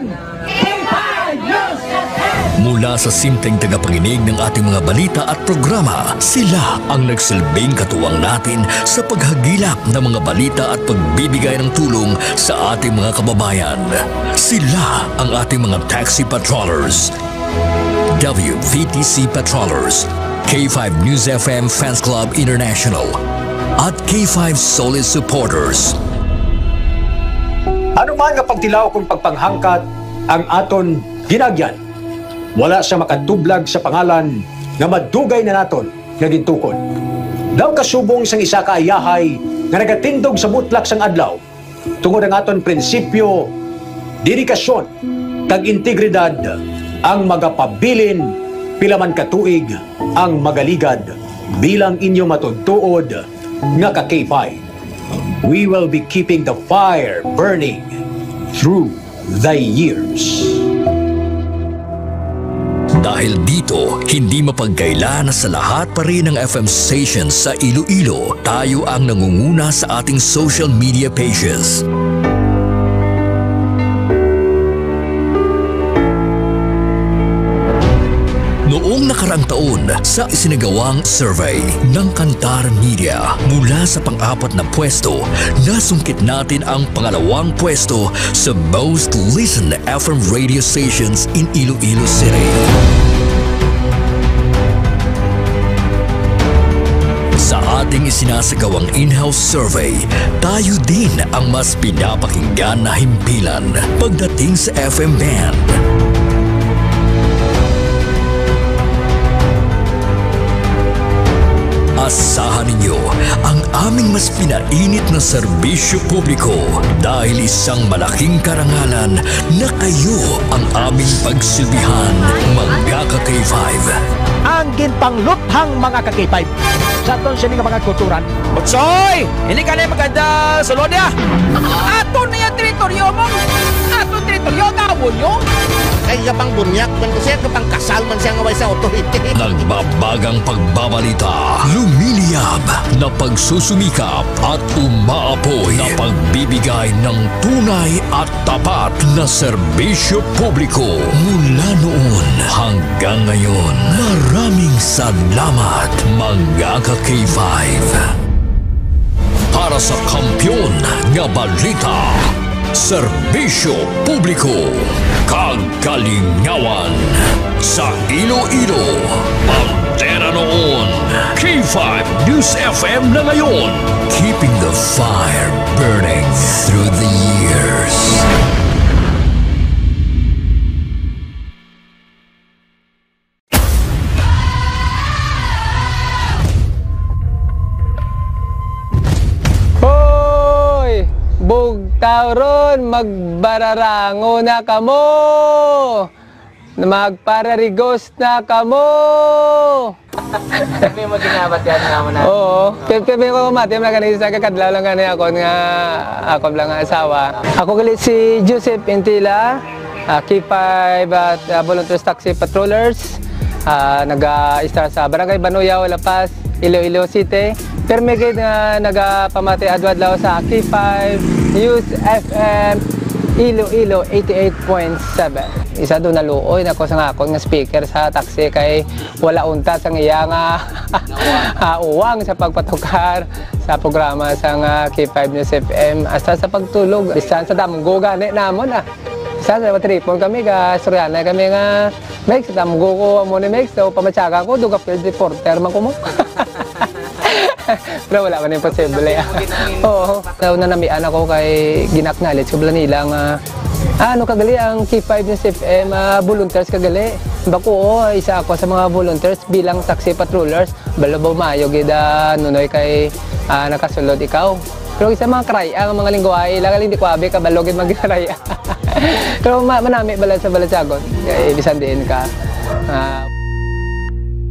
K five News F M. Mula sa simpleng tagapakinig ng ating mga balita at programa, sila ang nagsilbing katuwang natin sa paghagilap ng mga balita at pagbibigay ng tulong sa ating mga kababayan. Sila ang ating mga taxi patrollers, W V T C patrollers, K five News F M Fans Club International, at K five Solid Supporters. Ano man nga pagtilaw kon pagpanghangkat ang aton ginagyan, wala sa makatublag sa pangalan nga madugay na naton nga gintukod. Daw kasubong sang isa ka ayahay nga nagatindog sa butlak sang adlaw, tungod ang aton prinsipyo, dedikasyon, kag integridad ang magapabilin pila man ka tuig ang magaligad bilang inyo matuod-tuod nga ka K five. We will be keeping the fire burning through the years. Dahil dito, hindi mapagkaila na sa lahat pa rin ng F M stations sa Iloilo, tayo ang nangunguna sa ating social media pages. Noong nakaraang taon, sa isinagawang survey ng Kantar Media, mula sa pang-apat na pwesto, nasungkit natin ang pangalawang pwesto sa most listened F M radio stations in Iloilo City. Ating isinasagawang in-house survey, tayo din ang mas pinapakinggan na himpilan pagdating sa F M band. Asahan ninyo ang aming mas pinainit na serbisyo publiko dahil isang malaking karangalan na kayo ang aming pagsilbihan, mga ka-K five. Ang ginpangluthang, mga ka-K five. Sa aton sini nga mga kulturan. Butsoy! Hindi ka na maganda sulod niya. Ato na yung teritoryo mo. Ato teritoryo, gawon nyo. Kay kapang bunyak, man ko siya, kapang kasal man siya nga way sa authority. Nagbabagang pagbabalita, lumiliyab na pagsusumikap at umaapoy na pagbibigay ng tunay at tapat na serbisyo publiko mula noon hanggang ngayon. Maraming salamat, mga ka-K five. Para sa kampiyon nga balita, serbisyo publiko, kag kalingawan sa Iloilo. Bandera noon, K five News F M na ngayon. Keeping the fire burning through the years. Hoy! Bugtaw ron, magbararango na kamo! Magpararigos na kamo! Kami mo ginabat yan nga mo na. Oo. Pe-, pe-, pero mati, wala ka na isa, kakadlaw lang gani ako nga, ako lang nga asawa. Ako gali si Joseph Intila, ah, K five at, ah, Volunteers Taxi Patrollers. Ah, naga-istar sa Barangay Banuyaw, La Paz, Iloilo City. Pirmi gid nga nagapamati adlaw-adlaw sa K five News F M Iloilo eighty-eight point seven. Isa do naluoy na ko sa akon nga speaker sa taxi kay wala unta sang iya nga, ah, uwang sa pagpatukar sa programa sang, ah, K five News F M. Hasta sa pagtulog, bisan sa damgo gani namon, ah. Bisan sa matripon kami, ga-istoryahanay kami nga, "Mex, damgo ko amo ni Mex, so pamatyagan ko, dugap ka reporter man ko mo." Pero wala man imposible, ah. Oo. Sa una, namian ako kay gina-acknowledge ko bala nila nga, ah, ano ka gali ang K five News F M, ah, volunteers ka gali. Bako, oo, isa ako sa mga volunteers bilang taxi patrollers. Balo ba maayo gid, ah, Nunoy, kay, ah, nakasulod ikaw. Pero isa mga karay-a nga mga lingwahe, lang hindi ko abi ka balo gid magkaray-a. Pero ma-, manami bala sa balatyagon. Kay bisan diin ka. Ah.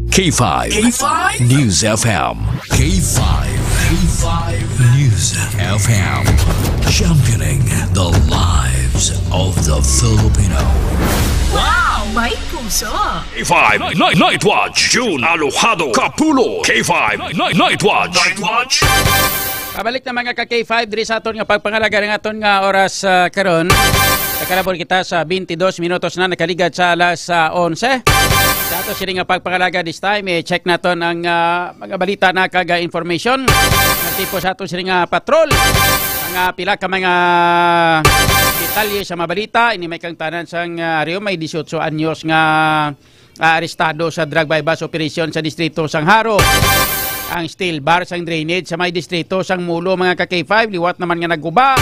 K five K five News F M. K five, K five News F M. Championing the lives of the Filipino. Wow! May puso! K five Night, Night Watch, June Alojado Kapulo. K five Night, Night Watch. Night Watch. Pabalik na, mga ka-K five, diri sa aton nga pagpangalaga ng aton nga oras, ah, karon. Nakalabot kita sa twenty-dos minutos na nakaligad sa alas, ah, onse. Sa ato sini nga pagpangalaga this time, eh, check naton ang, ah, mga balita na kag, ah, information. Ang tipo sa ato sini nga patrol. Ang, ah, pila ka mga detalye sa mga balita. Ini may kang tanan sang, ah, Rio, may dieciocho anyos nga ah, arestado sa drug buy-bust operation sa distrito sang Jaro. Ang steel bar sang drainage sa may distrito sang Molo, mga ka-K five, liwat naman nga nagguba.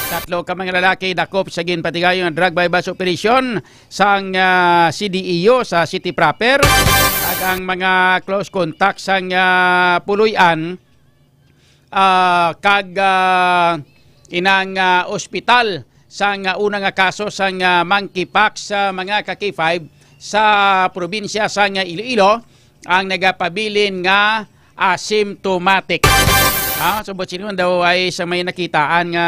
Tatlo ka mga lalaki dakop sa ginpatigayon nga drug buy-bust operation sang, ah, C D E O sa city proper. Kag ang mga close contact sang, ah, puloy-an, ah, kag, ah, inang, ah, ospital sang, ah, una nga kaso sang, ah, monkeypox sa mga ka-K five sa probinsya sang, ah, Iloilo ang nagapabilin nga asymptomatic. Ah, so, but sino daw ay sa may nakitaan nga,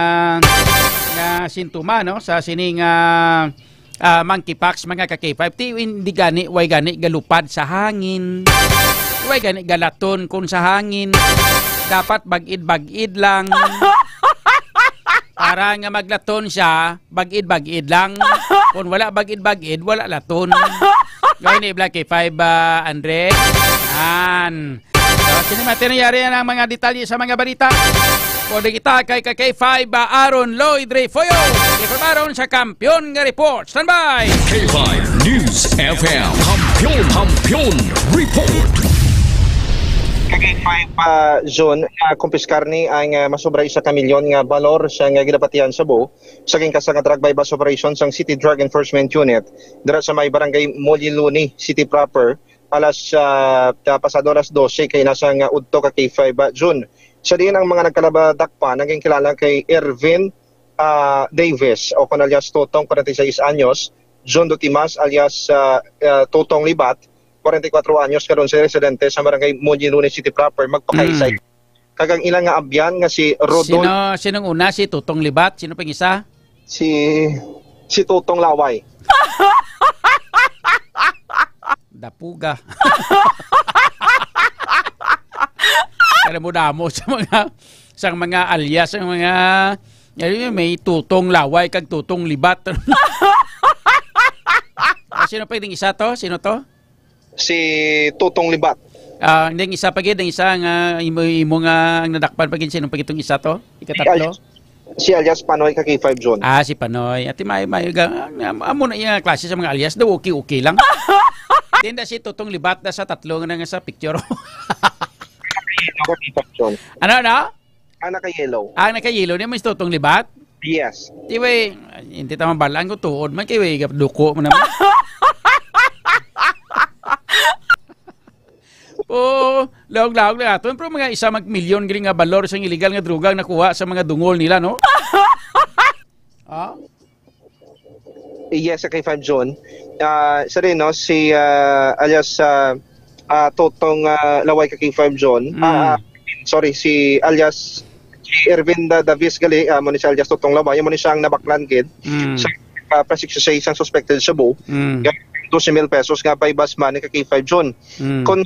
nga sintoma, no, sa sining, ah, ah, monkeypox, mga ka-K five, ti hindi gani, way gani galupad sa hangin. Way gani galaton kung sa hangin. Dapat bagid-bagid lang. Para nga maglaton siya, bagid-bagid lang. Kung wala bagid-bagid, wala laton. Gawin ni Black K five, ah, Andre. Yan. So, sini, Mateo, yari na ang mga detalye sa mga balita. Pwede kita kay ka-K five, ah, Aaron Lloyd Refollo. K five Aaron sa Kampiyon nga Report. Standby! K five News F M. Kampiyon, Kampiyon Report. Kag five, ah, June, nakumpiskar ni ang, ah, masobra isa ka milyon nga balor sa nga ginapatihan sa shabu sa gingkasa nga drug buy-bust operation sang City Drug Enforcement Unit dira sa may barangay Moliluni City proper, alas, ah, ta-, pasado alas dose kay nasa nga udto ka K five, ah, June. Sa diin ang mga nagkalabadakpan ang ginkilala kay Ervin, ah, Davis o kon alias Totong, forty-six anyos, John Dutimas alias, ah, ah, Totong Libat, forty-four anyos, karon si residente sa barangay Moliluni City proper, magpakaisay. Mm. Kag ang ilang nga abyan nga si Rodolfo. Sino, sinong una? Si Totong Libat? Sino pang isa? Si, si Totong Laway. Dapuga. Alam mo, damo sa mga, sa mga alias, sa mga, alam mo, may Totong Laway kag Totong Libat. Ah, sino pa yung isa to? Sino to? Si Totong Libat. Ah, hindi, isa pa gid, ang isa nga imo, imo nga ang nadakpan pa gid, sino pa gid tong isa to? Ikatatlo? Si alias, si alias Panoy ka K five June. Ah, si Panoy. Ati may, may ga-, amo na yung klase sa mga alias daw, okay, okay lang. Tinda si Totong Libat na sa tatlo nga na nga sa picture. Ano, ano? Ang naka-yellow. Ah, ang naka-yellow. Di mo si Totong Libat? Yes. Di ba, eh, hindi tama balaan ko tuod man kay, eh, duko mo naman. Oo, lahog-lahog lang aton. Pero mga isa mag milyon gini nga balor sa illegal nga droga ang nakuha sa mga dungol nila, no? Ah? Yes, sa K five June. Ah, sa rin, no, si, ah, alias, ah, ah, Totong, ah, Laway ka K five June. Mm. Ah, ah, sorry, si alias, si Ervin Da-, Davis gali, ah, mo ni siya alias Totong Laway, mo ni siyang nabaklan gid. Mm. Sa, ah, pa sixty-six ang suspected shabu. Mm. Gamit ang twelve mil pesos nga buy-bust money ka K five June. Mm. Kung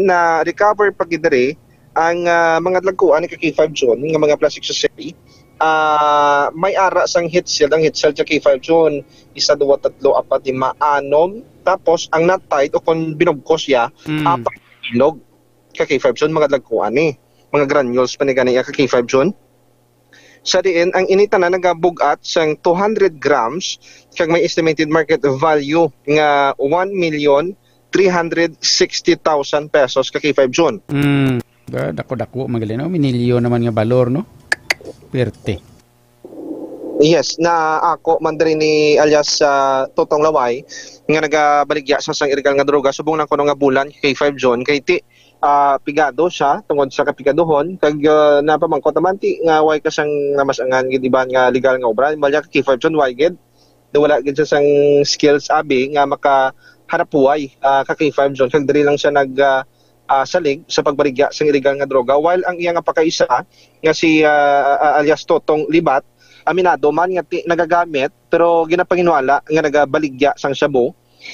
na recover pa gid diri, ang, ah, mga dagkuan ni ka K five June, nga mga plastic accessory, ah, may ara sang heat shield, ang heat shield sa K five June, isa, duwa, tatlo, apat, lima, anom. Tapos, ang not tied o kung binugkos siya, Mm. apat bilog ka K five June, mga dagkuan ni. Mga granules pa ni gani ka K five June. Sa diin, ang ini tanan nagabug-at sang two hundred grams, kag may estimated market value nga one million three hundred sixty thousand pesos ka K five June. Mm. Ga-, dako-dako, magaling, no? Minilyo naman nga balor, no? Perte. Yes, na ako man diri ni alias, ah, Totong Laway nga nagabaligya sa sang illegal nga droga subong lang kuno nga bulan kay five June kay ti, ah, pigado siya tungod sa kapigaduhon kag, ah, napamangkot naman ti nga way ka sang namasangan gid iban nga legal nga obra. Malya ka kay five June, way gid. Daw wala gid siya sang skills abi nga makahanap buhay, ah, ka K five June, kag diri lang siya nag, ah, ah, salig sa pagbaligya sang illegal nga droga, while ang iya nga pakaisa nga si, ah, ah, alias Totong Libat, aminado man nga ti-, nagagamit pero ginapanginwala nga nagabaligya sang shabu,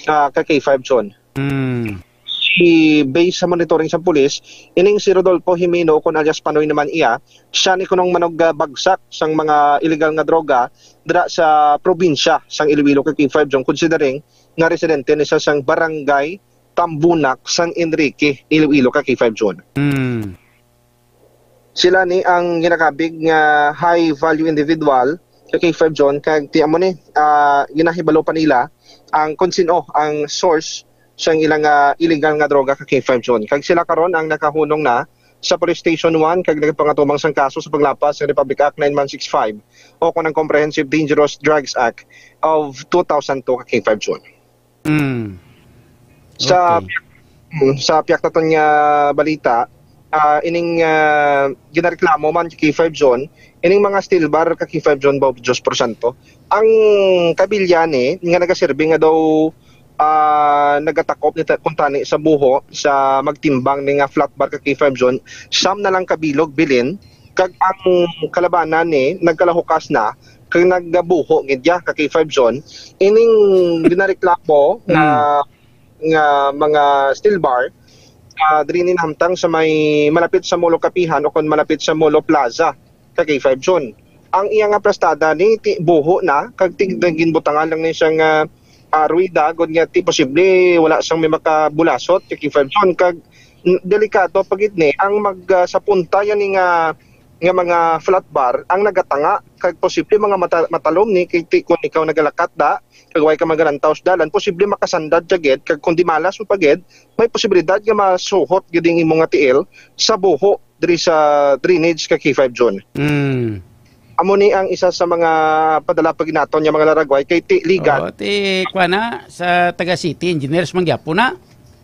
ah, ka K five June. Mm. Si base sa monitoring sa pulis, ining si Rodolfo Jimeno, kon alias Panoy naman iya, siya ni kunong manugabagsak sang mga illegal nga droga dira sa probinsya sang Iloilo kag K five June, considering nga residente ni siya sang barangay Tambunak, San Enrique, Iloilo kag K five June. Mm. Sila ni ang ginakabig nga high value individual kag K five June, kag ti amo ni, ah, ginahibalo pa nila ang kon sin-o ang source sang ilang, ah, illegal nga droga ka K five June. Kag sila karon ang nakahunong na sa Police Station one kag nagpangatubang sang kaso sa paglapas sa Republic Act nine one six five o kon ang Comprehensive Dangerous Drugs Act of two thousand two ka K five June. Mm. Sa Okay. piyak-, mm, sa piyak naton nga balita, ah, ining, ah, ginareklamo man K five June, ining mga steel bar ka K five June ba, Diyos porsyento. Ang kabilya ni nga nagaserbi nga daw, ah, nagatakop ni ta-, kuntani sa buho sa magtimbang ni nga flat bar ka K five June, siyam na lang kabilog bilin, kag ang kalabanan ni nagkalahukas na kag nagabuho gid ya ka K five June. Ining ginareklamo nga, Mm. nga mga steel bar, ah, diri ni nahamtang sa may malapit sa Molo Kapihan o kon malapit sa Molo Plaza ka K five June. Ang iya nga plastada ni ti buho na kag tig-, ginbutangan lang ni siya nga, ah, ruwida gud nga ti posible wala sang may makabulasot ka K five June kag n-, delikado pa gid ni ang mag, ah, sa punta yan ni nga nga mga flat bar ang nagatanga, kag posible mga mata-, matalom ni kay ti-, kung ikaw nagalakat da, kag way ka magalantaw sa dalan, posible makasandad siya gid, kag kung di malas mo pa gid, may posibilidad nga masuhot gid ang imo nga tiil sa buho diri sa drainage ka K five John. Mm. Amo ni ang isa sa mga padala pa gid naton nga mga laragway kay ti ligat. Oo, ti, kwa na, sa taga city engineers man gyapon na.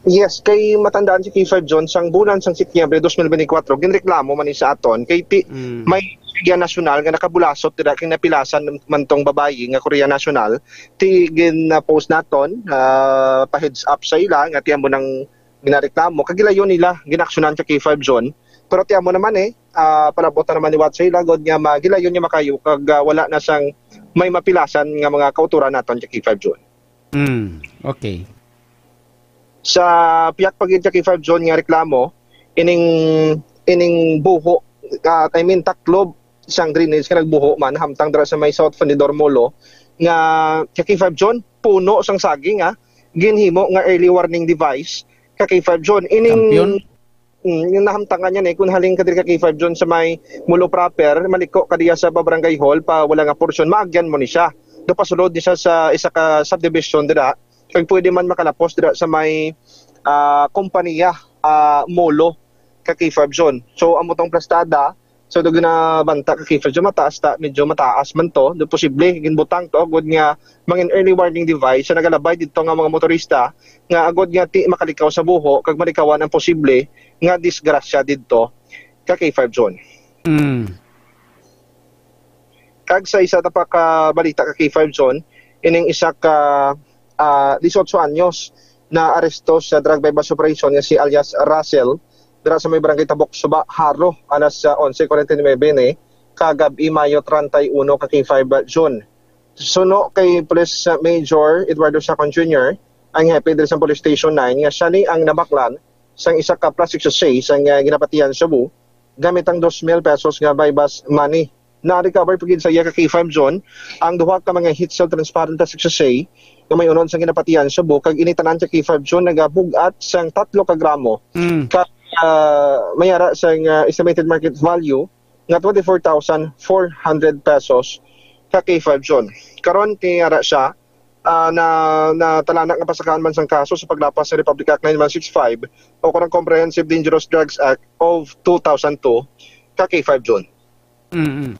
Yes, kay matandaan si K five John, sang bulan sang Setyembre dos mil benti kwatro, ginreklamo man ni sa aton kay ti Mm. may media nasyonal nga nakabulasot dira kay napilasan man tong babayi nga Korea National, ti gin-post naton, ah, pa heads up sa ila nga ti amo nang ginareklamo, kag gilayon nila, ginaksyonan sa K five John. Pero ti amo naman eh, ah, palabot na naman ni Wat sa ila, god nga magilayon niya makayo, kag, ah, wala na sang may mapilasan nga mga kauturan naton sa K five John. Mm, okay. Sa piyak pa gid ka K five John nga reklamo, ining, ining buho, ah, I mean, taklob sang drainage nga nagbuho man, hamtang dira sa may South Fundidor Molo, nga ka K five John, puno sang saging, ah, ginhimo nga early warning device ka K five John. Ining Kampiyon? Mm, yung nahamtangan niya ni, kung haling ka diri ka K five John sa may Molo proper, maliko ka diya sa Barangay Hall, pa wala nga porsyon, maagyan mo ni siya. Do pasulod ni siya sa isa ka subdivision dira, kag pwede man makalapos dira sa may, ah, kompanya, ah, Molo ka K five John. So, amo tong plastada, so, do ginabanta ka K five John, mataas ta, medyo mataas man to, do posible, ginbutang to, agod nga mangin early warning device sa nagalabay dito nga mga motorista, nga agod nga ti makalikaw sa buho, kag malikawan ang posible nga disgrasya didto ka K five John. Mm. Kag sa isa na pa ka balita ka K five John, ining isa ka, ah, dieciocho anyos na aresto sa drug buy-bust operation nga si alias Russell, dira sa may barangay Tabok Suba, Jaro, alas, ah, onse cuarenta y nueve ni kagab-i, Mayo treinta y uno ka K five John. Suno kay Police Major Eduardo Sacon Junior, ang hepe diri sa Police Station nine, nga siya ni ang nabaklan sang isa ka plastic sachet sang, ah, ginapatihan shabu gamit ang dos mil pesos nga buy-bust money. Na-recover pa gid sa iya ka K five John ang duha ka mga heat sealed transparent plastic sachet nga may unod sang ginapatihan shabu, kag ini tanan ka K five John nagabug-at sang tatlo ka gramo Mm. ka, ah, may ara sang, ah, estimated market value nga twenty-four thousand four hundred pesos ka K five John. Karon, kay ara siya, ah, na, natalana nga pasakaan man sang kaso sa paglapas sa Republic Act nine one six five o kanang Comprehensive Dangerous Drugs Act of two thousand two ka K five John. Mm-mm.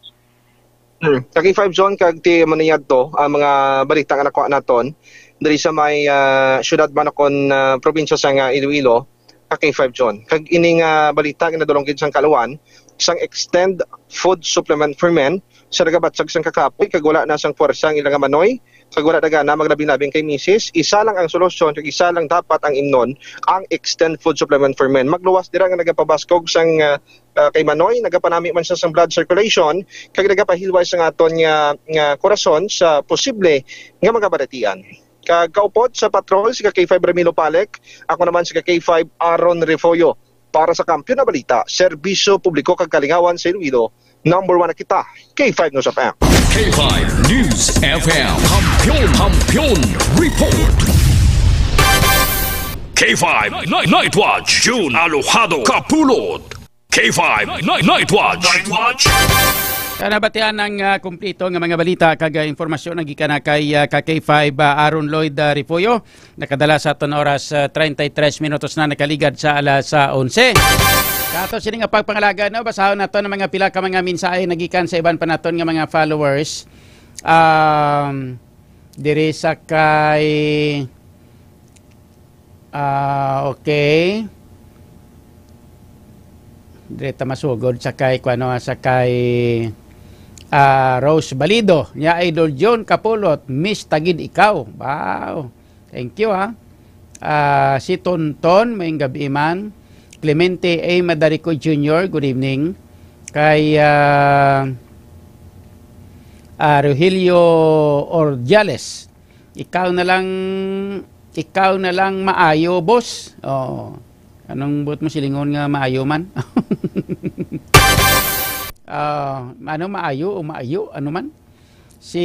Hmm. Ka K five John, kag ti maniyadto ang mga balita nga nakuha naton diri sa may, ah, syudad man o kon, ah, probinsya sang, ah, Iloilo, ka K five John. Kag ini nga balita ginadulong gid sang kaluan sang Extend Food Supplement for Men sa nagabatsag sang kakapoy kag wala na sang puwersa ang ila nga manoy, kag wala na gana maglabing-labing kay misis. Isa lang ang solusyon kag isa lang dapat ang imnon, ang Extend Food Supplement for Men. Magluwas dira nga nagapabaskog sang, ah, ah, kay manoy, nagapanami man siya sang blood circulation, kag nagapahilway sang aton nga, nga korason sa posible nga mga balatian. Kag kaupod sa patrol, si ka K five Ramilo Palek, ako naman si ka K five Aaron Refollo. Para sa Kampiyon na Balita, Serbisyo Publiko kag Kalingawan sa Iloilo, number one na kita, K five News F M. K five News F M. Kampiyon, Kampiyon Report. K five Night, Night Watch, June Alojado Kapulot. K five Night, Night Watch. Night Watch. Kana batian ang, ah, kumplito nga mga balita kag, ah, impormasyon nga gikan na kay, ah, ka K five, ah, Aaron Lloyd, ah, Refollo. Nakadala sa aton oras, ah, treinta y tres minutos na nakaligad sa alas, ah, onse. Sa ato sini nga pagpangalaga, no, basahon nato ang mga pila ka mga mensahe nagikan sa iban pa naton nga mga followers. Um, diri sa kay, ah, okay. Diri ta masugod sa kay, kuno, sa kay, ah, Rose Balido. Nya, Idol John Kapulot, miss ta gid ikaw. Wow. Thank you, ha. Ah, si Tonton, maayong gab-i man. Clemente A Madarico Junior, good evening. Kay, ah, ah, Rogelio Ordiales, ikaw na lang, ikaw na lang maayo, boss. Oh, anong buot mo silingon nga maayo man? Ah, ano, maayo o maayo? Ano man? Si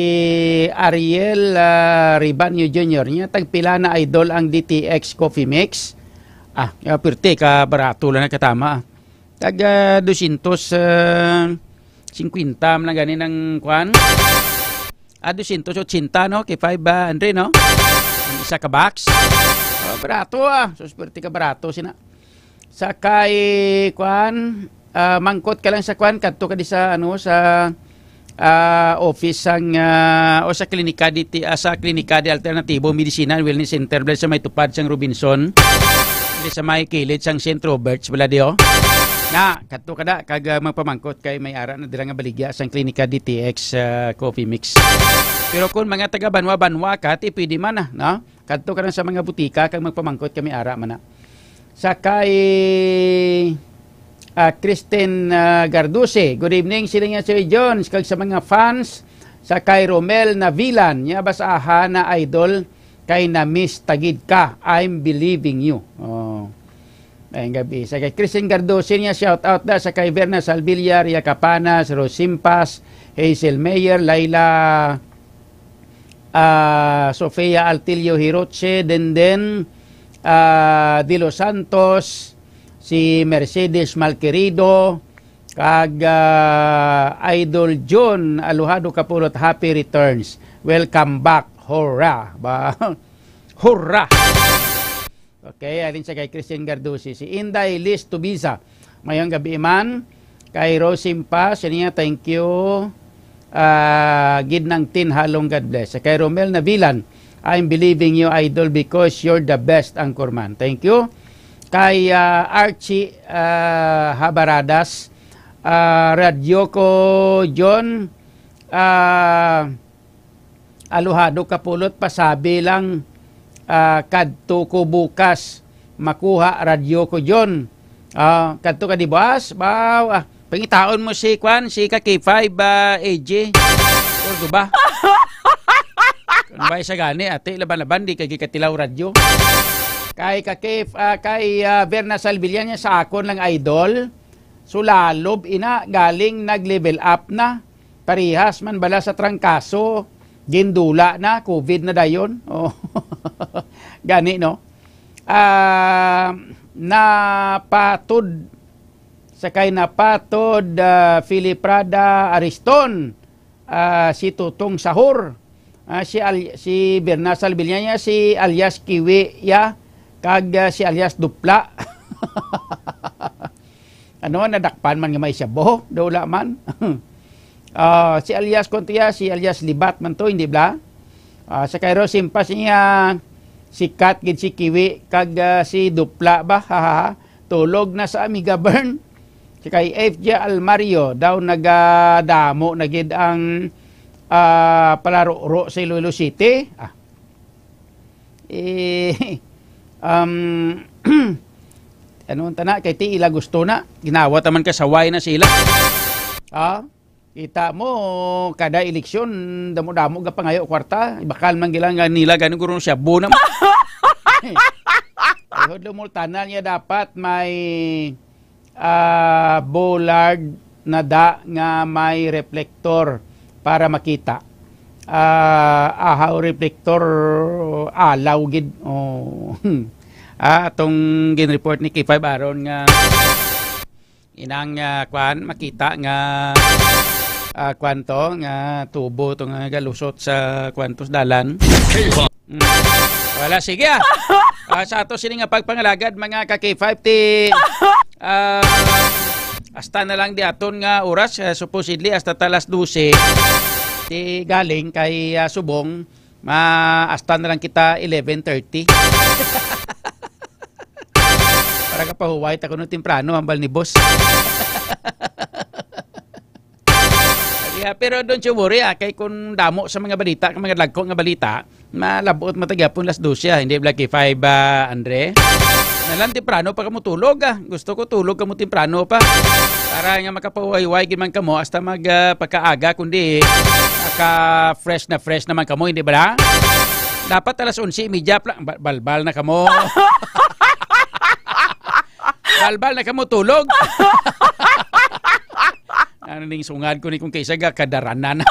Ariel, ah, Ribanyo Junior niya, tagpila na, Idol, ang D T X Coffee Mix? Ah, ah, pirti ka barato lang na katama. Tag, ah, dosyentos, ah, singkwenta man lang gani ang kwan. Ah, dosyentos otsenta, no? K five, ah, Andre, no? Ang isa ka box. Oh, barato, ah. So, swerte ka barato, sina. Sa kay, kwan, ah, mangkot ka lang sa kwan, kadto ka di sa, ano, sa, ah, office sang, ah, o sa klinika di ti-, ah, sa klinika di Alternatibo Medicina and Wellness Center, bala sa may tupad sang Robinson. Di sa may kilid sang Saint Roberts, bala di, oh. Na, kadto ka da, kag, ah, magpamangkot kay may ara na dira nga baligya sang klinika D T X, ah, Coffee Mix. Pero kung mga taga Banwa-Banwa ka, ti pwede man na, no? Kadto ka lang sa mga butika kag magpamangkot kay may ara man na. Sa kay, ah, Kristen, ah, Garduce, "Good evening," sila nga, "Sir Jones, kag sa mga fans." Sa kay Romel Navilan, niya, "Basaha na, idol, kay na-miss ta gid ka. I'm believing you." Oh. Ay, ang gabi. Sa kay Kristen Garduce niya, shout out na. Sa kay Verna Salvillar, Yacapanas, Rosimpas, Hazel Mayer, Laila, ah, Sofia Altillo Hiroche, Denden, ah, De Los Santos, si Mercedes Malquerido, kag, ah, Idol John Alojado Kapulot, happy returns. Welcome back. Hurrah! Ba? Hurrah! Okay, alin sa kay Christian Gardusi, si Inday Liz Tubiza. Mayong gabi man. Kay Rosim pa, siya niya, thank you. Ah, gid nang tin halong God bless. Kay Romel Navilan, "I'm believing you, idol, because you're the best anchorman." Thank you. Kay, ah, Archie, ah, Habaradas, ah, Radyo ko, John, ah, Aluhado Kapulot, pasabi lang, ah, kadto ko bukas, makuha radyo ko, John. Ah, kadto ka di buwas? Baw, ah, pangitaon mo si kwan, si ka K five, ah, A J. Cordoba. Kung ba sa gani, ate, laban-laban, di ka gikatilaw radyo. Kay ka K, ah, kay, ah, Verna Salvillania, sa akon lang, idol. Sulalob ina, galing nag-level up na. Parihas man bala sa trangkaso, gindula na, covid na dayon. Oh. Gani, no? Ah, napatod, sa kay napatod, ah, Philip Prada Ariston, ah, si Tutong Sahur, ah, si Al-, si Berna Salvillania, si alias Kiwi, ya, kag, ah, si alias Dupla. Ano, nadakpan man nga may shabu? Dula man. Ah, si alias Contia, si alias Libat man to, hindi bla? Ah, sa kay Rosim pa siya, sikat gid si Kiwi, kag, ah, si Dupla ba? Hahaha. Tulog na sa Amiga Bern. Si kay F J Almario daw nagadamo na gid ang, ah, palaro-ro sa Iloilo City. Ah. Eh, um, ano ang tana? Kay ti ila gusto na. Ginawa taman kasaway na sila. Ah? Kita mo, kada eleksyon, damo-damo ga pangayo kwarta. Ibakal man gila nga nila, gani guro siya. Buo naman. Ihod lumultanan niya dapat may, ah, bollard na da nga may reflector para makita. Ah, ahaw reflector, alaw gid. Oh. Ah, atong gin-report ni K five aron nga inang, ah, kwan, makita nga, ah, kwan to, nga tubo to nga galusot sa kwan to, sa dalan. Mm. Wala, sige, ah. Ah, sa ato sini nga pagpangalagad, mga ka K five, ti, ah, hasta na lang di aton nga oras, ah, supposedly hasta ta alas dose. Ti galing kay, ah, subong, ma-, hasta na lang kita eleven thirty. Para kapahuway ta kuno temprano, hambal ni boss. Yeah, pero don't you worry, ah, kay kung damo sa mga balita, kung mga dagko nga balita, malabot man ta gyapon alas dose, ah, hindi bla K five, ah, Andre? Na lang temprano pa kamo tulog, ah. Gusto ko tulog kamo temprano pa. Para nga makapahuway-huway gid man kamo hasta mag, ah, pagkaaga, kundi maka-fresh na fresh naman kamo, hindi ba? Dapat alas onse y media pla-, ba-, balbal na kamo. Balbal na kamo tulog. Ano ning sungad ko ni kung kaysa ga kadaranan?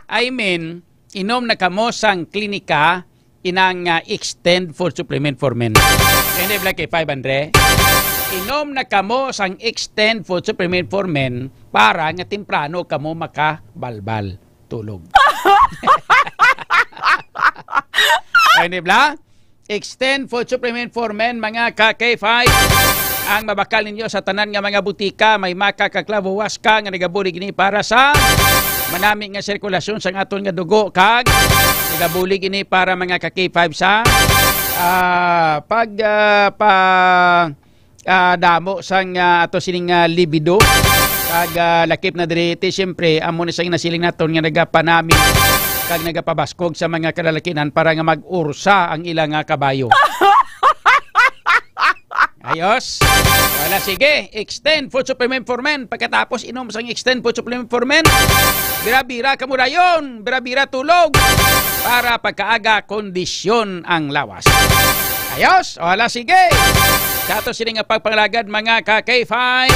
I mean, inom na kamo sang klinika inang, ah, extend for supplement for men. Hindi bla kay five hundred. Inom na kamo sang Extend Food Supplement for Men para nga temprano kamo makabalbal tulog. Ay, di ba? Extend Food Supplement for Men, mga ka K five. Ang mabakal ninyo sa tanan nga mga butika, may maka kag clavo huasca nga nagabulig ini para sa manami nga sirkulasyon sang aton nga dugo, kag nagabulig ini para, mga ka K five, sa, ah, pag, ah, pa, ah, damo sang, ah, ato sining, ah, libido. Kag, ah, lakip na diri, ti, siyempre, amo ni sang nasiling naton nga nagapanami kag nagapabaskog sa mga kalalakinan para nga mag-ursa ang ila nga kabayo. Ayos. Wala, sige. Extend Food Supplement for Men. Pagkatapos inom sang Extend Food Supplement for Men, bira-bira kamo dayon. Bira-bira tulog. Para pagkaaga, kondisyon ang lawas. Ayos. Wala, sige. Sa ato sini nga pagpangalagad, mga ka K five.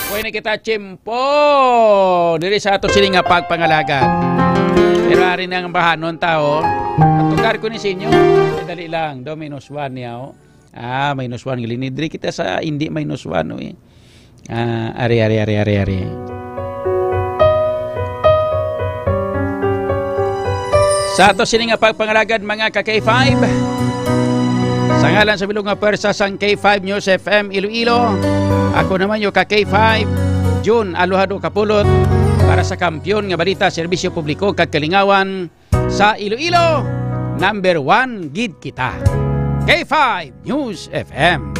Pwede na kita tiyempo diri sa ato sini nga pagpangalagad. Pero ari na ang bahanon, tao. Patugar ko ni sinyo. Dali lang. Dominos one niya, oh. Ah, minus one gali ni. Diri kita sa hindi minus one, eh. Ah, ari, ari, ari, ari, ari. Sa ato sini nga pagpangalagad, mga ka K five, sa ngalan sa bilog nga pwersa sang K five News F M Iloilo, ako naman yung ka K five, June Aluhado Kapulot, para sa Kampiyon nga Balita, Serbisyo Publiko kag Kalingawan, sa Iloilo, number one gid kita. K five News F M.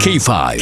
K five.